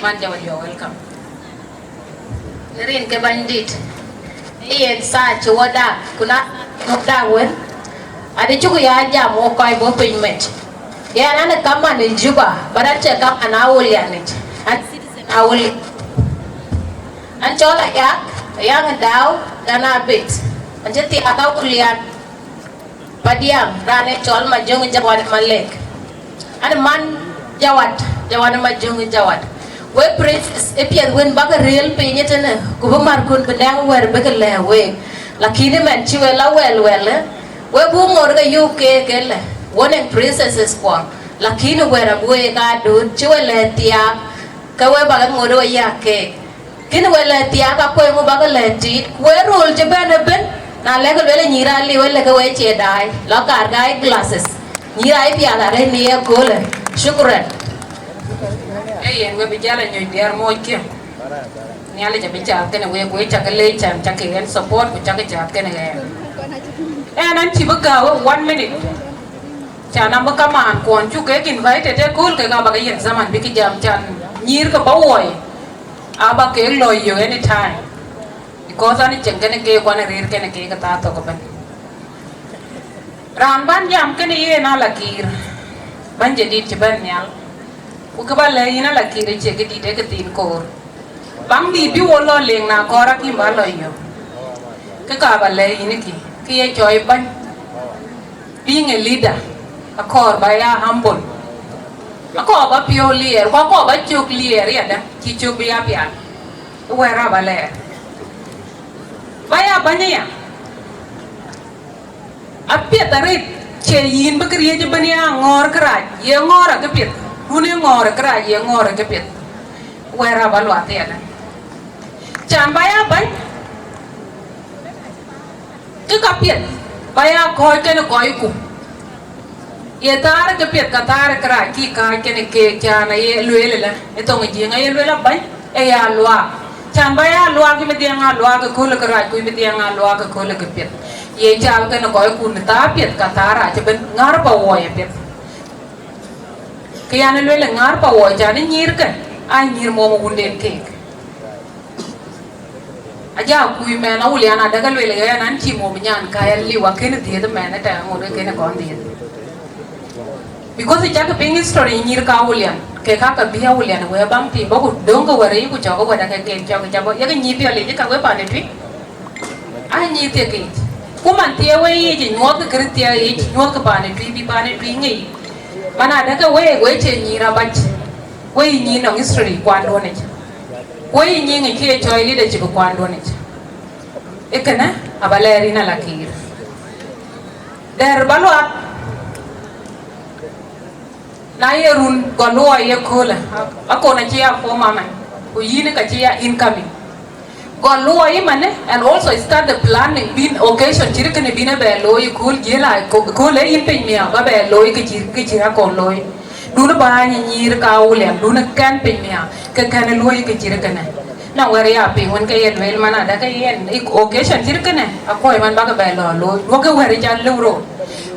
Man Jawat, you are welcome. Rin ke Bɛ̈nydït, ë yen thaa cï wɔ dak, ku na muk dak wën, adï cuk ya jam wɔ kɔc bɔ̈ piny mec. Yɛn an, ë kaman ë Juba, but an cie kaman Awulianic. An citizen Awulian. An cɔl Ayak, Ayaŋ Dau, dan Abit. An cï thiaak Awulian. Padiaŋ, raan ë cɔl Majöŋ Jawat Malek. An man Jawat, Jawat Majöŋ Jawat. We princess, ë piɛth wën bäk rëër piny ëtënë, ku bï märkun bï nɛŋ wɛ̈ɛ̈r bïk lɛ̈k week. Lakini mɛn cï we la wɛl wɛl, ë, we buk ŋoot ke yök keek ëlë, wo nɛŋ princesses kuɔ. Lakini wɛ̈ɛ̈r abï week aa duut, cï we lɛ̈k thiaak, ke we bäk ŋoot we yak keek. Kën we lɛ̈k thiaak, akuëëŋ bäk lɛ̈k tiit, ku ë röl cï bɛ̈n ëbën, na lɛ̈k lueel nyïïr aliu, ë lëk we cie daai, lɔ kaar ke eye glasses. Nyïïr aa piath arëët në ye köölë. Shukran. Ee yen, we bï jäl a nyuc diäär mooc kië. Nhialic abï cath kenë week, we cak leec can cak ke yen support, ku cak cath kenë ɣɛn. Ɛn an cï bï gääu one minute. Can abï kamaan kuɔn cuk kek invited ë kööl kek abä ke yen zaman bï kë jam can nyïïr ke bä woi. Aba kek lɔ yök anytime. Because an cieŋ kene keek, kuan rëër kene keek ë thaa thok ëbɛ̈n. Raan ban jam kene yen Alakiir, bɛ̈ny jadït cï bɛ̈n nhial. Ku kë bä lɛ̈k yïn Alakiir ë cie këdït, ë këthiin koor. Baŋ dït bï wo lɔ leŋ na kɔɔr akïm bä lɔ yök. Kë ka bä lɛ̈k yïn kï, kë ye cɔɔi bäny. Being a leader, akɔɔr ba ya humble. Akɔɔr ba piɔ̈u liɛɛr, ku akɔɔr ba cök liɛɛr yadä, cï cök bï ya pial. Wɛ̈ɛ̈r rap alɛɛr. Ba ya bäny aya. Apiɛth arëët, cie yïn bï këriëëc ëbɛ̈n ya ŋɔ̈ɔ̈r kërac, ye ŋɔ̈ɔ̈r akë piɛth. Run ë ŋɔ̈ɔ̈r kërac, ye ŋɔ̈ɔ̈r akë piɛth. Wɛ̈ɛ̈r rap aluath yadä. Can ba ya bäny. Kë ka piɛth, Ba ya kɔ̈ɔ̈c kenë kɔcku. Ye thaar ke piɛth ka thaar kërac kï kääc kenë keek, can aye lueel ëlä, ë thoŋ ë Jiëŋ aye lueel abäny, ë ya luaak. Can ba ya luaak, yïn bï dhiɛŋ a luaak ëkööl ë kërac, ku yïn bï dhiɛŋ a luaak ëkööl ë këpiɛth. Ye cath kenë kɔcku në thaar piɛth ka thaar rac ëbën, ŋäär pa wuɔi apiɛth. Kë yan ë lueel ë ŋäär pa wuɔi, can ë nyïïrkë, aa nyïïr mom ë wunden keek. Aja kuc mɛn Awulian adäk, aluel ɣɛn an, cï mom nyan ka ya liu, akënë dhiëëth mɛn ëtɛ̈ɛ̈n, ŋot ë kënë kɔn dhiëëth. Because cakë piŋ history nyïïr ka Awulian, ke ka ke bï Awulian wëë baŋ tim, bä ku döŋ ke wär yic, ku cɔk ke wär ake ken cɔk ke cä bɔ̈, yek nyïïr piɔl yic ka wëë pan ë tui. Aa nyïïr thiek yic. Ku man thiek wëë yic, nyuɔɔth ke kërë thiek yic, nyuɔɔth ke pan ë tui, bï pan ë tui ŋic. Man adäk ke wëë, wëë cie nyïïr abac. Wëë nyïïr nɔŋ history kuanduɔn yic. Ku ë nyiŋ ë cï ye cɔɔl leadership kuanduɔn yic. Ë kënë aba lɛɛr yïn ala kiir. Dɛ̈r ba luaak, na ye run, gɔl luɔi ye köölë, akon acï ya former man, ku yïn ka cï ya incoming. Gɔl luɔi ëmanë, and also start the planning, bïn occasion cït kënë bïn ë bɛ looi ë kööl jiël, a kö-, kööl ë yïn piny miäk, ba bɛ looi kë cï, kë cï akon looi. Dun bäny nyïïr ka Awulian, dun kɛn piny miäk, ke kɛn luɔi kë cït kënë. Na wɛ̈r ya piŋ wën ke ye lueel man adäk ke yen, ë occasion cït kënë, akuɔ̈c man bäk bɛ lɔ looi. Duɔ̈kkë wɛ̈r ca lëu rot.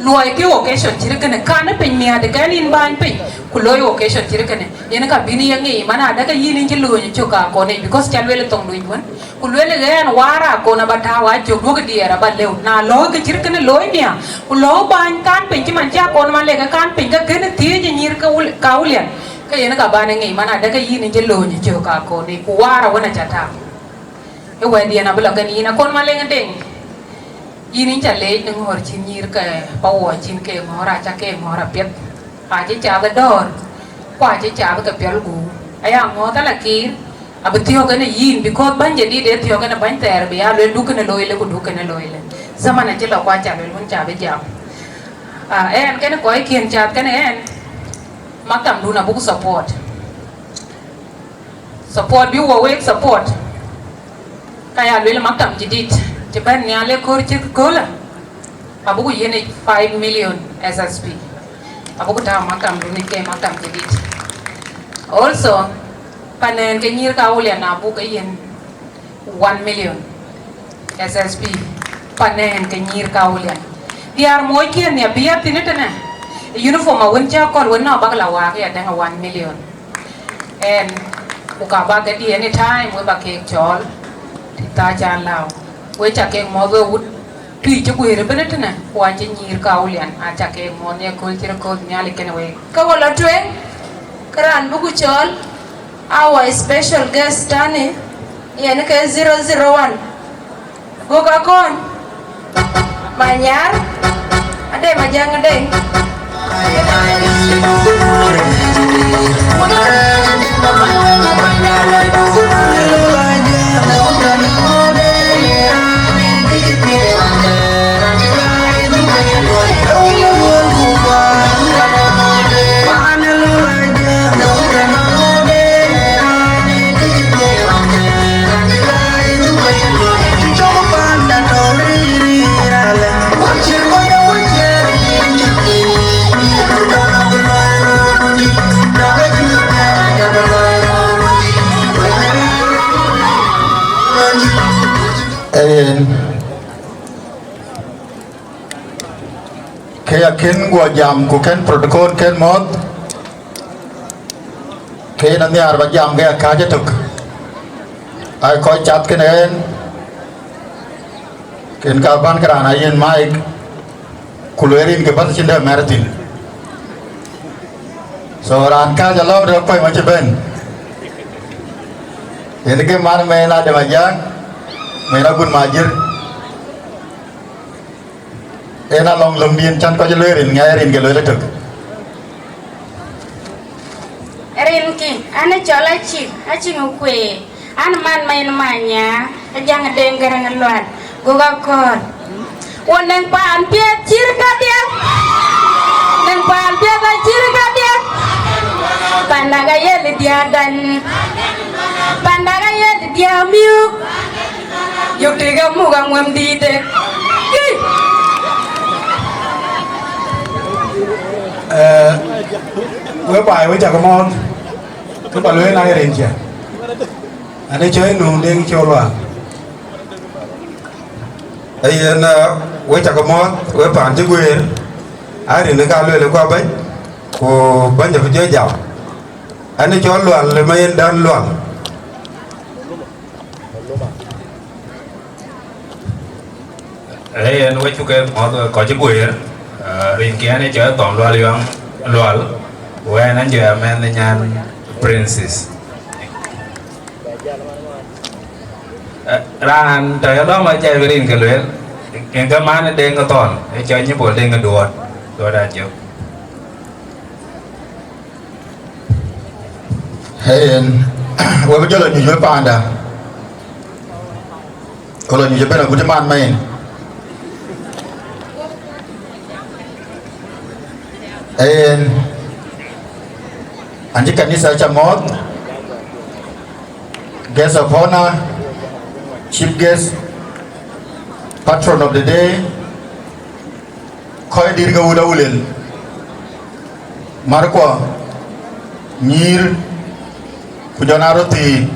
Luɔi kë occasion cït kënë, kan piny miäk, të kɛn yïn bäny piny, ku looi occasion cït kënë. Yen ka bïn ye ŋic, man adäk ke yïn yïn cï lööny cök akon yic, because ca lueel ë thoŋ duic wën. Ku lueel ë ɣɛn, waar akon aba tääu acök, duɔ̈kkë diɛɛr aba lëu. Na lɔ̈ɔ̈k kë cït kënë looi miäk, ku lɔ̈ɔ̈k bäny kan piny cï man cï akon man lek kan piny, ke kënë thiëëc ë nyïïr ke Wul-, ka Awulian, ke yen ka bän ë ŋic, man adäk ke yïn yïn cï lööny cök akon yic, ku waar awën aca tääu. Ë wɛ̈tdiɛn abï lɔ kën yïn, akon Maleŋ Deŋ. Yïn yïn ca leec në ŋɔ̈ɔ̈r cïn nyïïr ke pa wuɔi cïn ke ŋɔ̈ɔ̈r, aca ke ŋɔ̈ɔ̈r apiɛth. Acï cath ë dɔ̈ɔ̈r, ku acï cath ke piɔl guur. Aya ŋɔ̈ɔ̈th ala kiir, abï thiɔ̈k kenë yïn, because bäny jadid ë thiɔ̈k kenë bäny thɛɛr, bï ya lueel duk kënë looi lë, ku duk kënë looi lë. Zaman acï lɔ, ku aca lueel wën ca bï jam. Ah, ɛn kenë kɔckiɛ̈n cath kenë ɛn, maktamdun abuk support. Support bï wɔ wek support. Ka ya lueel maktam jadid cï bɛ̈n nhial ë kööl cït köölë, abuku yiën yic five million S S P. Abuku tääu maktamdun yic ke maktam jadid. Also, panɛn ke nyïïr ka Awulian abuku ke yiën one million S S P. Panɛn ke nyïïr ka Awulian. Diäär moc kiɛ̈n nhial bï ya thïn ëtënë. Uniform awën cä kɔl wën nɔ̈k bäk la waak ya dɛ̈ŋ one million. Ɛn, ku ka bä ke di anytime, we bä keek cɔɔl, të thaa ca lääu. We ca keek mɔ̈ɔ̈th we wut, tui cï guëër ëbën ëtënë, ku an cï nyïïr ka Awulian, an ca keek mɔ̈ɔ̈th në kööl cï röt kööth Nhialic kenë week. Ke we lɔ tueŋ, ke raan bï ku cɔɔl, our special guest tani, yen ke zero zero one. Gok Akɔn, Manyar, ade Majäŋ Deŋ. Ee yen, ke ya kën guɔ jam ku kën protocol kën mɔ̈ɔ̈th, ke yen anhiaar ba jam ke ya kääc ëtök. Ai kɔc cath kenë ɛn, kën ka bän ke raan a yiën mic, ku lueel rin ke bäth cïn dɛ mɛ̈r thïn. So raan kääc alɔ̈u de kuany wacï bɛ̈n. Yen ke man mɛn Adem Ajak, mɛn Agun Majir. En alɔŋ löŋdiɛn cän kɔc lueel rin, ŋɛ̈ɛ̈r rin ke lueel ëtök. Rinki, an ë cɔl Acïk, Acïk Kueer, an man ma yen Manya, Ajäŋ Deŋ Gäräŋ Lual, Gok Akɔn. Wo nɛŋ paan piɛth cïr kadiäk, nɛŋ paan piɛth acïr kadiäk, pandak ayel diäk dany, pandak ayel diäk miök, yök tik amuk aŋuɛm dïïtë. Yï! Eh, we baai, we cak mɔ̈ɔ̈th, ke ba lueel na ye rin cä. Ane cɔi nu Deŋ Col Lual. Ee yen, eh, we cak mɔ̈ɔ̈th, we paan cï guëër, a rin ka lueel ku abäny, ku bäny abï jɔ jam. Ane cɔl Lual, ma yen dan Lual. Ee yen, we cuk ke mɔ̈ɔ̈th, we kɔc cï guëër, eh, rinkiɛn ë cɔl Thɔn Lual Yɔŋ Lual, wɛn an jɔ amɛnh nyan Princess. Eh, raan tɔ ye lɔ̈ɔ̈m acä bï rin ke lueel, yen ke man Deŋ Thɔn, ë cɔl Nyibol Deŋ Duɔɔt, Duɔɔt Ajök. Ee yen, we bï jɔ lɔ nyuc we paanda, ku lɔ nyuc ëbɛ̈n agut man main. Ee yen, an cï kanitha cä mɔ̈ɔ̈th, guest of honor, chief guest, patron of the day, kɔc dït ke wut Awulel, markuɔ, nyïïr, ku jɔn aa röt thii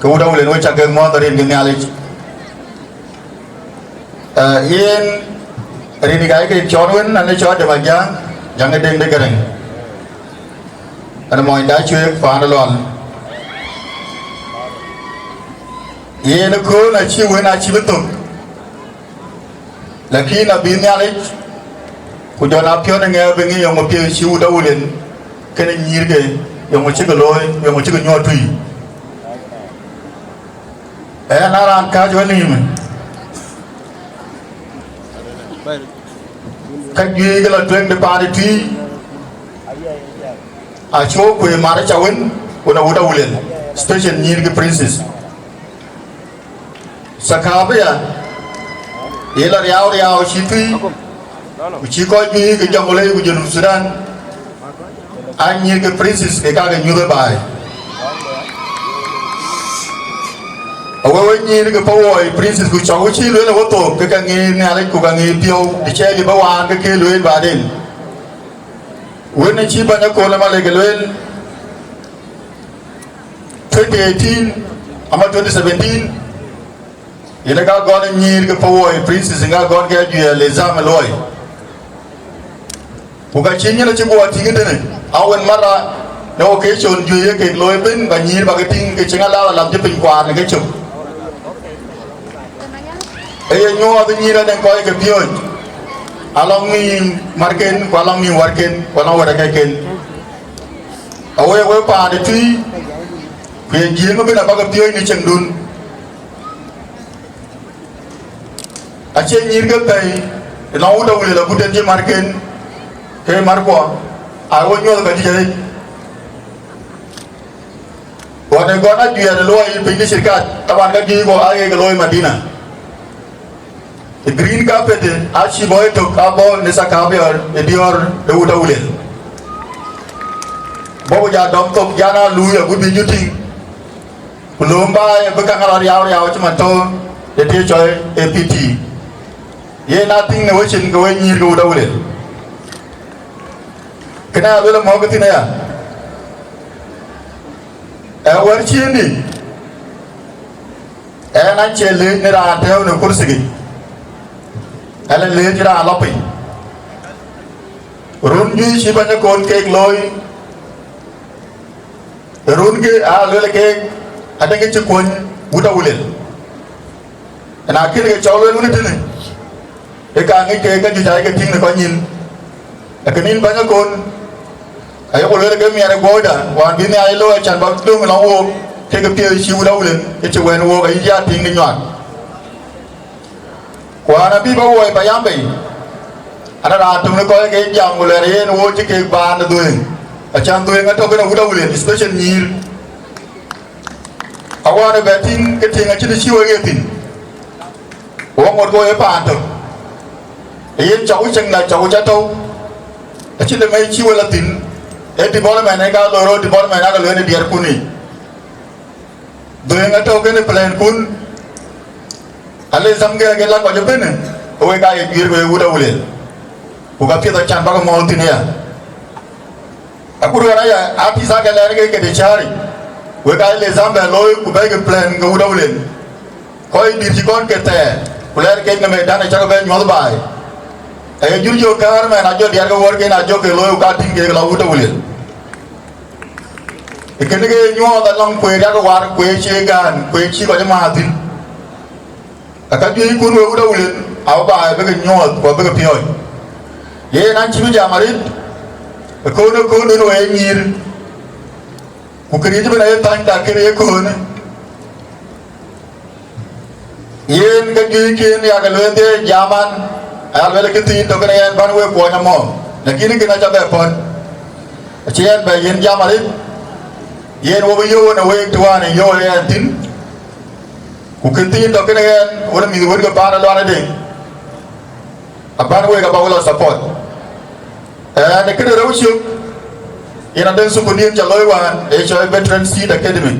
ke wut Awulel, we cak ke mɔ̈ɔ̈th rin ke Nhialic. Eh, yen rin ë gai ke cɔɔr wën, an ë cɔɔr de ma Jäŋ, Jäŋ ë Deŋ de Gäräŋ, an mɔny da cuëëk paan ë Lual. Yen ëkööl acï wën acï bï thök, lakin abï Nhialic, ku jɔn aa piɔ̈n ë ŋɛɛr bï ŋic yɔŋ piɛth cï wut Awulel, kënë nyïïrke, yɔŋ cï ke looi, yɔŋ cï ke nyuɔɔth tui. Ëë na raan kääc wä nïïm, ka juëc ke lɔ tueŋ de paan ë tui, acuk kuëë mar ca wën, wën a wut Awulel, special nyïïrke Princess. Sakabia, ye lɔ riau riau cï tui, ku cï kɔc juëc ke Jonglei ku Junub Sudan, a nyïïrke Princess ke ka ke nyuth ë baai. Awe we nyïïrke Pawuoi Princess, ku cɔk we cï lueel ë we thok, ke ka ŋic Nhialic ku ka ŋic piɔ̈u, të cɛ lip ë waan ke ke lueel baden. Wën ë cï bɛ̈ny ëkööl ë Malek ë lueel, twenty eighteen ama twenty seventeen, yen ë ka gɔl ë nyïïr ke Pawuoi Princess, ë ka gɔl ke ajuɛɛr le zam ë luɔi. Ku ka cï nyin acï guɔ tïŋ tënë, a wën mara në occasion juëc ye kek looi ëbën, ba nyïïr ba ke tïŋ ke cï ŋa la lam cï piny kuaar në kecök. Ee ye nyuɔɔth nyïïr adɛ̈ŋ kɔc ke piööc, alɔŋ nïïm marken, ku alɔŋ nïïm warken, ku alɔŋ wɛ̈t akɛcken. Awe we paan ë tui, ku ye Jiëëŋ ëbën abäk piööc në cieŋdun. Acie nyïïr ke pɛ̈i, ënɔɔnë wut Awulel agut en cï marken, ke markuɔ, a wo nyuɔɔth ka juëc arëët. Ɣɔn ë gɔn ajuɛɛr ë luɔi piny de shirkat, taban ka juëc bɔ̈ aɣeek ë looi Madina. Ë green carpet, acï bɔ̈ ëtök, abɔ̈ në Sakabia ë diɔ̈ɔ̈r de wut Awulel. Bɔ̈ ku ja dɔm thok, jan aa luui agut bï jɔ tïŋ. Ku lööm baai bï käŋ rɔt riau riau cï man tɔ̈ ë të cɔl A P T. Yen a tïŋ në wecin ke we nyïïr ke wut Awulel. Kënë a luel amɔ̈ɔ̈k thïn aya. Ë wär ciëëndï, ɣɛn acie leec në raan tɛ̈ɛ̈u në kursikic, ɣɛn ë leec raan lɔ piny. Run juëc cï bɛ̈ny ëkööl keek looi, runke aa luel keek adɛ̈ŋ cï kuɔny wut Awulel. Ëna kën ke cɔl luel wën tënë, ke ka ŋic ke ka juëc aye ke tïŋ në kɔc nyin. Ee kënë yïn bɛ̈ny ëkööl, ayeku luel ke miɛt ë guɔ̈ɔ̈cda, wään bï Nhialic looi acan ba döŋ lɔŋ wook, kek piɛth cï wut Awulel ë cï wɛ̈n wook ayï ya tïŋ de nyuak. Ku an, abï ba wuɔi payam bei, an, raan töŋ në kɔc ke jam ku luɛɛl yen wo cï kek baan ë dhuëëŋ, acan dhuëëŋ atɔ̈ kën awut Awulel, special nyïïr. Awään ë bɛ tïŋ ke tïŋ acït cï wek ye thïn, wo ŋot ke wo ye paan tök. Yen cɔk ku ceŋda cɔk ku ca tɔ̈u, acït ëmec cï we lɔ thïn, ee development ee ka loi rot, development aa ke lueel ë diɛɛrkun yiic. Dhuëëŋ atɔ̈u kën ë plan kun, ale tham ke ke la kɔc ëbënë, ke wek aa ye guiir ke wek wut Awulel, ku ka piɛth acan bäk mɔ̈ɔ̈th thïn aya. Agut wën aya, artist ake lɛɛr ke këde cääric, wek aa le zambɛ looi ku bɛ̈ɛ̈ikï plan ke wut Awulen. Kɔc dït cï kɔn ke thɛɛr, ku lɛɛr kek në medan acäkï bɛ nyuɔ̈th baai. Aye jur jɔ käär mɛn, ajɔ diɛɛr ke wärken ajɔ ke looi, ku ka tïŋ kek la wut Awulen. Ee kënë ke nyuɔɔth alɔŋ kueer yak war, kueer cie gaan, kueer cï kɔc ë määr thïn. Aka juëckun wek wut Awulen, abï baai bï ke nyuɔɔth ku abï ke piɔ̈ɔ̈c. Yen an cï bï jam arëët, ëköönë ëkööndun wek nyïïr, ku këriëëc ëbɛ̈n aye thany, ka kënë ye köönë. Yen ke juëckiën yak lueel dhie jam an, aya lueel kë thiin tök kënë ɣɛn bän wek kuɔny amɔ, lakin kënë aca bɛ pɔ̈t. Acï ɣɛn bɛ yen jam arëët, yen wo bï yöök wën ë week të wään ë yöök ë ɣɛn thïn, ku kë thiin tök kënë ɣɛn wën ë mïth wën ke paan ë luaŋ ëdë. Abän wek aba we lɔ support. Ɛn, këde rou cök, yen adɛ̈ŋ thukul dït ca looi wään, ee cɔl Veteran Seed Academy.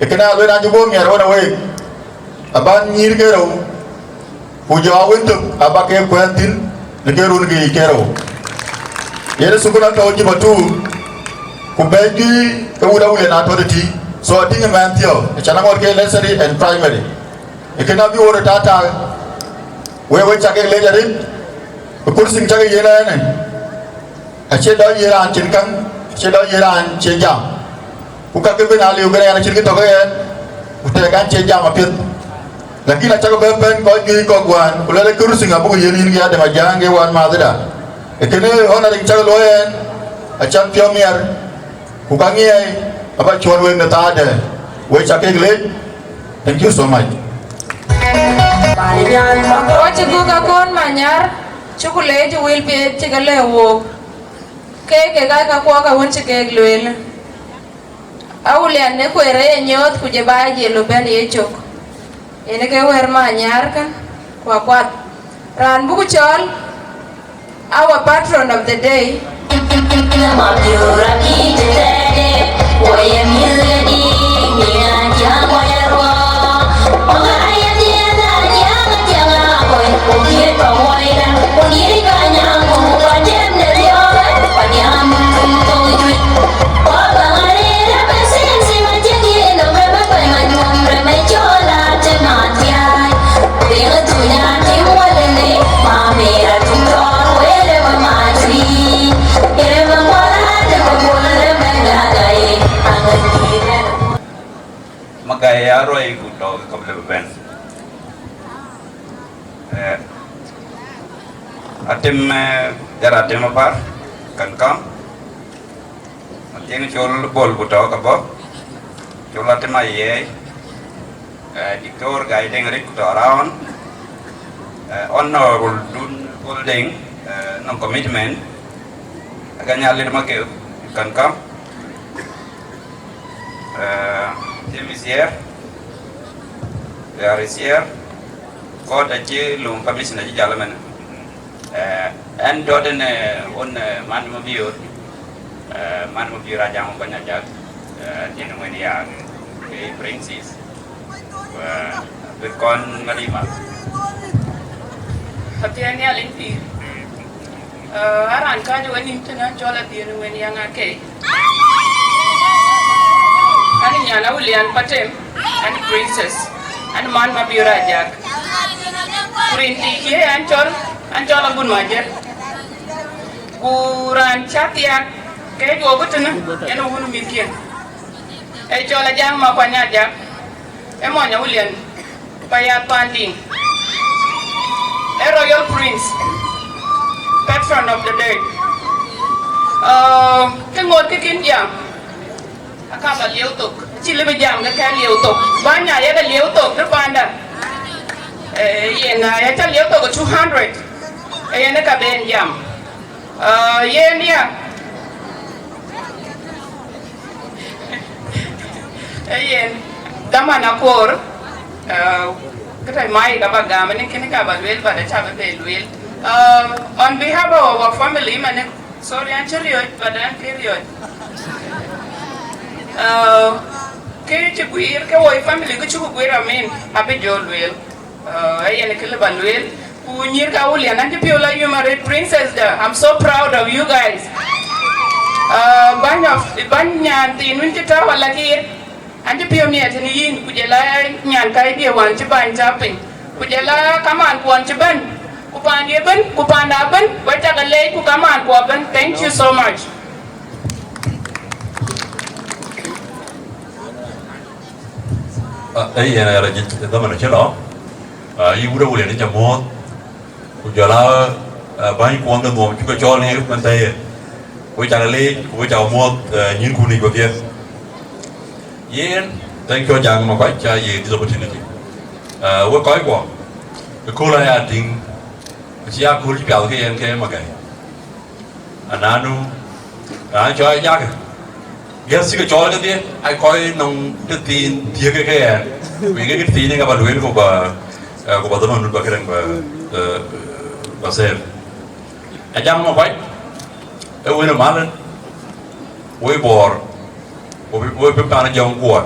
Ee kënë alueel an cï guɔ miɛt ɣɔn ë week, abän nyïïr ke rou, ku jɔ awën tök aba ke kuɛ̈ɛ̈n thïn në ke run ke yic ke rou. Yen thukul atɔ̈u Juba two, ku bɛ̈ɛ̈i juëc ke wut Awulen atɔ̈ tëtï, so atïŋ ë mɛnh thiɔ̈k, acan aŋot ke nursery and primary. Ee kënë abï wo röt tata, wek wek cak ke lec arëët, ë kursiŋ cak ke yen ɛn ë, acie dɔc yen raan cïn käŋ, acie dɔc yen raan cie jam. Ku kakë bï na liu kënë ɛn acïn kë tɔ̈ ke ɛn, ku tɛ̈k an cie jam apiɛth. Lakin acak bɛ bɛ̈n kɔc juëc kɔ̈k wään, ku lɛ̈k ë kursiŋ abuk yen yïn ke Adem Ajäŋ ke wään mäthëda. Ee kënë honouring cak luɔi ɛn, acan piɔ̈u miɛt. Ku ka ŋiɛc aba cuɔt wek në thaade, wek ca kek leec. Thank you so much. Wacï guk akon manyar, cuk leec wël piɛth cï ke lëu wook. Keek ke ka kakuɔ ka wën cï keek lueel. Awulian në kueer ë ye nyooth ku jë baai jë lɔ bɛ̈n ye cök. Yen ke wɛ̈ɛ̈r manyar kën, ku akuath. Raan buku cɔɔl, our patron of the day. Makai ya ruai ku tɔ̈ ke kɔ̈p lëbï bɛ̈n. Eh, Atem, eh, jara Atem apar, kan kam. Athiëŋ col Bol ku tɔ̈ ke bɔ̈. Col Atem Ayiɛɛi. Eh, Diktor Gai Deŋ Rek ku tɔ̈ around. Eh, Honorable Dun Bol Deŋ, eh, nɔŋ commitment. Aka Nhialic Makeu, you can come. Uh, Tim is here. There is here. Kɔc acï löŋ commissioner acï jal ëmën. Uh, ɛn dɔ̈t ɛn, uh, wun, uh, man Mabior. Uh, man Mabior Ajak Makuany Ajak. Uh, Tim Ŋuɛ̈n ya, uh, Princess. Wɛ̈ɛ̈r, bï kɔn ŋadï ma. Athiɛɛn Nhialic pïïr. Ë, a raan kääc ë wenïïm tënë, an cɔl Adhiëëŋ Ŋuɛ̈n Yaŋ Akei. An nyan Awulian Patem, an princess, an man Mabior Ajak. Ku rin thii cie an cɔl, an cɔl Agun Majër. Ku raan cä thiaak ke juɔk tënë, yen ë wun mïthkiɛ̈. Ee cɔl Ajak Makuany Ajak. Ë mony Awulian Payat Pandiŋ, ë Royal Prince, patron of the day. Uh, kë ŋot kë kën jam, aka ba lieu thok, cï lëbï jam ke kɛ̈n lieu thok. Bäny aya ke lieu thok të panda. Eh, yen aya ca lieu thok two hundred. Eh, yen ë ka ben jam. Uh, yen ya. Ee yen, dhaman akoor, uh, këtɛ̈ mai ka ba gam, ni kën ka ba lueel, but aca bï be lueel. Uh, on behalf of our family, mane, sorry, an cï riɔ̈c, but an kë riɔ̈c. Uh, kë cï guiir, ke woi family, kë cï ku guiir, amin, abï jɔ lueel. Uh, ee yen kë lë ba lueel. Ku nyïïr ka Awulian, an cï piɔ̈u la yum arëët, princess da. I'm so proud of you guys. Ah, bäny of, bäny nyan thiin wën cï tääu alak yen, an cï piɔ̈u miɛt tënë yïn, ku jɔl a nyan kääc dië wään cï bäny tääu piny, ku jɔl a kamaan kuɔn cï bɛ̈n, ku paandië ëbën, ku paanda ëbën, we cak a leec, ku kamaan kuɔ ëbën. Thank you so much. Ah, ee yen aya la jic dhaman acï lɔ. Ah, yï wut awulian ë ca muɔ̈ɔ̈th, ku jɔl a, ah, bäny kuɔn de Nhom cuk ke cɔɔl në mɛn thɛɛr. Ku cak leec, ku cak muɔ̈ɔ̈th, ah, nyïn kun yic wedhie. Yen, thank you, Jaŋ Makuac, ca ye this opportunity. Ah, wek kɔc kuɔ, ëkööl aya tïŋ, acï ya kööl cï piath ke yen ke Magai. Ananu, raan cɔɔl Jakä. Guest cï ke cɔɔl kedhie, aa kɔc nɔŋ tëthiin thiëëk ke ke ɣɛn. Ku ye ke tëthiin ë ka ba lueel ku ba, eh, ku ba dhaman ba këdäŋ ba, eh, ba save. Ajaŋ Makuac, ee wën ë malën, woi Bor, woi, woi piny paan Jɔŋkuɔɔt.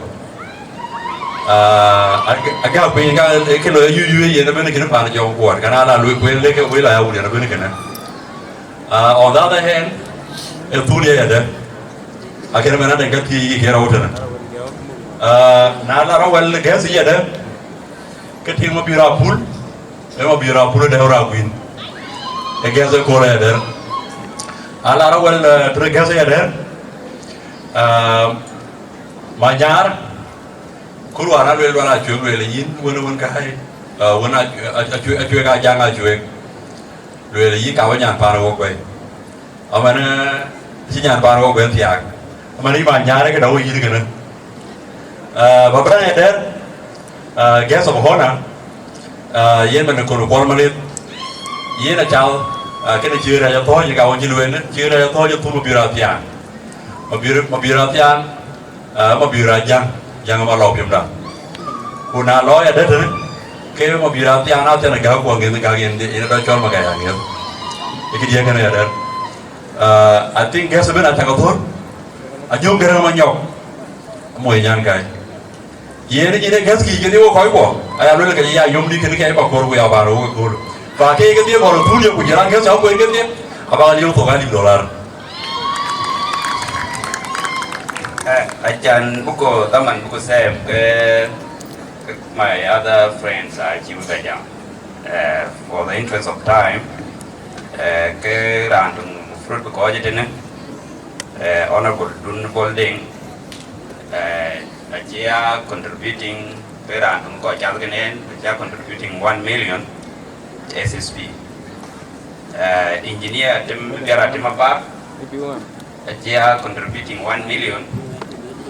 Ah, ag-, agak piny ka, ee kë lɔ yuyuye yen ëbën kënë paan Jɔŋkuɔɔt, ka na la lueel kueen lek ke woi la ya wun yen ëbën kënë. Ah, on the other hand, ë thun ye yadë, akënë mɛn adɛŋ ka thiëc yï kë rɔu tënë. Ah, na la rɔt wɛl guest yadë, ke tiŋ Mabiör Apul, ee Mabiör Apul ë dɛ̈ɛ̈u raak kuïn. Ë guest ë kööl yadë. A la rɔt wɛl, eh, tënë guest yadë, ah, Manyaar, ku luaar alueel, luaar acuëk lueel yïn, wën, wën ka hai, ah, wën a, a, a, acuëk, acuëk Ajaŋ acuëk. Lueel yï ka wä nyan paan wok bɛ̈i. Aman, eh, cï nyan paan wok bɛ̈n thiaak. Aman, yï Manyaar ke dɔ̈u yïn kënë. Eh, ba bɛ̈n ë dɛ̈r, eh, guest of honor, eh, yen man Kon Kuɔl Malith. Yen acal, eh, kënë cï rɛc athɔ̈ɔ̈c, ka wën cï lueel, cï rɛc athɔ̈ɔ̈c ë thum Mabiör Athian. Mabiör, Mabiör Athian, Ah, Mabiör Ajaŋ, Jaŋ ë Malɔu piɔ̈mda. Ku na lɔ ya dɛ̈t tënë, ke Mabiör Athian, Athian ë gäk kuɔ ŋiɛth gäk yen, yen ë dɔc cɔl Magai aŋiɛth. Ë këdiɛ̈ kënë ya dɛ̈t. Ah, I think guest ëbën acak athör, Ajöŋ Gërëŋ Manyɔk, amoc nyan kai. Yen ë nyin ë guest kï kedhie wo kɔc kuɔ, aya luel ke ya yom dï kënë ke ba kor ku ya ba rou ke kööl. Fa ke kedhie bɔl thun ye ku jël an guest ya kueen kedhie, abak lieu thok alip dolar. Eh, acan buku, dhaman buku save ke, ke my other friends are chiu bɛ jam. Eh, for the interest of time, eh, ke raan töŋ fruit bi kɔc tënë, eh, Honorable Dun Bolding, eh, acia contributing, ke raan töŋ kɔc cath kenen, acia contributing one million S S P. Eh, engineer Tim, biara Tim Apar, acia contributing one million,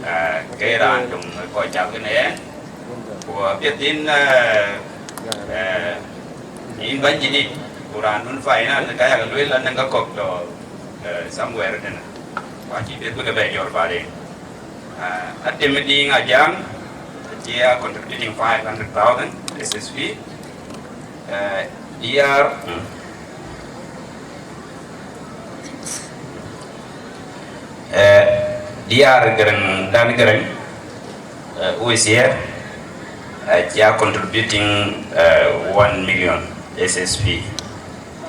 eh, ke raan töŋ kɔc cath kenen. Ku apiɛth in, eh, eh, in bäny jidit, ku raan dun finance, ka yak lueel anɛŋ ka kɔ̈k tɔ, eh, somewhere tënë. Ku acï piɛth bï ke bɛ jɔl baden. Ah, Atem Diŋ Ajaŋ, acia contributing five hundred thousand S S P. Eh, D R, mm. Eh, D R Gërëŋ, Dan Gërëŋ, eh, who is here, eh, cia contributing, eh, one million S S P.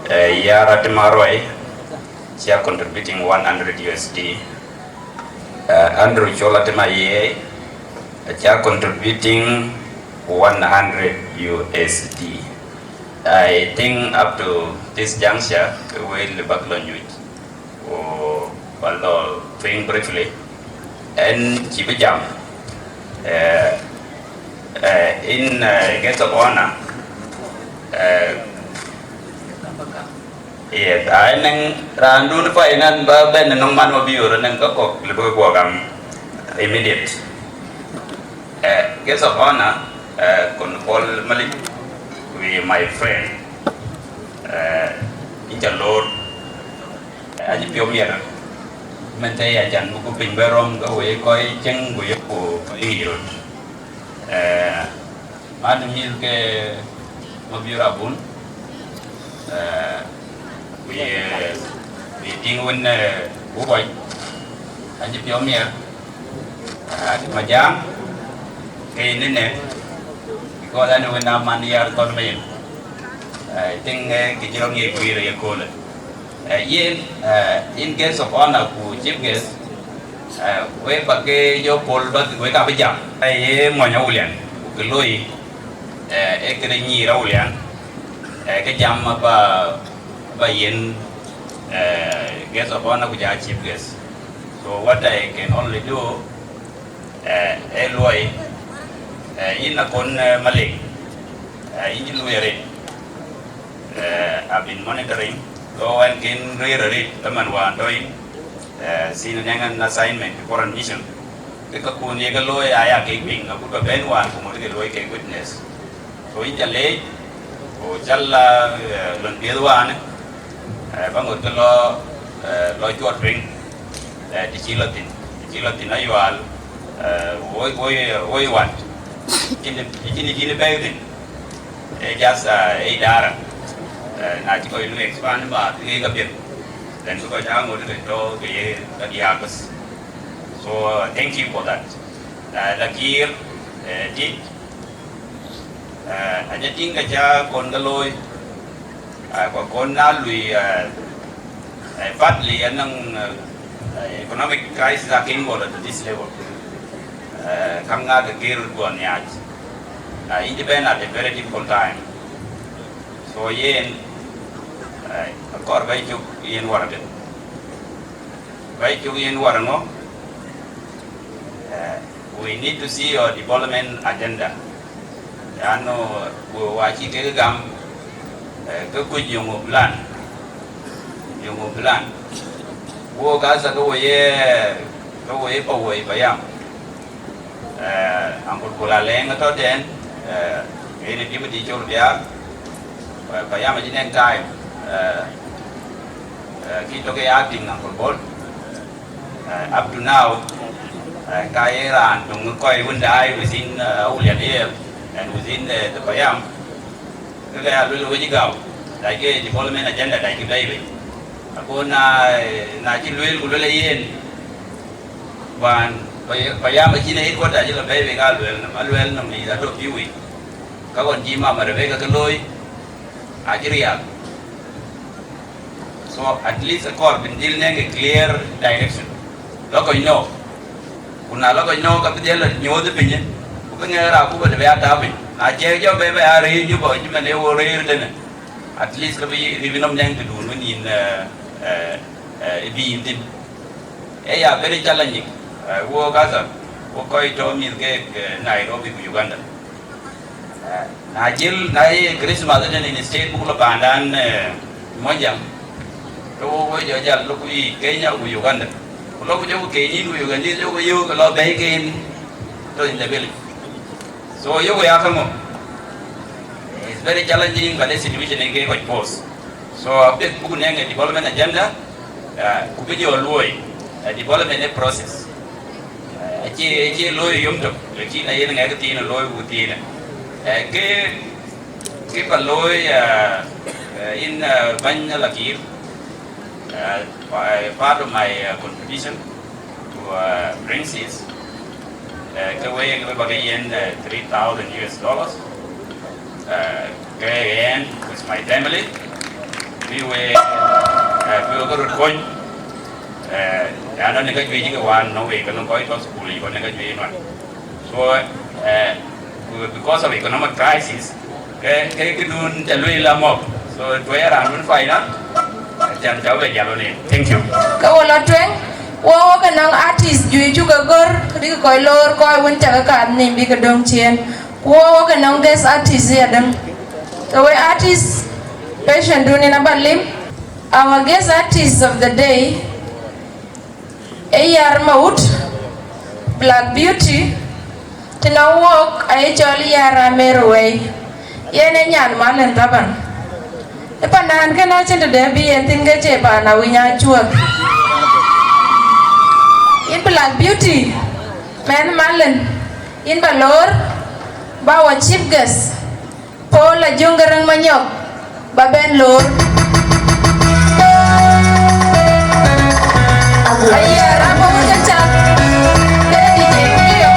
Eh, Yar Atem Aruai, cia contributing one hundred U S D. Eh, Andrew Chol Atem Aye, cia contributing one hundred U S D. I think up to this juncture, ke wël bäk lɔ nyuc, ku ba lɔ tueŋ briefly. Ɛn cï bï jam, eh, eh, in, eh, guest of honor, eh, yes, ai nɛŋ raan dun finance ba bɛ̈n nɔŋ man Mabiör, nɛŋ ka kɔ̈k lëbï ke guɔ gam immediate. Eh, guest of honor, eh, Kon Paul Malik, we my friend, eh, in ca lor, eh, acï piɔ̈u miɛt, mɛn thɛɛr acan buku piny bɛ rɔm ke wek kɔc cieŋ ku yeku kɔc ŋic röt. Eh, man mïth ke Mabiör Abun, eh, ku ye, ku ye tiŋ wën, eh, ku kɔc, acï piɔ̈u miɛt, ah, Majaŋ, ke yen ënë, because an wën a man Yar Thɔn Mayen. I think, eh, kë cï rɔt ŋic guiir ë ye köölë. Eh, yen, eh, in guest of honor ku chief guest, eh, we ba ke jɔ pol ba we ka bi jam. Eh, ye mɔny Awulian, ku ke loi, eh, e kere nyir Awulian, eh, ke jam ba, ba yen, eh, guest of honor ku ja chief guest. So what I can only do, eh, e luɔi, eh, in akon, eh, Malek, eh, in ji luɔi rin. Eh, I've been monitoring, though ɛn ken rëër arëët, ëmën wään tɔ̈ yïn, eh, sin nɛŋ ɛn assignment to foreign mission. Ke kakun ye ke looi aya kek piŋ, akut ba bɛ̈n wään ku ŋot ke looi kek witness. So yïn ca leec, ku cal la, eh, lon piɛth wään, eh, ba ŋot ke lɔ, eh, lɔ cuɔt piŋ, eh, të cï lɔ thïn, të cï lɔ thïn ayual, eh, woi, woi, woi wan. Cïn, cïn, cïn bɛ̈ɛ̈i thïn. E just, uh, e idara. Uh, na cï kɔc lu expand ma ke ka piɛth. Then bï kɔc aa ŋot ke tɔ̈ ke ye ka diaak bas. So, uh, thank you for that. Uh, Lakir, uh, dït, uh, aja tïŋ ka ca kon ka looi. Uh, ku kon na lui, uh, uh, partly anɔŋ, uh, uh, economic crisis akën bɔl at this level. Eh, kam ŋa ke gir guɔ nhiac. Na yïn cï bɛ̈n at a very difficult time. So yen, eh, akɔr bɛ̈i cök yen wär adï. Bɛ̈i cök yen wär ŋö? Eh, we need to see your development agenda. Yanu, wo wa cï kek gam, eh, ke kuc yöŋö plan. Yöŋö plan. Wo Gaza ke wo ye, ke wo ye pa woi payam. Eh, Uncle Bol Alɛŋ atɔ̈ tɛ̈n, eh, yen ë deputy col biaar. Eh, payam acï nɛŋ time, eh, eh, kï tɔ̈ ke acting Uncle Bol. Uh, up to now, uh, ka ye raan töŋ kɔc wën daai within, uh, Awulian here and within the, the payam. Ke ka ya luel wec gau, dac ke development agenda dac ke bɛ̈i bei. Ago na, na cï luel ku luel yen, wan, pay-, payam acïn headquarter acï la bɛ̈i bei ka luel nɔm, aluel nɔm ni da tɔ̈ piu wei. Ka ɣɔn cï mama Rebecca ke looi, acï rial. So at least akɔɔr bï dhil nɛŋ a clear direction. Lɔ kɔc nɔ̈k. Ku na lɔ kɔc nɔ̈k, ka bï dhil la nyuɔɔth ë piny, ku bï ŋɛk raak ku bï lë bï ya tääu piny. Na cï jɔ bɛ bɛ ya rëër Juba, cï man ë wo rëër tënë, at least ka bï, bï, bï nɔm nɛŋ tëdun wën yïn, eh, eh, eh, bï yïn thïn. Ee ya very challenging. Eh, wo Gaza, wo kɔc tɔ̈ mïth keek, eh, Nairobi ku Uganda. Eh, na jël, na ye Christmas ëtënë in state buk lɔ pandan, eh, Monyjäŋ, ke wo, wo jɔ jal lɔ ku yiic Kenya ku Uganda. Ku lɔ ku jɔ ku Kenyin ku Ugandese jɔ ku yöök lɔ bɛ̈i ken tɔ̈ in the village. So yöök ya käŋö? It's very challenging, but the situation in ke kɔc pose. So abï buk nɛŋ a development agenda, uh, ku bï jɔ luɔi, a development a process. Eh, acie, acie looi yom tök, lakin ayen ŋɛk thiin looi ku thiin. Eh, ke, ke ba looi, eh, eh, in, eh, bäny Lakir, eh, pa-, part of my, eh, contribution to, eh, Princess, eh, ke we, ke we ba ke yen, eh, three thousand U S dollars. Eh, ke yen with my family, bï we, eh, bï we ke röt kony, eh, ya nɔn ë ka juëc ke wan nɔn wek ke nɔn kɔc tɔ̈ school yic, kɔn ë ka juëc nɔn. So, eh, because of economic crisis, ke, ke këdun ca lueel amɔ̈k. So, tuɛɛr raan wën faida, can ca we jalo ne. Thank you. Ke wo lɔ tueŋ, wo wo ke nɔŋ artist juëc cuk ke gör, ke dï ke kɔc loor, kɔc wën ca ke kath nïm bï ke döŋ ciëën. Ku wo wo ke nɔŋ guest artist ya däŋ. Ke we artist, patient dun in aba lim. Our guest artist of the day, e Yar Mawut, Black Beauty, të nɔŋ wok aye cɔl Yar Amer Wei. Yen e nyan Malen Taban. E pandan kënë acïn tëde bï yen thïn ke cie pan Awiny Acuɔth. Yïn Black Beauty, mɛnh Malen, yïn ba loor, ba wɔ chief guest, Paul Ajuŋ Garaŋ Manyɔk, ba bɛn loor. Aye, raan bɔ̈ ke cak, ke D J Mayo.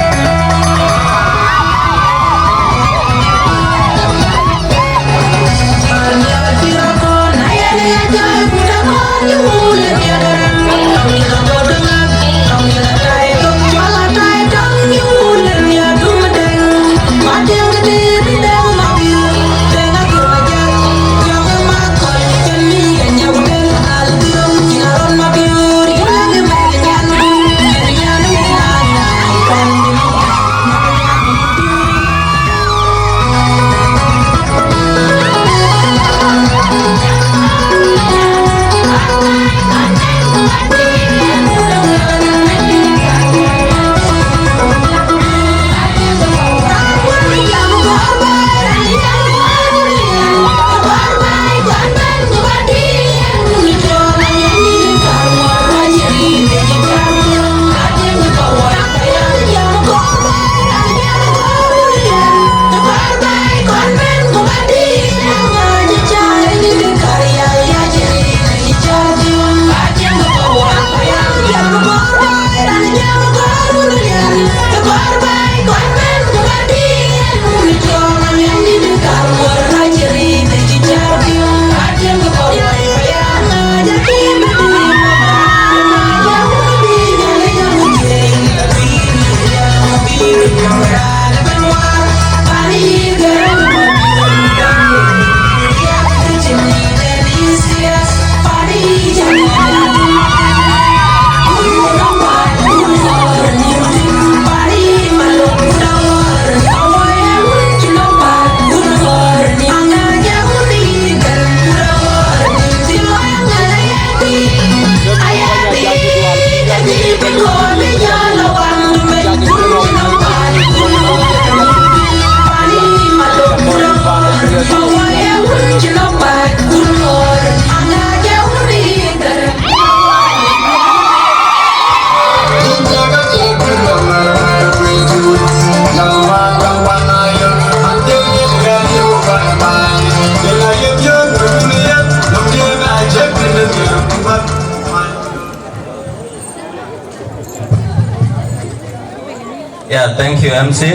Thank you, M C.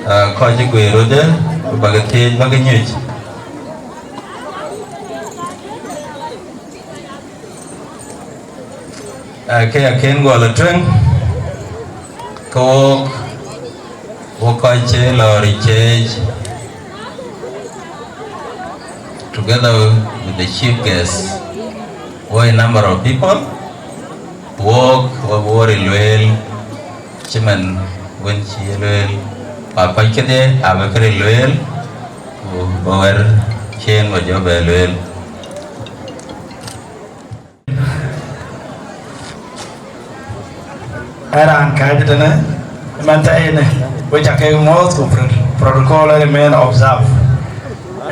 Uh, kɔc ë guëër röt, bäk thiëëc, bäk nyuc. Uh, ke akën gɔl ë tueŋ, ke wok, wok kɔc cï lɔɔr ë ceec. Together with the chief guest, were a number of people, wok, wok wor ë lueel, cïmën wën cï ye lueel, ba kɔc kedhie abï kërë lueel, ku bä wɛ̈t ciëën bä jɔ bɛ lueel. Ë raan kääc tënë, ëmën thɛɛi ënë, we ca kek mɔ̈ɔ̈th ku pro-, protocol ë remain observe.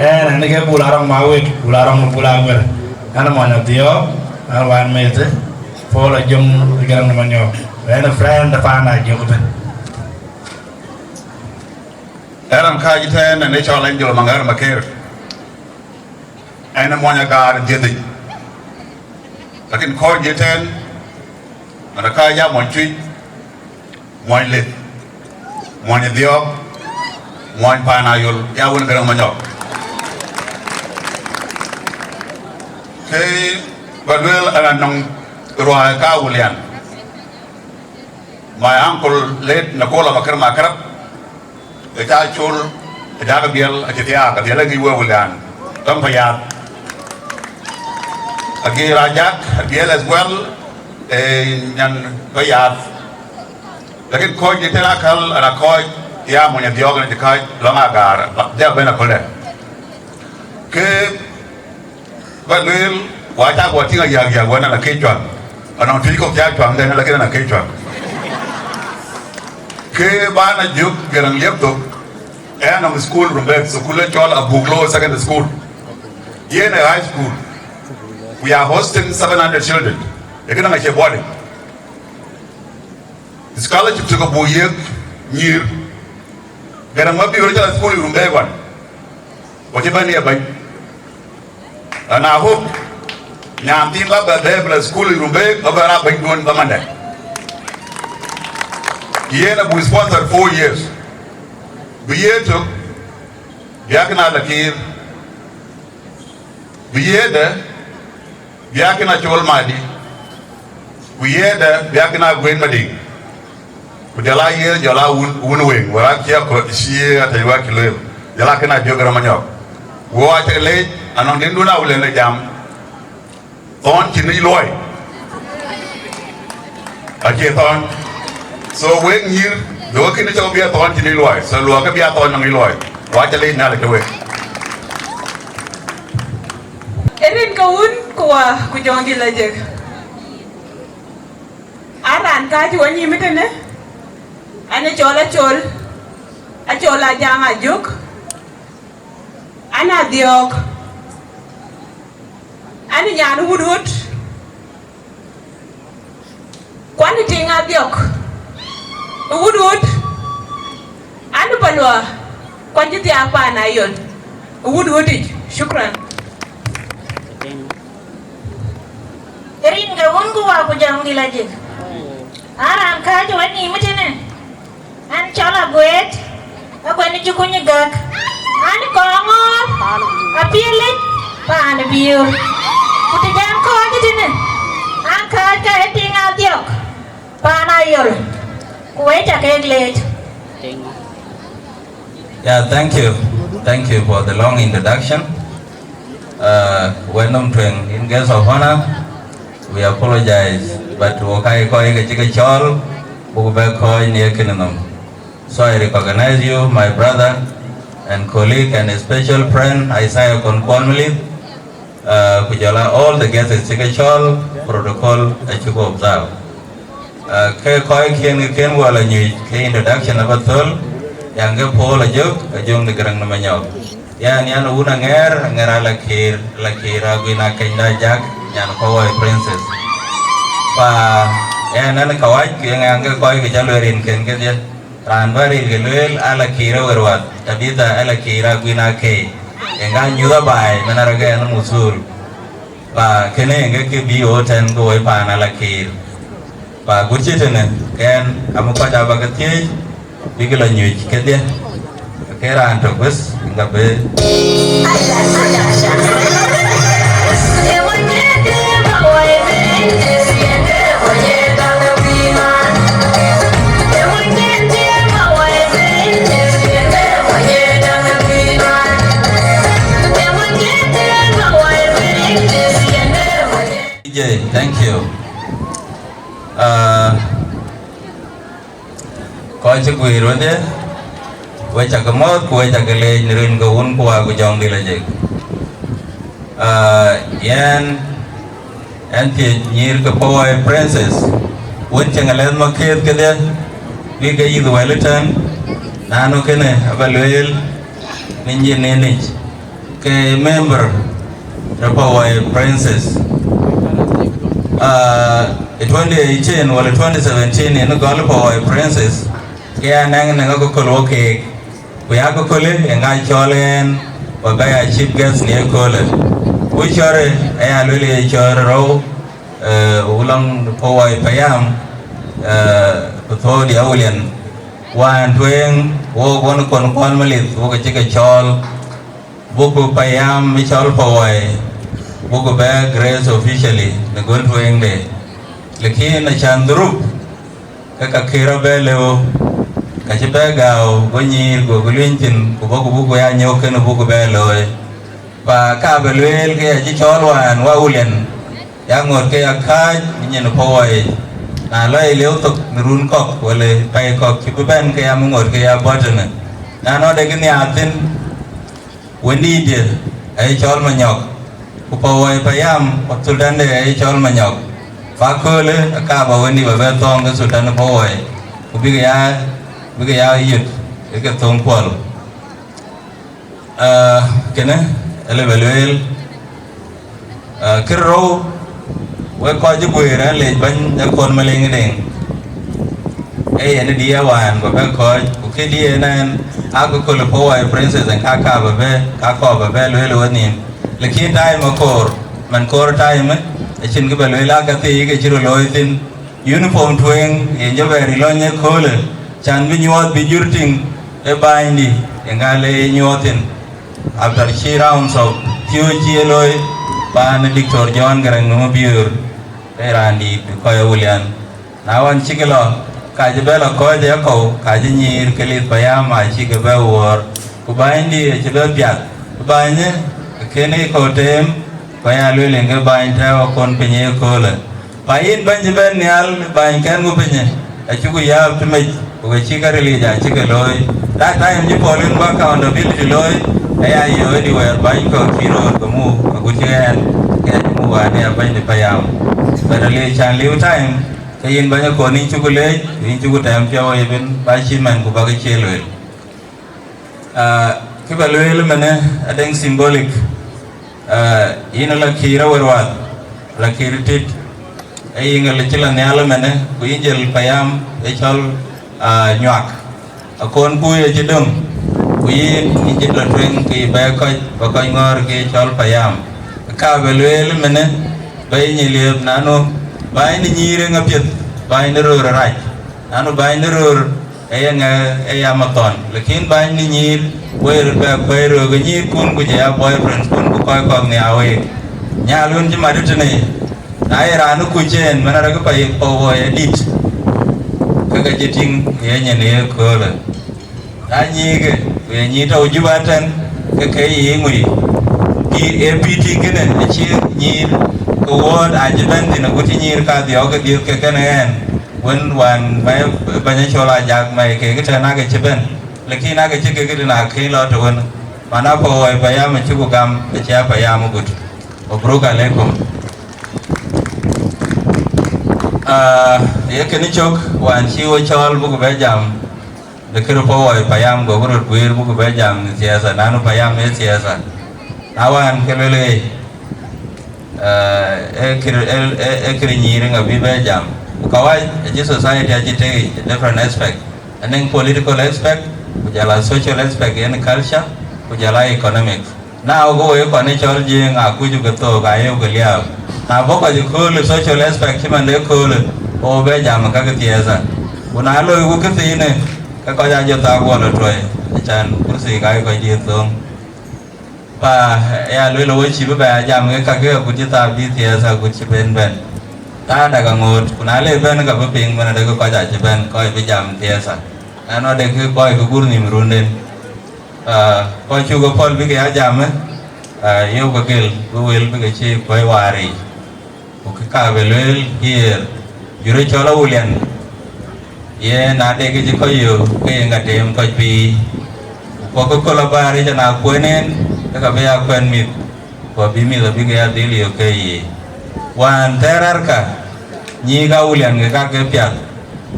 Ënë, ënë ke Bul Arɔŋ ma wek, Bul Arɔŋ, Bul Aguer. Ënë mɔny Adhiɔ̈ɔ̈k, ënë wään meth, Paul Ajöŋ, Garaŋ Manyɔk. Ënë friend de paan Ajöŋ ëbën. Ë raan kääc tënë, ënë cɔl Angelo Maŋar Maker. Ënë mɔny Agaar dhiëthic. Lakin kɔc ye tɛ̈n, ënë kääc ya mɔny Cuic, mɔny Lith, mɔny Dhiɔ̈ɔ̈k, mɔny paan Ayol, ya wën Garaŋ Manyɔk. Ke bä lueel ënë nɔŋ ruääi ka Awulian. My uncle late Nakola Maker Makarap, ë ca col, ë dak Abiɛl, acï thiaak, Abiɛl aŋic wëu lɛ̈ɛ̈n, tɔŋ Payaath. Agiir Ajak, Abiɛl as well, ë nyan Payaath. Lakin kɔc ye tënë akäl, ënë kɔc ya mony Adhiɔ̈ɔ̈k ënë cï kääc lɔŋ Agaar, ba, dhia ben aköldɛ̈. Ke bä lueel, wa cak wa tïŋ ayäk yäk wën ënë ke cuaŋ. Anɔŋ Cuic kɔ̈k cä cuaŋ dɛn, lakin ënë ke cuaŋ. Ke bän a jök Garaŋ liep thok, ë anɔŋ school Rumbek, school ë cɔl Abuk Lower Secondary School. Yen ë high school. We are hosting seven hundred children. Ë kënë acie boarding. Scholarship tök abuk yiëk nyïïr. Garaŋ ma bï rɔt cɔl school Rumbek wan. Ku cï bɛ̈n ye bɛ̈ny. And I hope nyan thiin bä bɛ bɛ̈ɛ̈i bï lɔ school Rumbek, bä bɛ raan bɛ̈nyduön bä mandɛ. Yen abuk sponsor four years. Bï ye tök, bï akïn a lɔ kiir. Bï ye dɛ, bï akïn a col Madi, ku ye dɛ, bï akïn a guëën Madiŋ, ku jɔl a ye, jɔl a wun, wun weŋ, wala cie akɔ̈l, cie atɛ̈ny wä cï lueel, jɔl a kën a jök Garaŋ Manyɔk. Wo acä leec, anɔŋ dindun a wulën ë jam, thɔn cïn yic luɔi. Acie thɔn. So wek nyïïr, duɔ̈kkë kënë cɔk bï a thɔn cïn yic luɔi. So luɔ̈kkë bï a thɔn nɔŋ yic luɔi. Wa cä leec Nhialic ke wek. Ë rin ke Wun ku Wa ku Jɔŋdït Lajik. Aa raan kääc wä nyïïm tënë, an ë cɔl Acol, Acol Ajaŋ Ajök, an Adhiɔ̈ɔ̈k, an nyan Wut Wut. Kuan ë tiŋ Adhiɔ̈k, ë Wut Wut, an Palua, kuan cï thiaak paan Ayol, ë Wut Wut yic. Shukran. Rin ke Wun ku Wa ku Jɔŋdït Lajik. Aa raan kääc wä nyïïm tënë. An cɔl Aguet, Aguet Jukuny Gäk. An Kɔŋɔɔr, Apiɛlic, paan Biöör. Ku të jam kɔc tënë, an kääc ke ë tiŋ Adhiɔ̈k, paan Ayol. Ku wek ca kek leec. Yeah, thank you. Thank you for the long introduction. Uh, wɛ̈t nɔm tueŋ, in guest of honor, we apologize, but wok aa kɔc ke cï ke cɔɔl, buk bɛ kɔc në kënë nɔm. So I recognize you, my brother and colleague and a special friend, Isaiah Kon Kuɔl Malith, uh, ku jɔl a all the guests cï ke cɔɔl, protocol acï ke observe. Uh, ke kɔc kiɛ̈n ke kën wɔ la nyuc ke introduction abä thöl, yan ke Paul Ajök, Ajök de Garaŋ Manyɔk. Yan, yan wun Aŋɛɛr, Aŋɛɛr Alakïr, Alakïr Aguin Akeny da Jak, nyan Kɔwɔi Princess. Pa, yan, yan kawac, yan, yan ke kɔc ke ca lueel rin kën kedhie. Raan bä rin ke lueel, Alakïr Awer Wath, Tabitha Alakïr Aguin Akeny. Yan ka nyuth abaai, mɛn arɔ ke yan muthul. Pa, kënë yan ke ke bï ɣöt tɛ̈n ke woi paan Alakïr. Ba gut cï tënë, kɛn amï kɔc aba ke thiëëc, bïk lɔ nyuc kedhie, ke raan tök bes, ŋa bï. D J, thank you. Uh, Kɔc cï guiir wëdhie, we cä ke mɔ̈ɔ̈th ku we cä ke leec në rin ke Wun ku Wä ku Jɔŋdït Lajik. Ah, yɛn, ɛn thiëc nyïïr ke Powai Princess, wën cieŋ alɛ̈th ma këëth kedhie, bï ke yith wɛl ëtɛ̈n, nanu kënë aba lueel në nyin ë nic ke member të Powai Princess. Ah, ë twenty eighteen wala twenty seventeen yen gɔl Powai Princess, ke ya nɛŋ nɛŋ akököl wɔ keek. Ku ya akököl ë ŋa cɔl ɛn ba bɛ ya chief guest në ëköölë. Ku cɔrë aya luel ye cɔɔr rou, eh, ulɔŋ Powai Payam, eh, ku thɔɔu dia Awulian. Wään tueŋ wok won kɔn kuɔn malith wok acï ke cɔɔl. Buku Payam ë cɔl Powai, buku bɛ grace officially në gol tueŋde. Lakin acän dhurup, ke ka kï rɔt bɛ lëu, ka cï bɛ gääu, go nyïïr, go luny thïn, ku bɔku buku ya nyök kënë buku bɛ looi. Pa ka bɛ lueel ke ya cï cɔɔl wään wa Awulian, ya ŋot ke ya kääc në nyin Powai. Na lɔ ye lëu thok në run kɔ̈k, wala pɛ̈i kɔ̈k cï bï bɛ̈n, ke ya mi ŋot ke ya bɔ̈ tënë. Na nɔ̈ de kë nhiaar thïn, wëndiitë aye cɔl Manyɔk, ku Powai Payam, ku thultande aye cɔl Manyɔk. Ba köölë, aka ba wëndï ba bɛ thɔ̈ɔ̈ŋ ke thultande Powai, ku bïk ya, bïk ya yöt ë ke thoŋ kuɔl. Ah, kënë, ëlë bɛ lueel, ah, kë rou, wek kɔc cï guëër ë lec bɛ̈ny ë kɔn Maleŋ Deŋ. Ee yen diɛɛr wään ba bɛ kɔc, ku kë diɛɛr ënɛn, akököl Powai Princess en ka ka ba bɛ, ka kɔɔr ba bɛ lueel ë wenhïïm. Lakin time akoor, man koor time, acïn kë bɛ lueel, aa ka thii ke cï röt looi thïn. Uniform tueŋ yen jɔ bɛ ril lɔny ëköölë, can bï nyuɔɔth bï jur tïŋ ë bänydï, ë ŋa le ye nyuɔɔth thïn. After cï rounds of piööc cï ye looi, paan ë Doctor John Garang Mabior, ke raandït kɔc ë Awulian. Na wën cïkï lɔ, ka cï bɛ lɔ kɔc ë yakɔ̈u, ka cï nyïïr ke lith Payam acï ke bɛ wuɔ̈ɔ̈r, ku bänydï acï bɛ piath. Bäny ë kënë kɔ̈u teem, ku aya lueel yen ke bäny tɛ̈ɛ̈u akɔn piny ë ëköölë. Pa yïn bɛ̈ny cï bɛ̈n nhial, bäny kɛn ku piny, acuku yääp tëmec, ku ke cï ka ril yic acï ke looi. That time cï Pauline ba accountability looi, aya ye wëdï wɛɛr bäny kɔ̈k cï röör ke muk, agut cï ɣɛn, ke ya cï muk wään ya bɛ̈ny de Payam. But aliec can liu time, ke yïn bɛ̈ny akɔn yïn cuku leec, yïn cuku tɛ̈ɛ̈m piɔ̈u ëbën, ba cï mɛn ku ba ke cie lueel. Ah, kë bɛ lueel ëmënë adɛŋ symbolic. Ah, yïn ala kïïr awär wäth, ala kïïr tit, ee yïn ala cï la nhial ëmënë, ku yïn jël Payam ë cɔl, ah, nyuak. Akɔn kuc acï döŋ, ku yïn, yïn cï la tueŋ ke yï bɛ kɔc, bä kɔc ŋɔ̈ɔ̈r ke cɔl Payam. Ka bɛ lueel ëmënë, bä yïn ë liëëp nanu, bäny de nyïïr ë ŋa piɛth, bäny de röör arac, nanu bäny de röör, ee ŋa, ee ya mathɔn, lakin bäny de nyïïr, wëi röt bɛ kuɛ̈i röök ë nyïïrkun, ku jɔ ya boyfriendkun, ku kɔc kɔ̈k nhiaar week. Nyal wën cï mat tënë, na ye raan ë kuc en, man arëk pa ye pɔ̈u wɔ ye dït, ke ka cï tïŋ ye nyin ye köölë. Na nyïïkë, ku ye nyïïr tɔ̈u Juba tɛ̈n, ke ke ye ŋui. P-, ee P T kënë, acï nyïïr ke wuɔ̈ɔ̈t acï bɛ̈n thïn, agut cï nyïïr kadhiɔ̈ɔ̈k ke dhiëth ke kënë ɣɛn. Wën wään bɛ̈ny, bɛ̈ny cɔl Ajak Mai kek tɛ̈n aake cï bɛ̈n, lakin aake cï kek tïn akëc lɔ tëwën. Mana Powai Payam acïku gam, acï a Payam agut. Mabruk aleikum. Ah, ye kënë cök, wään cï wo cɔɔl buku bɛ jam, de kërë Powai Payam, goku röt guiir buku bɛ jam në thiɛɛtha, nanu Payam ee thiɛɛtha. Na wään ke lueel ɣei, eh, ee kërë, ee, ee, ee kërë nyïïr ŋa bï bɛ jam. Ku kawac, acï society acï tek yic, different aspect. Anɔŋ political aspect, ku jɔl a social aspect, yen culture, ku jɔl a economics. Na wok wek kɔn ë cɔl Jiëëŋ, akucku ke thook, ayeku ke liääp. Na bɔ̈ kɔc ëköölë social aspect cï man de ëköölë, Ku bɛ jam ka ke thiɛɛtha. Ku na loi ku kë thiinë, ke kɔc aa jɔ thaak guɔ lɔ tuɔi, acan kurthi ka ye kɔc diëër thöŋ. Pa ya lueel wo cï bï bɛ a jam ke kakë akut cï thaak bï thiɛɛtha akut cï ben bɛ̈n. Thaa dak aŋoot, ku na le bɛ̈n ka bï piŋ bɛ̈n adekï kɔc acï bɛ̈n kɔc bï jam thiɛɛtha. Ɛn adekï kɔc ke gur nïm runden. Ah, kɔc cuk ë pɔ̈l bï ke ya jamë, ah, yökë gël bï wël bï ke cï kuɔ̈i waar yiic. Ku kë ka bï lueel kiɛɛr, jurë cɔl Awulian, yen na de kë cï kɔc yök, ke yen ka teem kɔc pïïr. Ku kɔc ke köl abäär yic, na kuën en, ke ka bï ya kuɛ̈n mïth, ku abï mïth abï ke ya dhil yök ke yiic. Wään thɛɛr rɛ̈ɛ̈rka, nyïïk Awulian ke ka ke piath,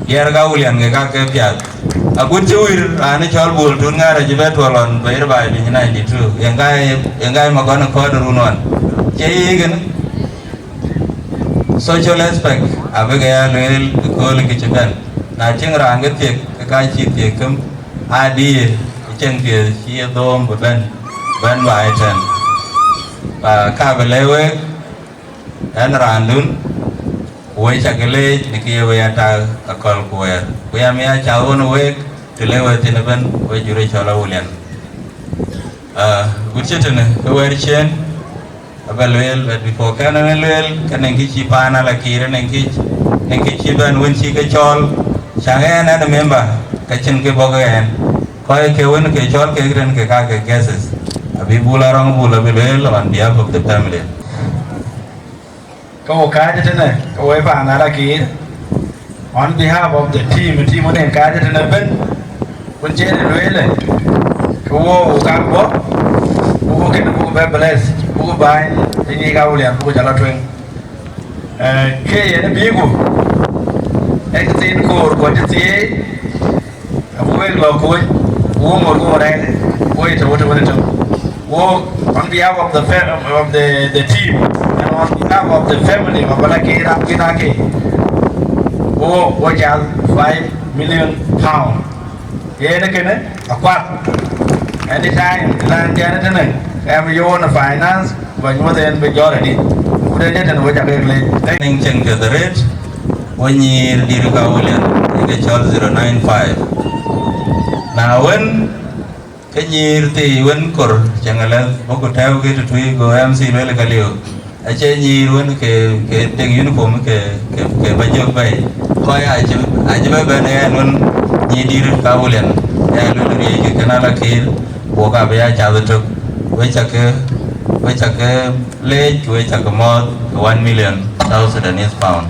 diɛɛr ka Awulian ke ka ke piath. Agut cï wïr raan ë cɔl Bol Tun Ŋäär acï bɛ tuɔl ɣɔn bɛ̈ɛ̈r baai piny ninety two, yen ka ye, yen ka ye makɔn ë kɔɔt run ɣɔn. Cie yiic kënë? Social aspect abï ke ya lueel ëkööl kë cï bɛ̈n. Na cïŋ raan ke thiek, ke ka cï thiek këm, adï ë cieŋ piɛth cï ye dhoom bï bɛ̈n, bɛ̈n baai ëtɛ̈n. Ah, ka bï lɛ̈k week, ɛn raandun, ku wek cä ke leec në kë ye wek ya tak akɔ̈l ku wɛɛr. Ku ya mi acath ɣön week, të le wek thïn ëbɛ̈n, wek jurë cɔl Awulian. Ah, gut cï tënë, ke wɛ̈ɛ̈r ciëën, abä lueel, but before kɛn en lueel, ke nɛŋ kë cï paan ala kiir, nɛŋ kë, nɛŋ kë cï bɛ̈n wën cï ke cɔɔl, cäŋ ɛn ɛn member, ka cïn kë bɔ̈ ke ɛn. Kɔc ke wën ke cɔɔl kek rin ke ka ke guests, abï bul arɔŋ bul abï lueel on behalf of the family. Ke wo kääc tënë, ke wo paan ala kiir, on behalf of the team, team wën en kääc tënë ëbɛ̈n, wën cï en lueel, ke wo, wo ka bɔ̈, ku wo kënë buk bɛ bless, buk bäny, ë nyïïk Awulian, buk jɔ lɔ tueŋ. Eh, ke yen bï ku, ë cï thiin koor, ku cï thieei, Abu wek lɔ kuöc, wo ŋor wo rɛɛc, wo ye tɔ̈u tɔ̈u tɔ̈u. Wo, on behalf of the fa-, of the, the team, and on behalf of the family of Alakir Abinake, wo, wo jal five million pound. Yen kënë akuath. Anytime, lan jɛn tënë, em yo në finance, ba nyuɔth en bï jɔl adï. Ku de jɛ tënë wo ca kek leec. Thank you. Cieŋ piɛth arëët, wo nyïïr dït ka William, ke cɔl zero nine five. Na wën, ke nyïïr thii wën kor cieŋ alɛth, bɔ̈ ku tɛ̈ɛ̈u ke tëtui, go M C lueel ka liu. Acie nyïïr wën ke, ke tek uniform ke, ke, ke ba jök bɛ̈i. Kɔc acï, acï bɛ bɛ̈n ë ɛn wën nyïïr dït ka William, ë ɛn wën riëëc ke kën ala kiir, wo ka bï ya cath ëtök. We ca ke, we ca ke leec, we ca ke mɔ̈ɔ̈th ke one million South Sudanese pound.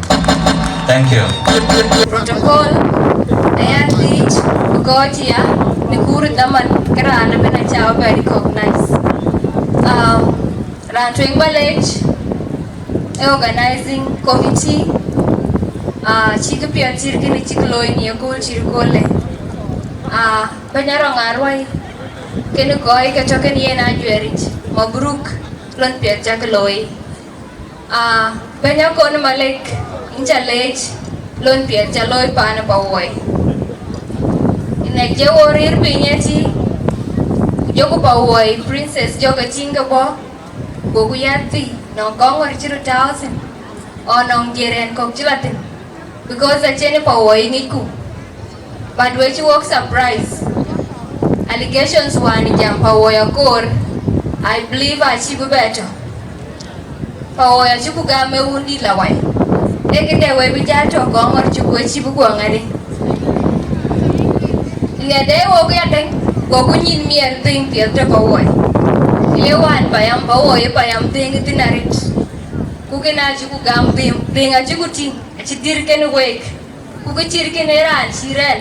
Thank you. Protocol, aya thiic, ku kɔc ya, në kuur dhaman, ke raan ëbɛ̈n aca bɛ recognize. Um, raan tueŋ ba leec, ë organizing committee, ah, cï kë piɛth cït kënë cïk looi në ye goal cït goal le. Ah, bɛ̈ny Arɔŋ Aruai, kënë kɔc ke tɔ̈ kënë yen ajuɛɛric, mabruk, lon piɛth cak looi. Ah, bɛ̈ny Akon Malek, yïn ca leec, lon piɛth ca looi paan ë Pawuɔi. Ënɛ jɛ wo rëër piny ëtï, ku jɔku Pawuɔi, princess jɔkë tïŋ ke bɔ̈, goku ya thii, nɔŋ kɔŋ ŋɔ̈r cï röt tääu thïn, ɣɔn nɔŋ jiëër ɛn kɔ̈k cï la thïn, because acïn ë Pawuɔi ŋicku. But we cï wok surprise. Allegations wään jam Pawuɔi akoor, I believe acï bï bɛ tɔ̈. Pawuɔi acï ku gam ë wun dït la wai. Ee këde we bï jal tɔ̈ kɔŋ ŋɔ̈r cï ku ë cï bï guɔ ŋäde. Ŋɛde wok ya tëŋ, goku nyin miɛt dhïŋ piɛth tɔ̈ Pawuɔi. Ye wään payam Pawuɔi, ye payam dhïŋ thïn arëët. Ku kënë acï ku gam dhïŋ, dhïŋ acï ku tïŋ, acï dhïr kënë week. Ku kë cït kënë raan cï rɛ̈ɛ̈r,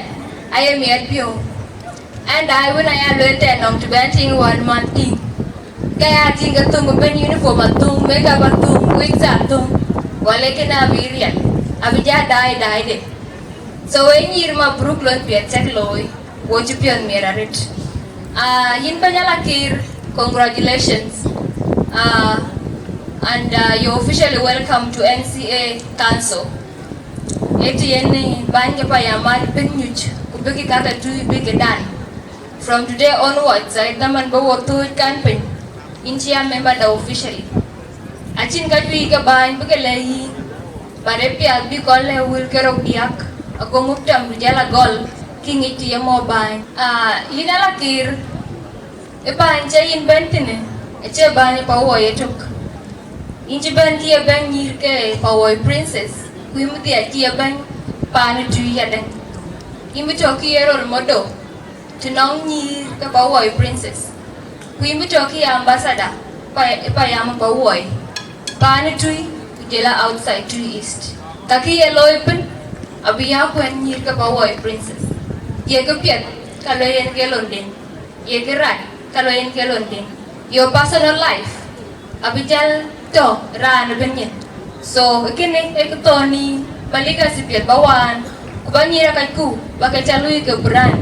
aye miɛt piɔ̈u. Ɛn daai wën aya lueel tɛ̈n nɔm të bɛ̈n tïŋ one month tïŋ. Ke ya tïŋ ke thöŋ ëbɛ̈n uniform athöŋ, makeup athöŋ, wigs athöŋ. Wala kënë abï riɛl, abï ja daai daai de. So ë nyïïr mabruk lon piɛth cak looi, wo cï piɔ̈n miɛt arëët. Ah, yïn bɛ̈ny Alakir, congratulations. Ah, and, ah, you're officially welcome to N C A Council. Ëtï yen bäny ke payam mat bïk nyuc, ku bïk kakë tui bïk dan. From today onwards, ai dhaman bï wo thööc kan piny, yïn cï a member da officially. Acïn ka juëc ke bäny bï ke lɛ̈k yïn. But ë piath bï kɔc lɛ̈k wël ke rok diäk, ago muk tɔm ku jɔl a gɔl, kï ŋic të ye mɔ bäny. Ah, yïn Alakïr, ë bäny cï yïn bɛ̈n thïnë, acie bäny Pawuɔi ëtök. Yïn cï bɛ̈n kï ye bɛ̈ny nyïïr ke Pawuɔi Princess, ku yïn bï dhiac kï ye bɛ̈ny paan ë Tui yadɛ̈. Yïn bï tɔ̈ kï ye role model të nɔŋ nyïïr ke Pawuɔi Princess. Ku yïn bï tɔ̈ kï ye ambassador pa, payam Pawuɔi, paan ë Tui, ku jɔl a outside Tui East. Ka kï ye looi piny, abï ya kuɛ̈n nyïïr ke Pawuɔi Princess. Ye kë piɛth, ka luɔi yen ke londen. Ye kë rac, ka luɔi yen ke londen. Your personal life abï jal tɔ̈ raan ëbɛ̈n nyin. So, kënë ee kë thɔ̈n nïïm, ba legacy piɛth ba waan, ku ba nyïïr ë kacku, ba ke ca luui ke brand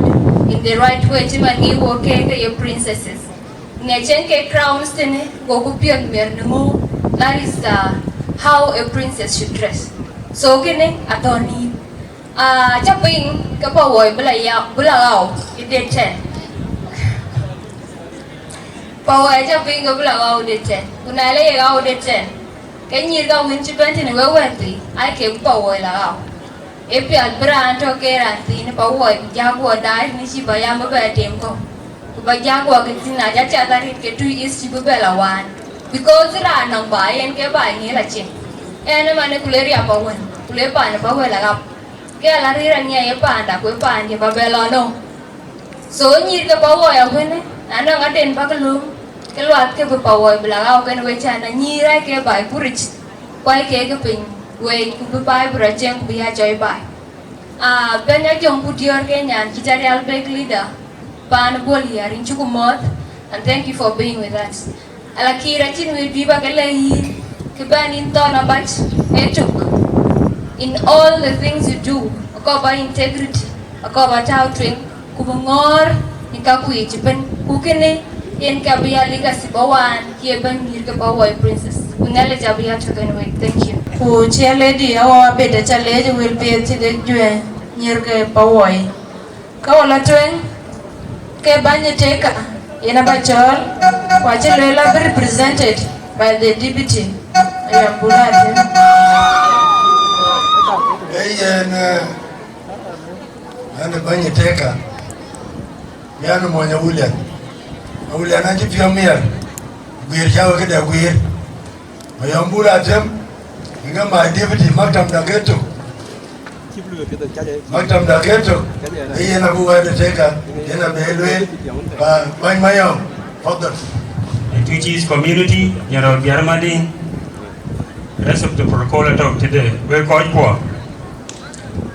in the right way, cï man ŋic wok ke, ke ye princesses. Ŋic cïn ke crowns tënë, goku piɔ̈th miɛr në ŋö, that is, uh, how a princess should dress. So, kënë athɔ̈n nïïm. Ah, ca piny ke Pawuɔi bï la ya, bï la ɣau ë date ten. Pawuɔi ca piny ke bï la ɣau ë date ten. Ku na le ye ɣau ë date ten, ke nyïïr ka wën cï bɛ̈n tënë wek wɛ̈ɛ̈t thii, aa kek bï Pawuɔi la ɣau. Ë piath bï raan tɔ̈ ke raan thiin ë Pawuɔi, bï jäk guɔ daai në cï payam bï bɛ tem kɔ̈u. Ku ba jäk guɔ ke thïn, na ja cath arëët ke Tui East cï bï bɛ la waan. Because raan nɔŋ baai, yen ke baai ŋiɛl acie. Ɛn ëmɛnë ku le riap awën, ku le paan ë Pawuɔi la ɣap. Ke ala rëër aniɛɛi ë paanda, ku ë paandiɛ̈ ba bɛ lɔ nɔm. So nyïïr ke Pawuɔi awënë, anɔŋ aden bäk lööm, ke luath ke bï Pawuɔi bï la ɣau kenë wek can, anyïïr aa ke baai kuric, ku aa ke ke piny wei, ku bï baai bï rɔt cieŋ, ku bï ya jɔi baai. Ah, bɛ̈ny Ajoŋ ku diäär ke nyan cï Tarial Bek leader, paan Bol Yar, yïn cuk mɔ̈ɔ̈th, and thank you for being with us. Alakïr, acïn wël bï ba ke lɛ̈k yïn, kë bɛ̈n yïn thɔn abac ëtök. In all the things you do, akɔɔr ba integrity, akɔɔr ba tääu tueŋ, ku bï ŋɔ̈ɔ̈r në käkku yiic ëbɛ̈n. Ku kënë yen ka bï ya legacy ba waan, ye bɛ̈ny nyïïr ke Pawuɔi Princess. Ku Nhialic abï ya tɔ̈ kenë wek. Thank you. Ku chair lady, awa bɛ̈t aca leec wël piɛth cï ke juëc nyïïr ke Pawuɔi. Ka wala tueŋ, ke bäny ë teka, yen aba cɔɔl, ku acï lueel abï represented by the deputy. Ayam Bula Atem. Ee yen, eh, an ë bäny ë teka, yan ë mony Awulian. Awulian acï piɔ̈u miɛr, guiir cä we këde guiir. Ayam Bula Atem, ŋa my deputy, maktam da ke tök. Maktam da ke tök. Ee yen abu wɛ̈ɛ̈t ë teka, yen abï lueel, ba bäny Mayɔm, fadhal. The Twic East community, Nyarɔl Biar Mading, rest of the protocol atɔ̈ tëde, wek kɔc kuɔ.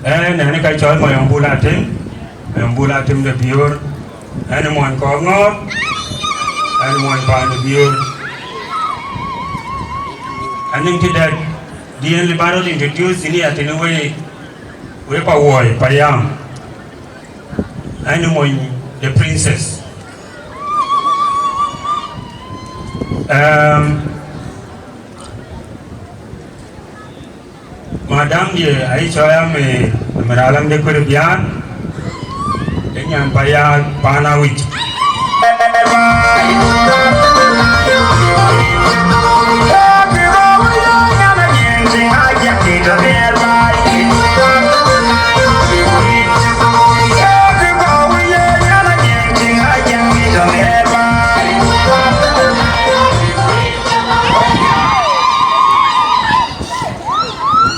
Ɛn, ɛn ka cɔl Mayɔm Bula Atem, Mayɔm Bula Atem de Biöör, ɛn mony kɔɔr ŋɔ̈ɔ̈r, ɛn mony paan de Biöör. Anïŋ tëdɛ̈t, diɛn lë ba rɔt introduce ni atënë wek, wek Pawuɔi, payam. Ɛn mony the princess. Um, Madam diɛ, ayi cɔɔl Amer, Amer Alam de Kuer Biar, de nyan paya paan Awic.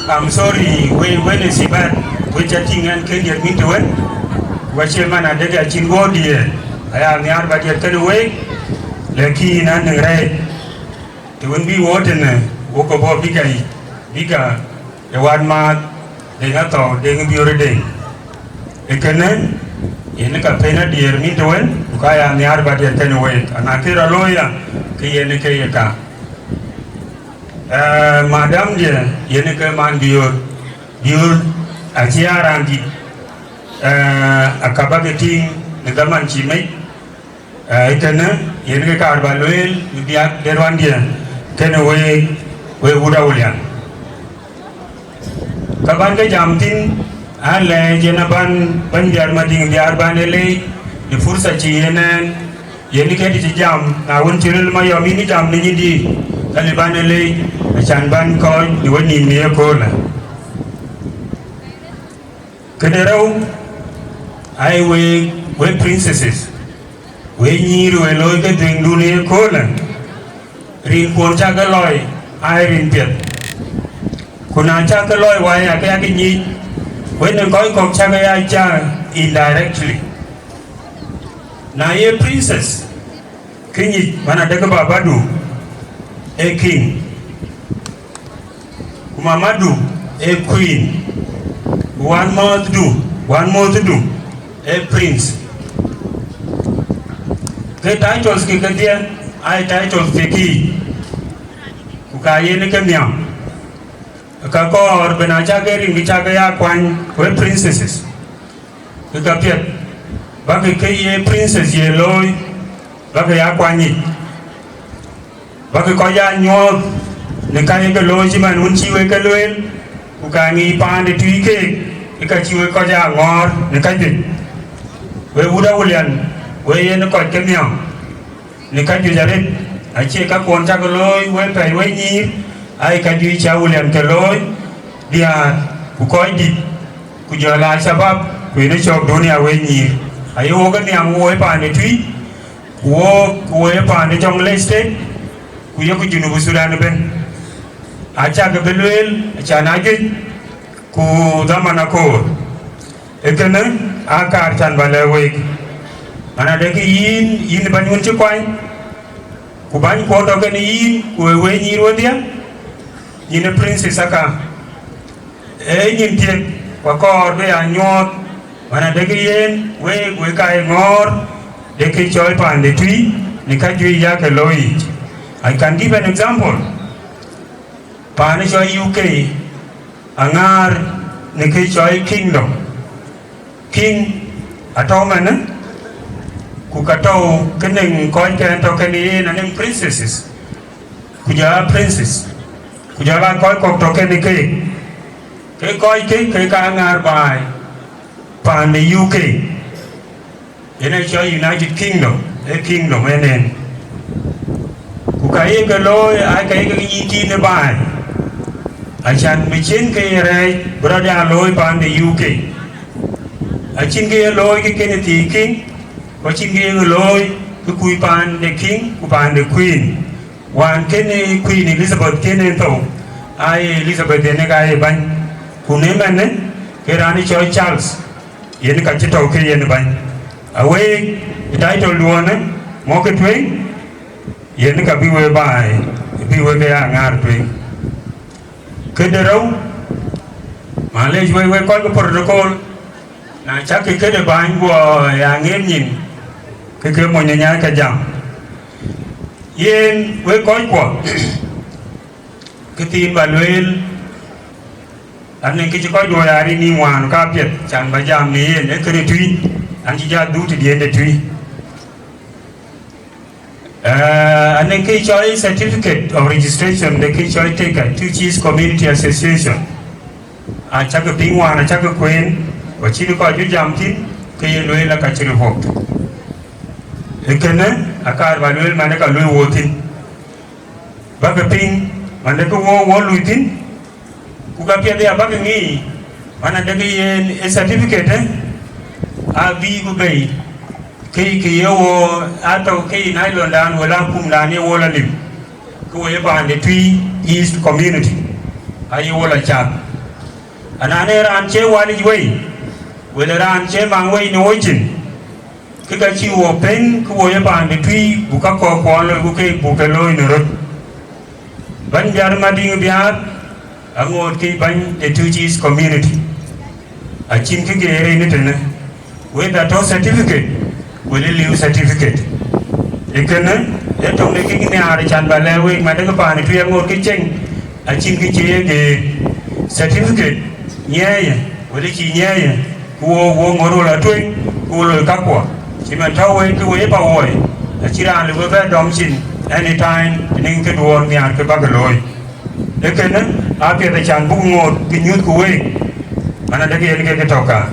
I'm sorry, we, we në sibat, we ca tïŋ ɛn ke diɛt min të wën, wa cie man adek acïn guɔ diɛt, aya nhiaar ba diɛt kënë wek, lakin an nïŋ rɛɛc, të wën bï wo tënë, wo ke bɔ̈ bï ka yic, bï ka ë wat maath, deŋ athɔ̈u, deŋ biöör deŋ. Ë kënë, yen ka pen adiɛɛr min të wën, ku ka ya nhiaar ba diɛt kënë wek, ana kë rɔ looi ya, ke yen ke ye ka. Eh, madam diɛ, yen ke man biöör, biöör acï a raan dït, eh, aka bä ke tïŋ në dhaman cï mec, eh, ë kënë, yen ke kaar ba lueel, në biäk de ruandiɛ, kënë week, wek wut Awulian. Ka bän ke jam thïn, alɛɛc yen abän bɛ̈ny Biar Mading Biar bän e leec, në fursa cï yen ɛn, yen kë të cï jam, na wën cï ril Mayɔm yïn jam në nyïndï, ka lë bän e leec, acan bän kɔc në wenïïm në ye köölë. Këde rou, ai we, we princesses, we nyïïr, we looi ke dhuëëŋdun ë köölë, rin kuɔn cä ke lɔi, ai rin piɛth. Ku na cä ke lɔi wai, ake ake nyic, we në kɔc kɔ̈k cä ke ya cä indirectly. Na ye princess, kë nyic man adekë babadu ee king, ku mamadu ee queen, ku wan mɔ̈ɔ̈thdu, wan mɔ̈ɔ̈thdu ee prince. Ke titles ke kedhie, ai titles ke kii, ku ka yen ke nhiam. Ka kɔɔr ben a cak e rin ke cak e ya kuany, we princesses, ke ka piɛth, bäkï ke ye princess ye looi, bäkï ya kuany yic, bäkï kɔc ya nyuɔɔth në ka ye ke looi cï man wën cï wek ke lueel, ku ka ŋic paande tui keek, ke ka cï wek kɔc ya ŋɔɔr në ka juëc. We wut Awulian, we yen kɔc ke nhiam në ka juëc arëët, acie ka kuɔn cak looi we pɛ̈i we nyïïr, ai ka juëc cï Awulian ke looi, diäär, ku kɔc dït, ku jɔl aa shabab, ku yen ë cɔɔk dunia we nyïïr. Aye wok ë nhiam wo ë paande tui, ku wo, ku wo ë paande Jonglei State, ku yeku Junub Sudan ëbën. Acak bï lueel, acan a juëc, ku dhaman akoor. Ee kënë aa kaar can bä lɛ̈k week, man adekï yïn, yïn bäny wën cï kuany, ku bäny kuɔn tɔ kën yïn, ku we we nyïïr wedhie, yïn ë princess aka. Ee nyin thiek, ku akɔɔr bï aa nyuɔɔth, man adekï yen week, wek ka ye ŋɔɔr, dekï cɔɔi paande tui, në ka juëc yakë looi yic. I can give an example. Paan ë cɔl U K aŋäär në kë cɔl kingdom. King atɔ̈u manë, ku ka tɔ̈u ke nɛŋ kɔckɛn tɔ kën yen anɛŋ princesses, ku jɔ aa princes, ku jɔ aa kɔc kɔ̈k tɔ kën keek. Ke kɔc ke, ke ka aŋäär baai paan de U K. Yen ë cɔl United Kingdom, ee kingdom en en. Ku ka ye ke looi, aa ka ye ke nyic tïït në baai, acan bï cïn ke ye rɛɛc bï rɔt ya looi paan de U K. Acïn ke ye looi ke kën thii king, ku acïn ke ye looi ke kuc paan de king ku paan de queen. Wään kën Queen Elizabeth kën en thou, aa ye Elizabeth yen ka ye bäny, ku në manë ke raan ë cɔl Charles, yen ka cï tɔ̈u ke yen bäny. Aweek ë title duɔɔnë mɔ̈kkë tueŋ, yen ka bï we baai, bï we ke ya ŋäär tueŋ. Këde rou, malec wek, wek kɔc ke protocol, na cak ke këde bäny guɔ ya ŋeem nyin, ke ke mony ë nyaai ka jam. Yen wek kɔc kuɔ, kë thiin bä lueel, an, në kë cï kɔc luɔi arin nïïm wään ka piɛth, can bä jam në yen, ee këde tui, an, cï jal dhuk tëdiɛn de tui. Eh, anɛŋ kë cɔl certificate of registration de kë cɔl TECA, Twic East Community Association. Acäkï piŋ wään, acäkï kueen, ku acïn kɔc bï jam thïn, ke ye lueel aka cï revoked. Ee kënë, akaar bä lueel man ë ka lueel wo thïn. Bäkï piŋ, man ë kë wo, wo luui thïn, ku ka piɛth ya bäkï ŋic, man adekï yen ë certificate, ë, abï ku bei, ke, ke ye wo, atɔ̈ ke ye nylon dan, wala akum dan ye wo la lim, ke wo ye paan de Twic East Community, aye wo la cath. Anaan ee raan cie walic wei, wala raan cie maŋ wei në wo cin, ke ka cï wo pën, ke wo ye paan de Twic, buk ka kɔ̈k kuɔn loi, ku keek buk ke looi në röt. Bäny Biar Madiŋ Biar, aŋoot ke bäny de Twic East Community. Acïn kë geer en ëtënë, whether tɔ certificate, wala liu certificate. Ee kënë, ee töŋ de kek nhiaar can bä lɛ̈k week, man de ke paan ë Twic aŋoot ke cieŋ, acïn kë cie ye geer. Certificate, nyiɛɛyë, wala cï nyiɛɛyë, ku wo, wo ŋoot wo la tueŋ, ku wo loi kakuɔ, cï man tɔ wei, ke wei pa woi, acï raan lë we bɛ dɔm cin, anytime, tënïŋ ke duɔɔr nhiaar ke bäkë looi. Ee kënë, apiɛth acan buk ŋoot, ke nyuth ku week, man adek yen ke ke tɔ ka.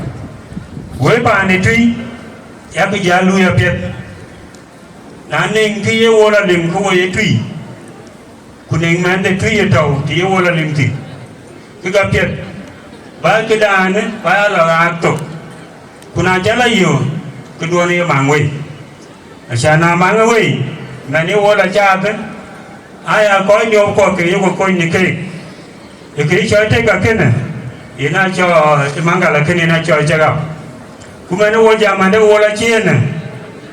Wei paan ë Twic, yak jal luui apiɛth. Na nɛŋ kë ye wo la lim, ke wo ye Twic, ku nɛŋ mɛn de Twic ye tɔ̈u, të ye wo la lim thïn, ke ka piɛth, Ba këdaanë, ba ya lɔ ɣaak thok. Ku na cä lɔ yöök, këduɔ̈n ye maŋ wei. Acan na maŋ wei, mɛn ye wo lɔ caath, aya kɔc nyuɔɔp kɔ̈k ke yeku kony në keek. Ë kë cɔl tëk akënë, yen a cɔl ë maŋ gala kënë yen a cɔl cä ɣap. Ku mɛn wo jam ande wo lɔ ciëënë,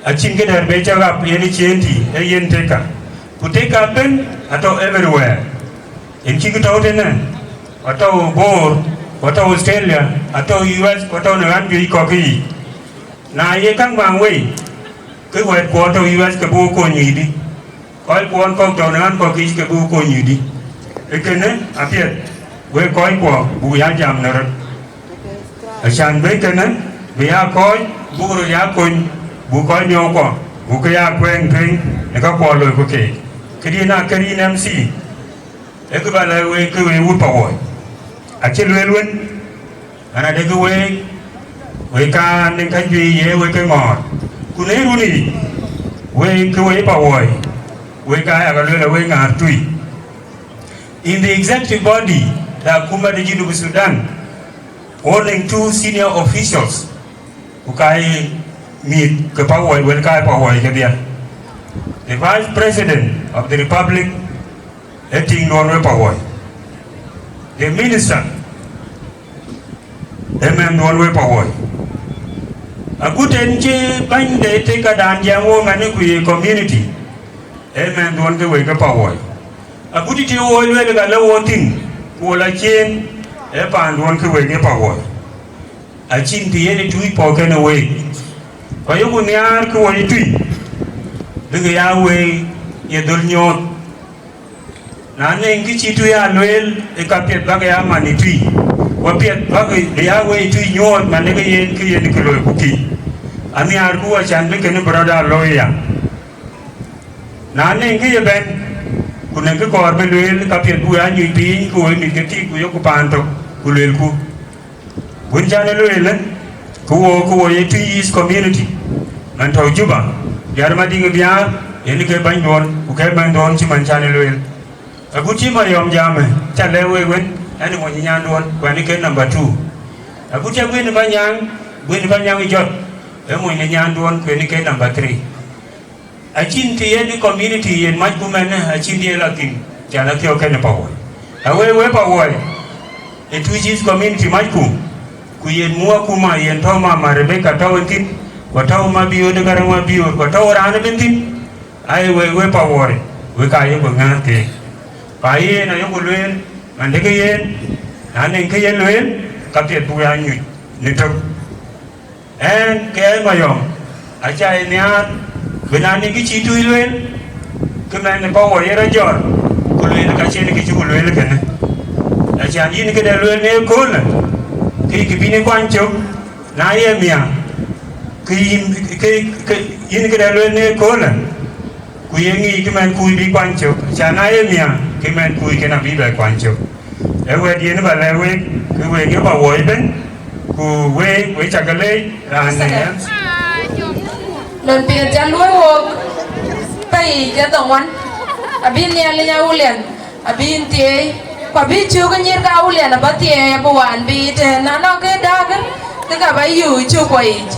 acïn këdɛ̈t be cä ɣap yen ë ciëën tï, ee yen tëka. Ku tëka bën atɔ̈ everywhere. Yen cï kë tɔ̈u tënë, atɔ̈ Bor, ku atɔ̈ Australia, atɔ̈ U S, ku atɔ̈ në ɣän juëc kɔ̈k yiic. Na ye käŋ maŋ wei, ke wɛ̈ɛ̈t kuɔ tɔ̈ U S ke bï wo kony nyuc dï? Kɔc kuɔn kɔ̈k tɔ̈ në ɣän kɔ̈k yiic ke bï wo kony nyuc dï? Ee kënë apiɛth, wek kɔc kuɔ buk ya jam në röt. Acan bï kënë bï ya kɔc buk röt ya kony, buk kɔc nyɔɔk kuɔ, buk ke ya kuɛɛŋ tueŋ në ka kuɔ loi ku keek. Këdï na kër yïn M C, ee kë ba lɛ̈k wek ke wek wut Pawuɔi. Acï lueel wën, an, adekï week, wek ka nïn ka juëc ye wek ke ŋɔɔr. Ku në run yic, wek ke wek Pawuɔi, wek ka yak lueel a wek ŋaar tui. In the executive body, the akuma de Junub Sudan, holding two senior officials, ku ka ye mïth ke Pawuɔi, wël ka ye Pawuɔi kedhia. The Vice President of the Republic, ee tiŋ duɔn wek Pawuɔi. The Minister, ee mɛn duɔn wek Pawuɔi. Agut en cï bäny de tëkadan jiɛɛm wo mɛn ku ye community, ee mɛn duɔn ke wek ke Pawuɔi. Agut cï wo lueel ka le wo thïn, ku wo la ciëën, ee paan duɔn ke wek ke Pawuɔi. Acïn të yen ë tui pɔ̈k kenë week. Ku ayeku nhiaar ke wo ye tui, bïk ya week ye dhöl nyuɔɔth. Na nɛŋ kë cï tui aa lueel, ë ka piɛth bäk ya man ë tui. Ku apiɛth bäk bï ya week tui nyuɔɔth man ë ke yen, ke yen kë loiku kï. Anhiaarku acan bï kënë bï rɔt aa looi ya. Na nɛŋ kë ye bɛ̈n, ku nɛŋ kë kɔɔr bï lueel, ka piɛth buk ya nyuc piny, ku wek mïth ke tik, ku yok paan tök, ku luelku. Wën can ë lueel, ku wo, ku wo ye Twic East community, man tɔ̈ Juba, Biar Madiŋ Biar, yen ke bänyduɔn, ku ke bɛ̈nyduɔn cï man can ë lueel. Agut cï Mariɔm jam, ca lɛ̈k wek wën, ɛn ë mony nyanduɔn, ku ɛn ë ke number two. Agut ca Guën Panyaŋ, Guën Panyaŋ jɔt, ë mony nyanduɔn, ku ɛn ë ke number three. Acïn të yen community yen macku mɛnë, acïn të ye la thïn, can athiɔ̈k kenë Pawuɔi. Awëë wek Pawuɔi, ë Twic East community macku, ku yen mu akuma yen tɔ̈ Mama Rebecca tɔ̈u ë thïn, ku tɔ̈u Mabiöör de Garaŋ Mabiöör, ku tɔ̈u raan ëbën thïn, aye wek wek Pawuɔi, wek ka yeku ŋäär keek. Pa yen ayeku lueel, man dëkë yen, na nɛŋ kë ye lueel, ka piɛth buk ya nyuc në tök. Ɛn ke ɛn Mayɔm, aca ye nhiaar, bï na nïn kë cï tui lueel, kë mɛn ë Pawuɔi ye rɔt jɔt, ku lueel ka cïn kë cï ku lueel kënë. Acan yïn këde lueel në ëköölë, ke yï kë bï në kuany cök, na ye miäk, ke yïn, ke, ke yïn këde lueel në ëköölë, ku ye ŋic kë mɛn kuc bï kuany cök, acan na ye miäk, kë mɛn kuc kën abï bɛ kuany cök. Ee wɛ̈t yen ba lɛ̈k wek, ke wek ye Pawuɔi ëbën, ku wek, wek cä ke leec raan në ɣɛn. Lon piɛth ca luɔ̈i wok pɛɛi ke dhoŋuan, abï Nhialic Awulian, abï yïn thieei, ku abï cök ë nyïïr ke Awulian abä thieei abï waan bï tɛ̈n, na nɔŋ ke dääk, ke ka bä yöök cök kuɔ yiic.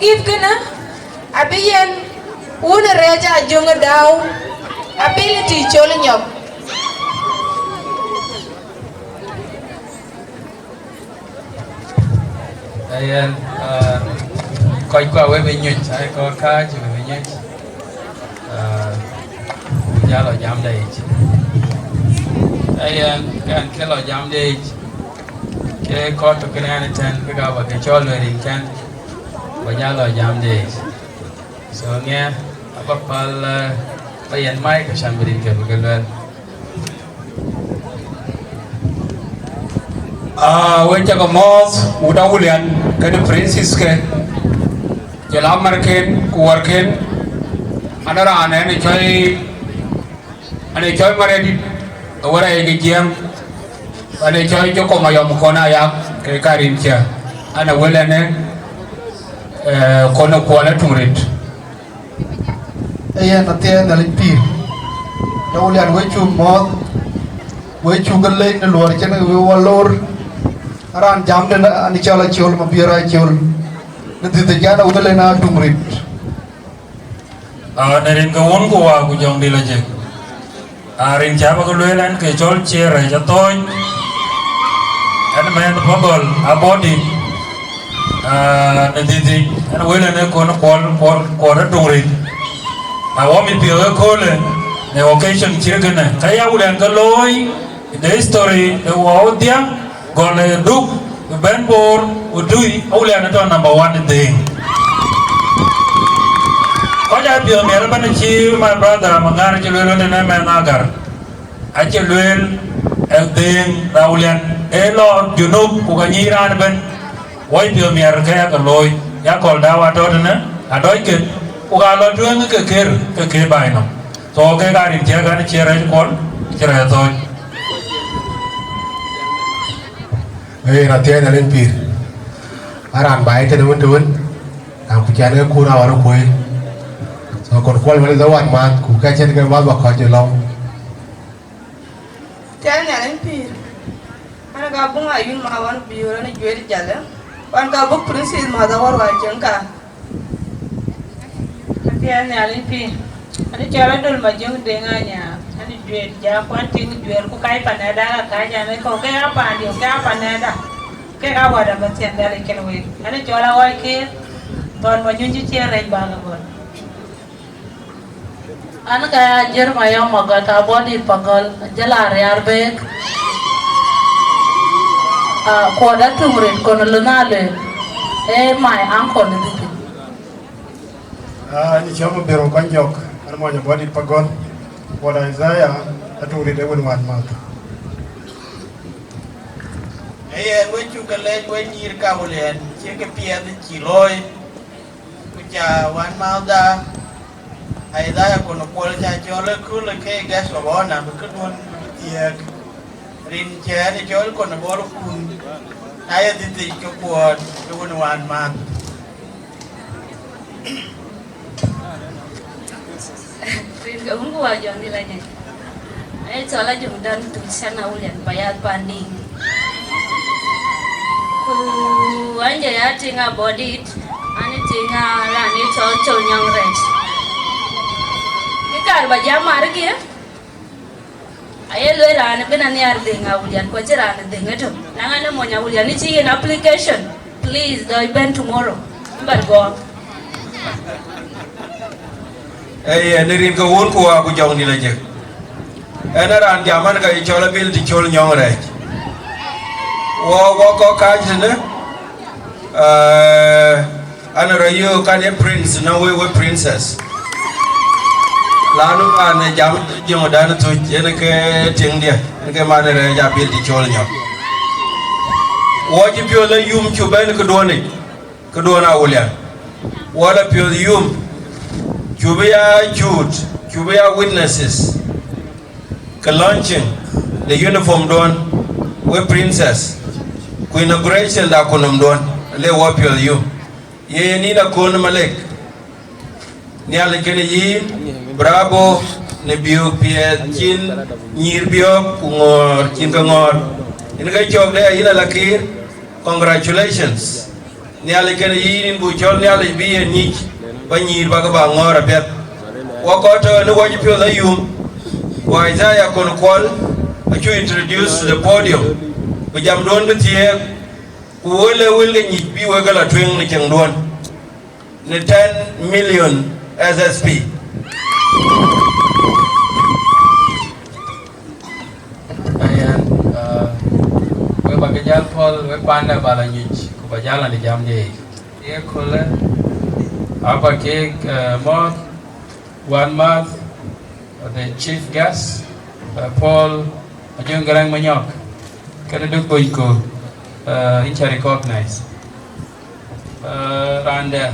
Gift kënë abï yen wun rɛɛc Ajöŋ Dau, Ability Col Nyɔk. Ayen, ah, kɔc kua we bï nyuc, ai kɔc kääc we bï nyuc. Ah, ku jal lɔ jamde yic. Ayen, kɛn ke lɔ jamde yic. Ke kɔc tök kënë ɛn tɛ̈n, ke ka bä ke cɔl wërin kɛn, bä jal lɔ jamde yic. So ŋiɛ, abä päl, eh, bä yɛn mic, ke can bï rin ke bï ke luɛl. Ah, we cä ke mɔ̈ɔ̈th, wut Awulian, kënë princess ke, jɔl amärken, ku wärken, an, raan ɛn ë cɔi, an, ë cɔi Maredit, ë wärɛɛc ke jiɛɛm, an, ë cɔi Jokoma yɔm kɔn ayak, ke karin cä, an, ë wël ɛn ë, eh, kɔn ë kuɔl ë tuŋ rit. Ee yen athiɛɛi Nhialic pïïr. Dɔ̈k Awulian, we cuk mɔ̈ɔ̈th, we cuk ke lec në luɔr cïn we wɔ lor. Raan jamden an cɔl Acol, Mabiör Acol. Në dhiëth ë can awël en atuŋ rit. Ah, në rin ke Wun ku Wä ku Jɔŋdït Lajik. Ah, rin cä bä ke lueel ɛn ke cɔl Ciɛɛr Rɛɛc Athɔ̈ɔ̈c, ɛn mɛnh Pagɔl Abɔ̈dït, ah, në dhiëthic, ɛn wël ɛn ë kɔn kuɔl, kuɔl, kuɔl ë tuŋ rit. Awɔ mit piɛth ëköölë në occasion cït kënë, ka ya Awulian ke looi in the history ë wɔ dhiäŋ. Gɔl ë Duk, ë bɛ̈n Bor, ë Tui, Awulian ë tɔ̈ number one ë dhëëŋ. Kɔc aa piɔ̈ɔ̈th miɛt ëbɛ̈n acï my brother Maŋar cï lueel ëtënë mɛnh Agar. Acï lueel ë dhëëŋ Awulian, ee lɔ Junub ku ka nyïïn raan ëbɛ̈n. Wɔ piɔ̈ɔ̈th miɛt ke ya ke looi, ya kɔl da wa tɔ̈ tënë, adɔc ke, ku ka lɔ tueŋ ke kër, ke kër baai nɔm. So ke ka rin thiëëk an, cï rɛɛc kuɔl, cï rɛɛc thɔ̈ɔ̈c. Ee, yen athiɛɛi Nhialic pïïr. A raan baai tënë wën të wën, raan ku cän ke kuur awan kuöi. So kɔn kuɔl wën ë dhɔ̈k wan määth, ku ka cïn ke määth bä kɔc ë lɔ̈ŋ. Athiɛɛi Nhialic pïïr. An, ka buŋ ayun ma wan biöör an, juëët jalë. Wan ka buk princess määth awär wa cieŋ ka. Athiɛɛi Nhialic pïïr. An cɔl Adol Majöŋ Deŋ Anyaar, an juëët ja kuan tiŋ juëër ku kac panɛda ka kac an ë kɔ̈u ke aa paandiɛ̈ ke aa panɛda. Kek aa wäda bä thiɛn Nhialic kën wek. An cɔl Aɣɔc Kiir, Thɔn Manyuny cï Ciɛɛr Rɛɛc bä ke gɔl. An ka ya Jeremiah Magɔt Abɔ̈dït Pagɔl, jël a riaar beek. Ah, kuɔt atuŋ rit kɔn lun a lueel. Eh, my uncle dhïc. Ah, ni cɔm Mabiör Kɔny Jɔk, an mɔny Abɔ̈dït Pagɔl, kuɔt Isaiah atuŋ rit ë wën wan math. Ee yen, we cuk ke lɛc we nyïïr ka Awulian, cï ke piɛth cï looi. Ku ca wän määthda, Isaiah kɔn kuɔl ca cɔl ë köölë ke guest of honor, bï këduön bï thiëëk. Rin cɛɛn ë cɔl kɔn bɔl kun, na ye dhïthic ke kuɔɔt, ke wën wään määth. Rin ke wun ku wa jɔŋ dï la nyɛc. Ee cɔl Ajöŋ Dan Tuc, an Awulian payaath pandiŋ. Ku an jɔ ya tiŋ Abɔ̈dït, an tiŋ a raan ë cɔl Col Nyɔŋ Rɛc. Kë kaar bä jam arëk ye, aye lueel raan ëbɛ̈n anhiar dhëŋ Awulian, ku acïn raan dhëŋ ëtök. Na ŋan ë mony Awulian ë cï yen application, please, dɔc bɛ̈n tomorrow. Bä gɔɔk. Ee yen, rin ke wun ku wa ku jɔŋdït la jek. Ɛn ë raan jam an, ka ye cɔl Ability Col Nyɔŋ Rɛc. Wɔ, wɔ kɔc kääc tënë, eh, an rɔ yöök kan ye prince, na we, we princess. Lanu an ë jam Jöŋ Dan Thuc, yen ke tiŋdiɛ̈, yen ke man ë rɛɛc Ability Col Nyɔŋ. Wɔ cï piɔ̈ɔ̈th la yum cu bɛ̈n këduɔ̈nic. Këduɔ̈n Awulian, wɔ la piɔ̈ɔ̈th yum, cu bï ya cuut, cu bï ya witnesses, ke launching the uniform duɔ̈n, we princess, ku inauguration da kunɔm duɔ̈n, le wɔ piɔ̈ɔ̈th yum. Yen yïn Akon Malek, Nhialic kënë yïn, bravo, në biök piɛth cïn nyïïr biɔ̈ɔ̈k ku ŋɔ̈ɔ̈r cïn ke ŋɔ̈ɔ̈r. Yïn ke cɔk de yïn ala kiir, congratulations. Nhialic kënë yïn, yïn buk cɔl Nhialic bï yen nyic, ba nyïïr ba ke ba ŋɔ̈ɔ̈r apiɛth. Wɔ kɔc tɔ̈ në wɔ cï piɔ̈ɔ̈th ayum, ku Isaiah Kon Kuɔl acuk introduce to the podium, ku jamduɔ̈n bï thiëëk, ku wël ë wël ke nyic bï wek ke la tueŋ në cieŋduɔ̈n në ten million S S P. Ayan, uh, we ba ke jäl pɔ̈l, we panda ba la nyuc, ku ba jäl an jam de. Ye kule, aba ke, uh, mɔ̈ɔ̈th, wan math, uh, the chief guest, uh, Paul Ajung Garang Manyok, kënë duk bonyku, uh, in ca recognize. Uh, rande,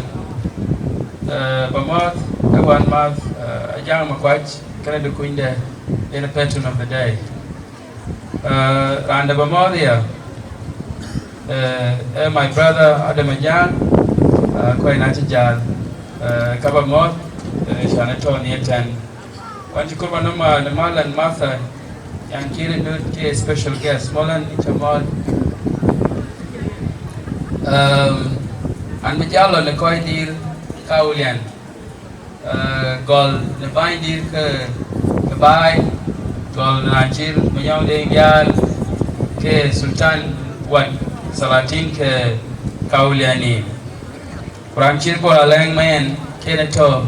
uh, ba mɔ̈ɔ̈th, e wan math, uh, Ajang Makuac, kënë duk kunyde, in a patron of the day. Uh, rande ba mɔ̈ɔ̈th ya, uh, e my brother Adam Ajang, uh, kɔc na cï jäl, uh, ka ba mɔ̈ɔ̈th, uh, can e tɔ̈ në yen tɛ̈n. Wan cï kɔ̈u ba nɔm, uh, në mal and Martha, yan kiri dut ke special guest, mɔlan in ca mɔ̈ɔ̈th. Um, an bï jäl lɔ në kɔc dïïr Kawulian, uh, gɔl në bäny dïïr ke, ke baai, gɔl në raan cï Manyɔŋ Deŋ Biaar ke Sultan, wat Salatin ke Kawulian. Ku raan cït Bol Alɛŋ Mayen, kënë tɔ̈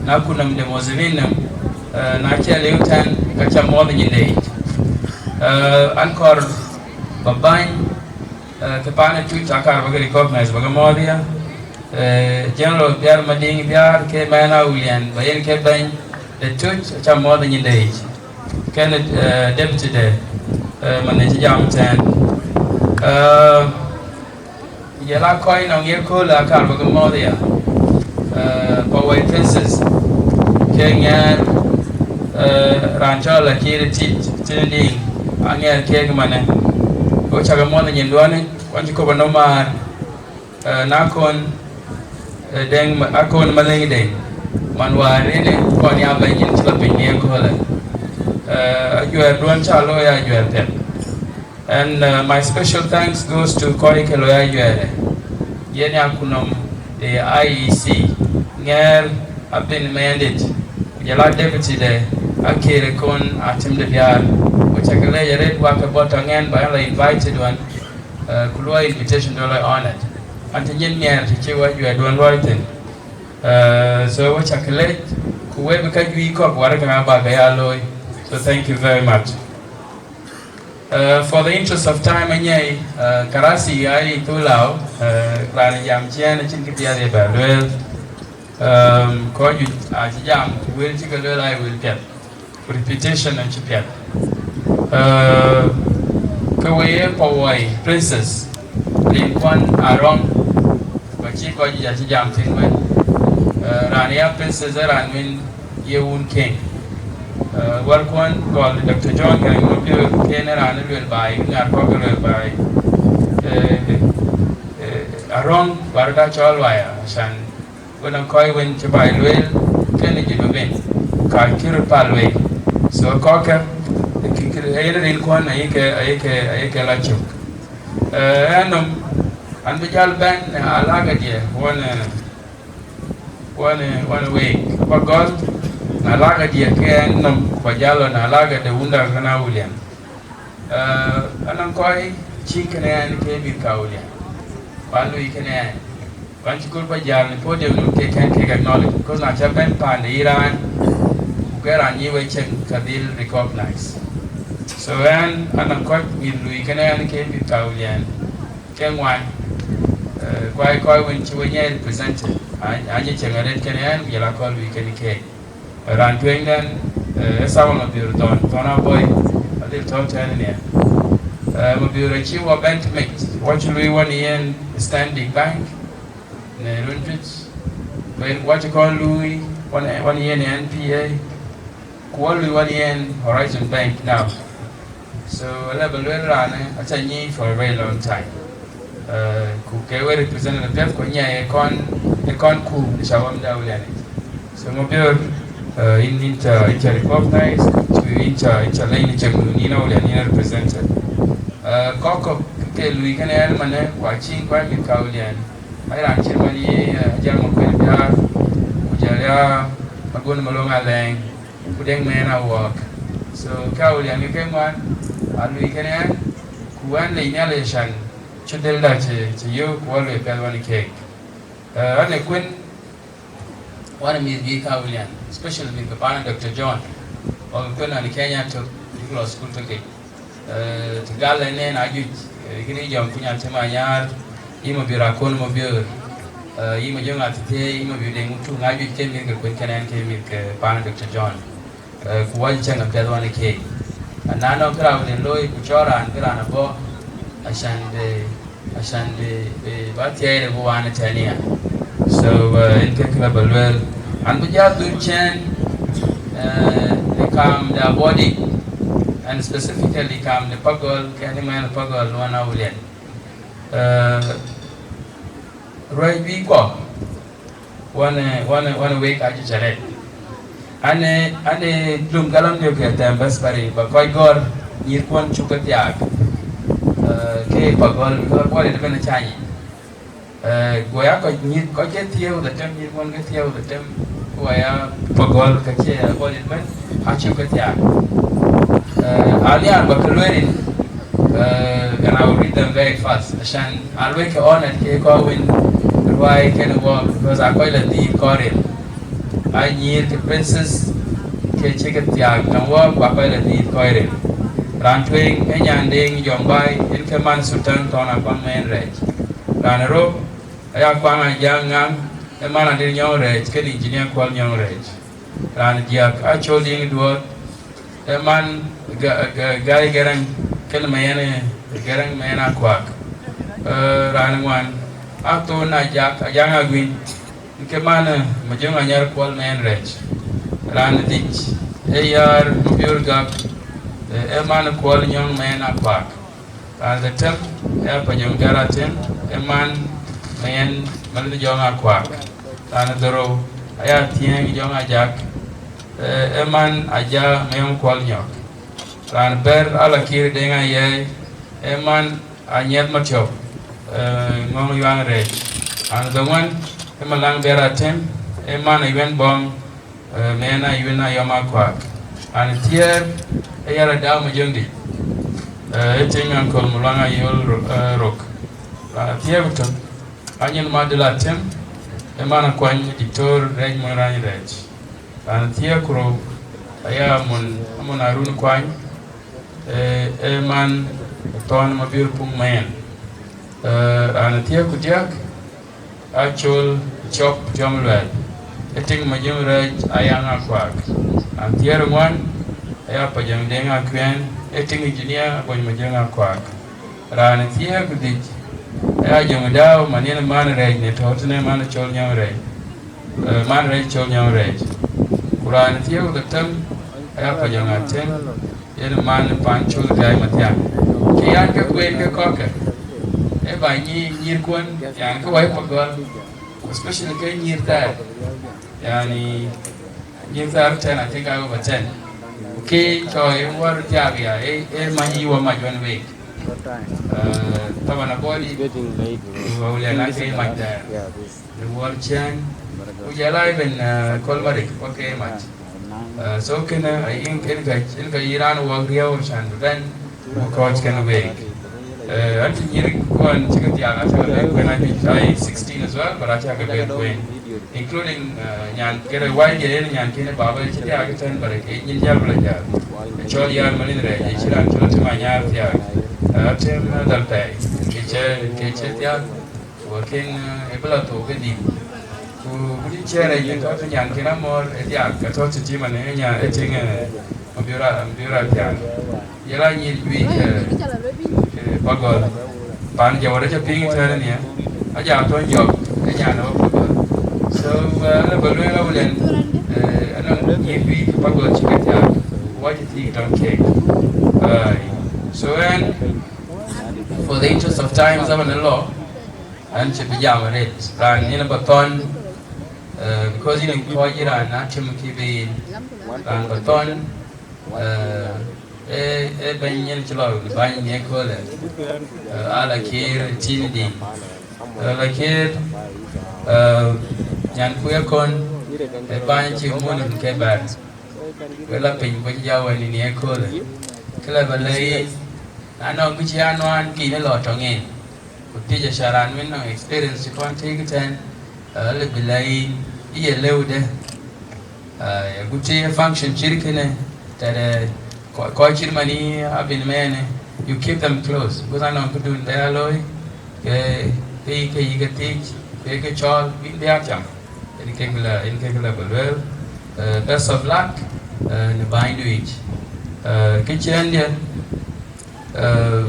në akutnɔm de Mozambique nɔm, eh, na cï liu tɛ̈n, ka ca mɔ̈ɔ̈th nyin de yic. Eh, an kɔɔr ba bäny, eh, ke paan ë Tuc akɔɔr ba ke recognize, ba ke mɔ̈ɔ̈th ya. Eh, General Biar Madiŋ Biar ke mɛn Awulian, ba yen ke bɛ̈ny de Tuc, aca mɔ̈ɔ̈th nyin de yic. Kënë, eh, deputy de, eh, man ë cï jam tɛ̈n. Eh, Ku jɔl a kɔc nɔŋ ye kööl akɔɔr ba ke mɔ̈ɔ̈th ya, eh, Pawai Princess, ke ŋɛɛr, eh, raan cɔl Akir Tit, Tin Diŋ, aŋɛɛr keek manë. Ku ca ke mɔ̈ɔ̈th nyinduɔ̈n, wan cï kɔ̈u ba nɔm määr, eh, në Akon, eh, Deŋ, Akon Malɛŋ Deŋ, man wäär yen ë kɔn ya bɛ̈ny nyin cï la piny në ye köölë. Eh, ajuɛɛrduɔ̈n ca looi ajuɛɛr piɛth. And, uh, my special thanks goes to kɔc ke loi ajuɛɛrë. Yen akutnɔm de I E C, ŋɛɛr Abin Mɛndit, ku jɔl a deputy de Akir Kon Atim de Biar. Ku ca ke lɛc arëët wak ke bɔ̈ tɔ̈ ŋɛn ba la invited wan, uh, ku luɔi invitation de lɔ honored. An cï nyin miɛɛr të cï wɔ ajuɛɛrduɔ̈n luɔi thïn. Uh, so wɔ ca ke lɛc, ku wek bï ka juëc kɔ̈k wär ke ŋa ba ke ya looi. So thank you very much. Uh, for the interest of time, anyai, uh, karasi ai tulau, uh, raan jam ciɛn acïn kë piɛth ye bɛ lueel. Um, kɔc juëc acï jam, ku wël cï ke lueel ai wël piɛth. Ku repetition acï piɛth. Uh, ke we ye Pawai Princess, rinkuɔn Arɔŋ, ku acï kɔc juëc acï jam thïn wën. Uh, raan ya Princess ë raan wën ye wun keny. Eh, wärkuɔn gɔl Doctor John Garang Mabior, ken ë raan ë luel baai, ŋaar kɔ̈k ë luel baai. Eh, eh, Arɔŋ, wär da cɔl waya, acan, wën a kɔc wën cï baai lueel, ken ë jï bï ben, ka cï röt pal wei. So kɔ̈kkë, kï, kï, ë rinkuɔn ayï ke, ayï ke, ayï ke la cök. Eh, ɛn nɔm, an bï jäl bɛ̈n në alagadiɛ, wën, eh, Wän, wän week, ba gɔl në alagadiɛ ke ɛn nɔm, ba jäl lɔ në alaga de wunda kënë Awulian. Eh, anɔŋ kɔc cïn kënë ɛn ke mïth ka Awulian. Ba lui kënë ɛn. Ban cï kul ba jäl në podium nu ke kɛn kek acknowledge, because na ca bɛ̈n paan de yï raan, ku ke raan nyic we cieŋ ka dhil recognize. So ɛn anɔŋ kɔc mïth lui kënë ɛn ke mïth ka Awulian. Ke ŋuan, eh, ku aa kɔc wën cï we nyiɛc represented, a, a nyic cieŋ arëët kënë ɛn, ku jɔl a kɔc lui kënë keek. Raan tueŋdɛn, eh, ë Samuel Mabior Thɔn, Thɔn Aboi, adhil tɔ̈ tɛ̈n nia. Eh, Mabior acï wɔ bɛ̈n tëmec, wɔ cï lui wɔ në yen Stanbic Bank, në run juëc, ku wɔ cï kɔn lui wɔ në, wɔ në yen N P A, ku wɔ lui wɔ në yen Horizon Bank now. So, ala ba luel raanë, aca nyic for a very long time. Uh, ku ke we representative piɛth ku nyiɛc ë kɔn, ë kɔn ku në ca wamda Awulian. So, Mabior, uh, in, in ca, in ca recognize, ku in ca, in ca lɛny në cieŋ nu, yïn Awulian, yïn represented. Uh, kɔ̈k kɔ̈k ke lui kënë ɛn manë, ku acïn kuany mïth ka Awulian. Ai raan cït man ye, eh, Ajak Makuei Biaar, ku jɔl ya Agun Malong Alɛŋ, ku Deŋ Mɛn Awuɔɔk. So, ka Awulian ke ke ŋuan, a lui kënë ɛn, ku ɛn lec Nhialic acan cï dhëlda cï, cï yök, ku a lui piɛth wan keek. Eh, ɛn ë kuën, wan mïth juëc ka Awulian, especially mïth ke paan Doctor John, wak kuën an Kenya tök, bïk lɔ school tök yic. Eh, të gal en en ajuëc, eh, kën yï Jɔŋkuny Atem Anyaar, yï Mabiör Akon Mabiör, eh, yï Majöŋ Athiëëi, yï Mabiör Deŋ Utuŋ, ajuëc ke mïth ke kuën kënë ɛn ke mïth ke paan Doctor John. Eh, ku wɔ cï cäŋ apiɛth wan keek. Ana nɔŋ kë rau den looi ku cɔɔr raan bï raan abɔ̈, acan bï, acan bï, bï ba thiɛɛi de bï wan ëtɛ̈n ya. So, eh, en ke kë la ba lueel. An bï jal dhuk cɛn, eh, de kaam de Abuɔdic, and specifically kaam de Pagɔl, ke ni mɛn Pagɔl wan Awulian. Eh, ruɛc bï kɔ, wan, wan, wan wek ajuëc arɛt. An, an lum galam diök ke tɛm bas bari, ba kɔc gɔ̈ɔ̈r nyïïrkuɔn cuk ke thiaak, eh, ke Pagɔl, because Abuɔdic ëbɛ̈n acä nyic. Eh, go ya kɔc nyïïr, kɔc ke thiëëu dhetem, nyïïrkuɔn ke thiëëu dhetem, ku ya Pagɔl ke cie Abuɔdic ëbɛ̈n, acuk ke thiaak. Eh, alian ba ke lueel rin, eh, and I will read them very fast. Acan, a luel ke honored ke kɔc wën ruai kenë wɔ, because a kɔc la dhiith kɔc ril. A nyïïr ke princess ke cï ke thiaak tënë wɔ, ku a kɔc la dhiith kɔc ril. Raan tueŋ ë nyan Deŋ Jɔŋ Bai, en ke man Sultan Thɔn Akuaŋ Mɛn Rɛɛc. Raan ë rou aya Kuaŋ Ajaŋ Ŋaŋ, ë man Adil Nyɔŋ Rɛɛc, kenë engineer Kuɔl Nyɔŋ Rɛɛc. Raan jiäk Acol Diŋ Duɔɔt, ë man Ga-, Ga-, Gai Gɛrɛŋ, kenë Mɛn Gɛrɛŋ Mɛn Akuak. Eh, raan ŋuan Athon Ajak, Ajaŋ Aguiŋ, ke man, eh, Majöŋ Anyar Kuɔl Mɛn Rɛɛc. Raan dhic ë Yar Mabiör Gak, eh, ë man Kuɔl Nyɔŋ Mɛn Akuak. Raan dhetem aya Pajɔŋ Garaten, ë man Mɛn Malith Jɔŋ Akuak. Raan dhorou aya Thiëëŋ Jɔŋ Ajak, eh, ë man Aja Mayɔm Kuɔl Nyɔk. Raan bɛ̈t ala Kiir Deŋ Ayɛɛi, ë man Anyiɛth Matiɔp, eh, Ŋɔŋ Yuaŋ Rɛɛc. Raan dhoŋuan ë Malaŋ Biar Atem, ë man Ayuɛn Bɔŋ, eh, Mɛn Ayuɛn Ayɔm Akuak. Raan thiëër ë Yar Adau Majöŋdït, eh, ë tiŋ Uncle Muluaŋ Ayol Ro-, eh, Rok. Raan thiëër ku tök Anyin Madil Atem, ë man Akuany Diktor Rɛɛc Mony Rany Rɛɛc. Raan thiëër ku rou aya Amon, Amon Arun Kuany, eh, ë man Thɔn Mabiör Puŋ Mɛn. Eh, raan thiëër ku diäk Acol Cɔp Tiɔm Luɛl, ë tiŋ Majöŋ Rɛɛc Ayaŋ Akuak. Raan thiëër ŋuan aya Pajɔŋ Deŋ Akuɛn, ë tiŋ engineer Abuɔny Majöŋ Akuak. Raan thiëër ku dhic aya Jɔŋ Dau, man yen man Rɛɛc në tɔ̈ tënë man Col Nyɔŋ Rɛɛc, eh, man Rɛɛc Col Nyɔŋ Rɛɛc. Ku raan thiëër ku dhetem aya Pajɔŋ Atem, yen man Pancol Gai Mathiaŋ. Ke yan ke kueen ke kɔ̈kkë, ë ba nyi nyïïrkuɔn, yan ke wai Pagɔl, especially ke nyïïr thɛɛr. Yani, nyïïr thɛɛr ten, I think I over ten. Ku ke tɔ̈ ë wär thiaak ya, ë, ë many yï wä mac wën week. Eh, taban Abuɔdic, ku Awulian ake mac thɛɛr. Në Wuɔl Ciëën, ku jɔl a even, eh, Kol Marik, wä ke mac. Eh, so kënë, eh, yen, yen ka, yen ka yï raan wä riëëu can bï bɛ̈n, ku kɔc kën week. Eh, an cï nyïïrkuɔn cï ke thiaak, acä ke bɛ̈n kuën ajuëc, ai sixteen as well, but acä ke bɛ̈n kuën. Including, eh, nyan kërë wai jɛ yen nyan kën baba cï thiaak ëtɛ̈n, but ke nyin jäl bï la jäl. Ë cɔl Yar Malith Rɛɛc, ë cï raan cɔl Tim Anyaar thiaak. Eh, Tim, eh, Dhal Pɛɛi, ke cï, ke cï thiaak. Ku akën, eh, ë bï la thou kedhie. Ku, ku dï cï rɛɛc ë tɔ̈ të nyan kën amɔ̈r ë thiaak, ke tɔ̈ të tim anë ë nyan ë tiŋ, eh, Mabiör, Mabiör Athiaŋ. Ye la nyïïr juëc, eh, eh, Pagɔl. Pan jɔwär acä piŋ ëtɛ̈ɛ̈n ënë, aja thɔ̈n jɔk, ë nyan ë Pagɔl. So, eh, ënë ba lueel Awulian, eh, anɔŋ nyïïr juëc Pagɔl cï ke thiaak, ku wacï thiëëk tɔ̈ŋ keek. Ai. So, ɛn, for the interest of time, zaman ë lɔ, an cï bï jam arëët. Raan yen ba thɔ̈n, eh, because yen kɔc raan na tim kï bï yen. Raan ba thɔ̈n, eh, eh, eh, bɛ̈ny yen cï lɔ, bɛ̈ny në köölë. Eh, ala Kiir Tiny Deŋ. Lakin, eh, nyan ku ye kon, eh, bany ci mun ke bar. Wela piny ku ja wani ni e kole. Kila ba lei, na nɔŋ ku ci an wan ki ne lɔ tɔŋ en. Ku tij a sharan min nɔŋ experience ci kɔn tij ten, eh, le bi lei, iye leu de. Eh, ku ti function cir kene, tɛde kɔ, kɔ cir mani abin mene, you keep them close. Because anɔŋ kudun de aloi, ke, ke, ke yi ke tij, ke, ke chol, bin de atiam. En ke gila, en ke gila belwel. Eh, best of luck, eh, ne bind wich. Eh, ke chien de, eh,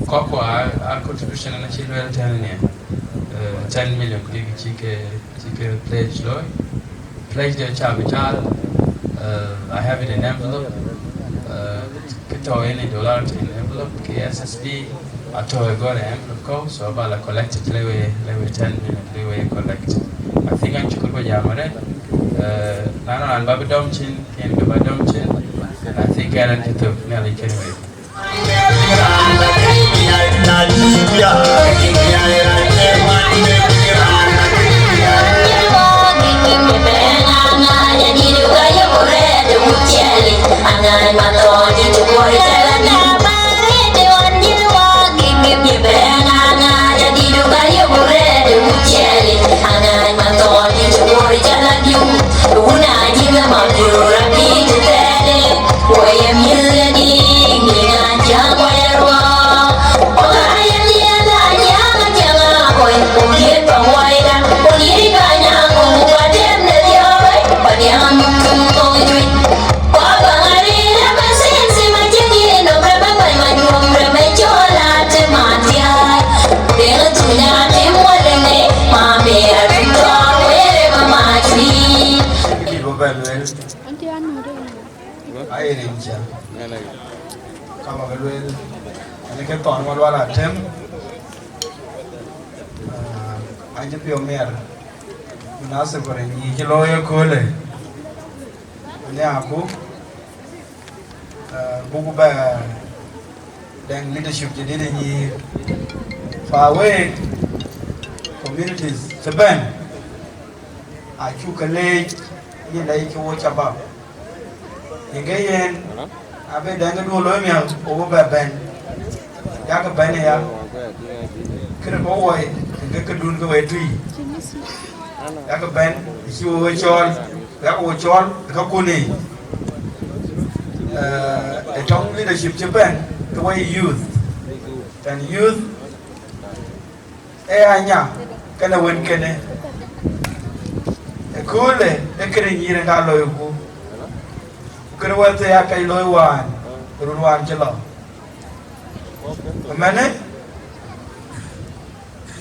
kɔkɔ a, a contribution na ci luel ten ne, eh, ten million ke ci ke, ci ke pledge loy. Pledge de cha vital, eh, I have it in envelope. Eh, kito any dollar in envelope, ke S S D, ato e gore envelope ko, so bala collect it lewe, lewe ten million, lewe collect. I think an chukur ba jamare. Eh, nano an babi dom chin, ken ke ba dom chin. And I think Aaron Tito, nearly can wait. Aye rinca. Ka ba ke luel, ani ke thɔn ma lual atem. Ah, an cï piɔ̈u miɛr. Munasaba ni ci looi ëköölë. Ni aku, ah, buku bɛ dɛŋ leadership jadid nyïïr. Fa wek communities të bɛ̈n, acuk ke leec, yïn dai cï wo shabab. Yïn ke yen, abï dɛŋ ke duö looi miäk, wo bï bɛ bɛ̈n. Yak bɛ̈n aya. Kënë bä woi, yïn ke këdun ke wei tui. Yak bɛ̈n, cï wo we cɔɔl, yak wo cɔɔl, ka kun ë. Eh, ë tɔŋ leadership cï bɛ̈n, ke wei youth. Tɛ̈n youth, ee anya, kënë wën kënë. Ëköölë, ee kënë nyïïr en ka loiku. Ku kënë wɛ̈t thëë aa kɛc looi wään, run wään cï lɔ. Ëmënë,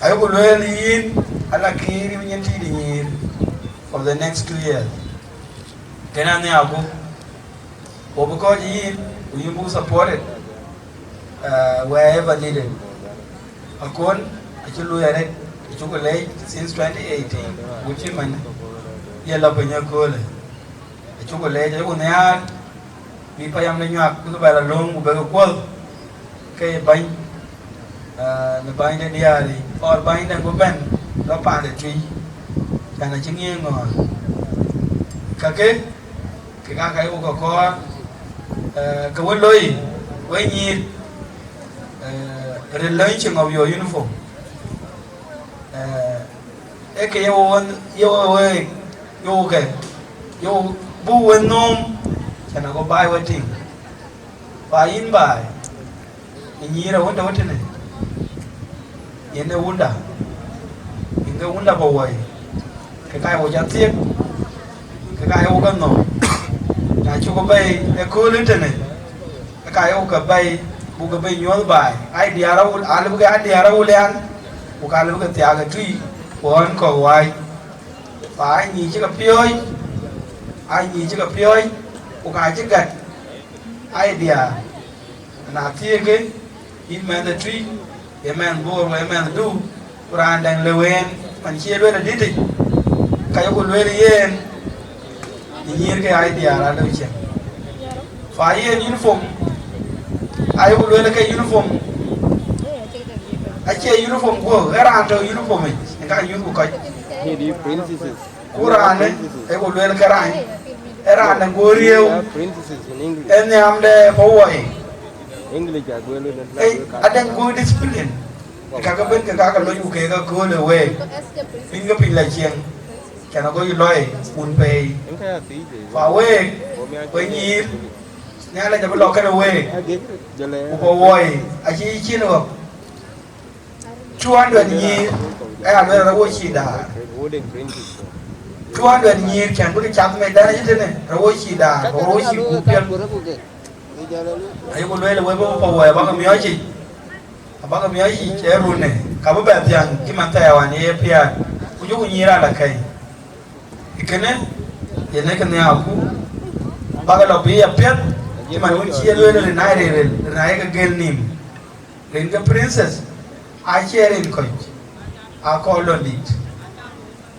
ayeku lueel yïn, ala kiir yïn nyin tïït nyïïr for the next two years. Kënë anhiaku, wo bï kɔc yïn, ku yïn buk supported, uh, wherever needed. Akon, acï luui arëët, acuk leec since twenty eighteen, ku cï mɛn, ye lɔ piny ëköölë. Acuk leec, ayeku nhiaar, bï payam de nyuak, bï ke bɛ lɔ lööŋ, ku bɛ ke kuɔ̈th, ke ye bäny, ah, në bäny de diäär yic, or bäny de ku bɛ̈n, lɔ paande tui, cän acï ŋiëëŋ ŋɔ̈ɔ̈r. Kakë, kek aa ka yeku ke kɔɔr, eh, ke we loi, we nyïïr, eh, relaunching of your uniform. Eh, ee ke ye wo, ye wo, ye wo ke, ye wo buk we nhom, cän ago baai we tïŋ. Ba yïn baai, ë nyïïr awën tɔ̈ tënë, yen ee wunda, yen ke wunda bä woi, ke ka ye wo ca thiëk, ke ka ye wo ke nhom. Na cuk bɛ̈i ëköölë tënë, ke ka ye wo ke bɛ̈i, buk ke bɛ̈i nyuɔ̈th baai. Ai diäär awul, alëu ke a diäär awul ɛn, ku ka lëu ke thiaak ë tui, ku ɣɔn kɔ̈k wai. Fa ai nyïïr cï ke piɔ̈ɔ̈c, ai nyïïr cï ke piɔ̈ɔ̈c, ku ka cï gät, ai diäär. Na thiëëkë, yïn mɛnh ë tui, ye mɛnh Bor, ye mɛnh du, ku raan dɛŋ lëu en, man cie lueel adïtic, ka yeku lueel yen, ë nyïïr ke ai diäär alëu cieŋ. Fa yen uniform, ayeku lueel ke uniform, Acie uniform guɔ, e raan tɔ uniform ic, en ka uniform kɔc. Ni di princesses. Ku raan e ku luel ke raan, e raan e go rieu. Princesses in English. E nhiam de po woi. English a go luel. E aden go discipline. Ka ke ben ke ka ke loj ku ke ka go le we. Piny ke piny la chieng. Kana go loi un pei. Fa we, we nyir. Nhialic abï lɔ kënë week, ku bä woi, acï cin ɣɔk. Two hundred nyïïr, aya lueel rɔt wo cï daar. Two hundred nyïïr cän bï kë cath mec dɛ̈n acï tënë, rɔt wo cï daar, rɔt wo cï gup piɛl. Ayï ku lueel wek bï pɔ woi abäkï miɔɔc yic, abäkï miɔɔc yic ee run ë, ka bï bɛ thiäŋ cï man thɛɛr wan ye piäät, ku jɔku nyïïr alakɛ̈i. Kënë yen ee kë nhiaarku, bäk lɔ bï ya piɛth, cï man wën cï ye lueel rin ai ril ril, rin ai ke gël nïïm. Rin ke princess acie rin kɔc, akɔɔr lɔn dït,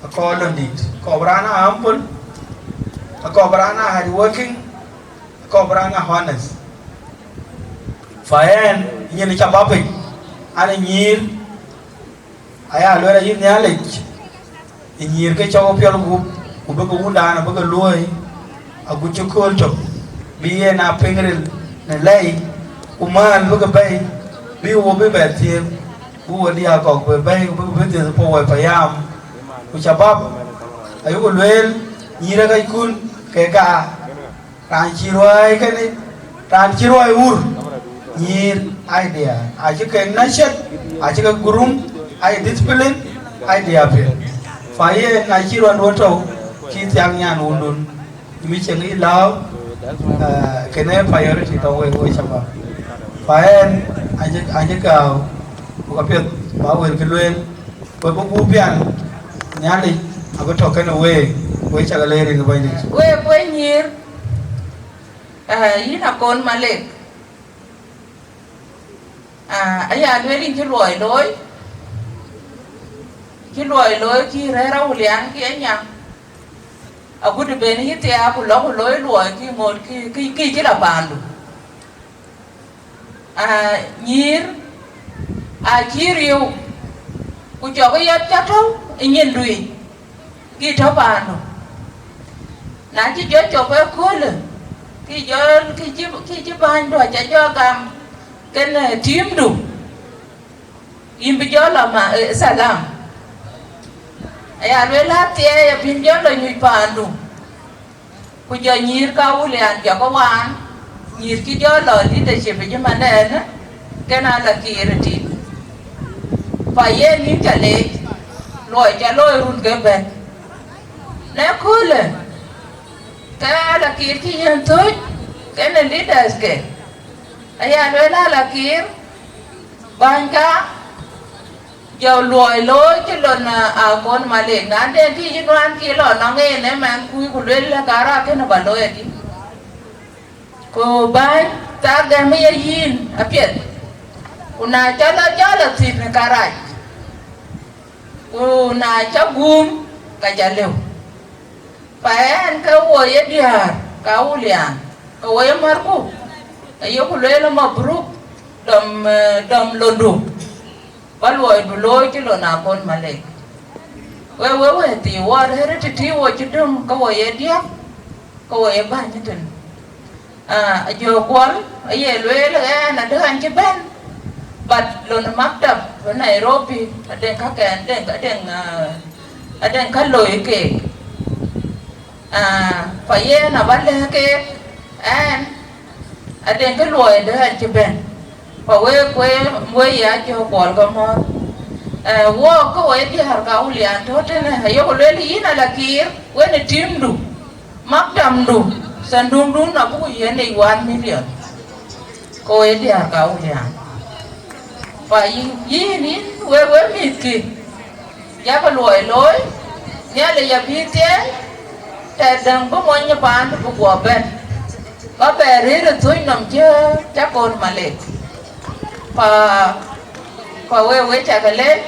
akɔɔr lɔn dït, akɔɔr bï raan a humble, akɔɔr bï raan a hard working, akɔɔr bï raan a honest. Fa ɛn nyin ca bä piny, an ë nyïïr, aya lueel ayï Nhialic, ë nyïïr ke cɔk piɔl gup, ku bï ke wundan abï ke luööi, agut cï kööl tök, bï yen aa piŋ ril në lɛi, ku mäl bï ke bɛ̈i, bï wo bï bɛ thiëëk, bï wo diäk kɔ̈k bï bɛ̈i, ku bï ke bï dhiëth puɔ̈u woi payam. Ku cabab ayuku lueel, nyïïr ë kɔckun ke ka Raan cï ruääi kënë, raan cï ruääi wur, nyïïr, ai diäär, acï kek nation, acï ke gurum, ai discipline, ai diäär piɛth. Fa yen na cï ruän duɔ̈n tɔ̈u, cï thiaŋ nyan wundun, mi cieŋ ë lääu, eh, kënë priority tɔ̈u wek, wek shabab. Fa yen acï, acï gääu, ku ka piɛth, ba wël kë lueel, wek bï gup pial, Nhialic abï tɔ̈ kënë week, wek cak leer rin Bɛ̈nydït. Week, wek nyïïr, Ah, yïn Akon Malek. Ah, aya lueel yïn cï luɔi looi, cï luɔi looi kï rɛ̈ɛ̈r Awulian kï anya. Agut ben yï thiaak ku lɔ ku looi luɔi kï ŋoot kï, kï, kï cï la paandu. Ah, nyïïr, acï riëëu, ku cɔk yɛt ca tɔ̈u ë nyindu yic. Kï tɔ̈ paandu. Na cï jɔ cɔk ëköölë, kï jɔ, kï cï, kï cï bänydu aca jɔ gam kenë, eh, tiimdu, yïn bï jɔ lɔ ma, eh, thalam. Aya lueel athiɛɛi abïn jɔ lɔ nyuc paandu. Ku jɔ nyïïr ka Awulian jɔ ke waan, nyïïr cï jɔ lɔ leadership ë cï man ɛn, kenë Alakiir ëtït. Pa yen yïn ca leec, luɔi ca looi run ke bɛ̈n. Në köölë, ke Alakiir cï yen thöc, kenë leaders ke. Aya lueel Alakiir, bänyka, jɔ luɔi looi cï lon, ah, Akon Malek, na den kï yï nuan kï lɔ nɔŋ en ë mɛnhkui ku lueel lë ka rɔt kënë ba looi adï. Ku bäny, thaa gɛm ë ye yïn apiɛth. Ku na cä lɔ jɔl athïn ë karac, ku na cä guum, ka cä lëu. Pa ɛn ke wo ye diäär ka Awulian, ke wo ye märku, ayeku lueel mabruk, dɔm, eh, dɔm londu, ba luɔidu looi cï lon Akon Malek. We, we, we, thii wɔ rɛ̈ɛ̈r ë tëtïï wo cï döŋ, ke wo ye diäk, ke wo ye bäny ëtën. Ah, Ajök Kuɔl aye lueel ɣɛn adë ɣɛn cï bɛ̈n, but lon maktab ë Nairobi, adeŋ ka kɛn, adeŋ, adeŋ, ah, adeŋ ka loi keek. Ah, pa yen aba lɛ̈k keek, ɛn adeŋ kë luɔi adë ɣɛn cï bɛ̈n. Pa wek, wek, wek ya Ajök Kuɔl ke mɔ̈ɔ̈th. Eh, wok ke wo ye diäär ka Awulian tɔ̈ tënë, ayeku lueel yïn Alakiir, wën ë timdu. Maktamdu, thandukdun abuk yiɛ̈n yic one million. Ke wo ye diäär ka Awulian. Pa yï, yïn, yïn, wek, wek mïthkï, yakë luɔi looi, Nhialic abï thiëëc, tɛ̈däŋ bï mony ë paandu bï guɔ bɛ̈n, ba bɛ rëër ë thöc nɔm cï, cï Akon Malek. Pa, pa wek, wek cakë leec.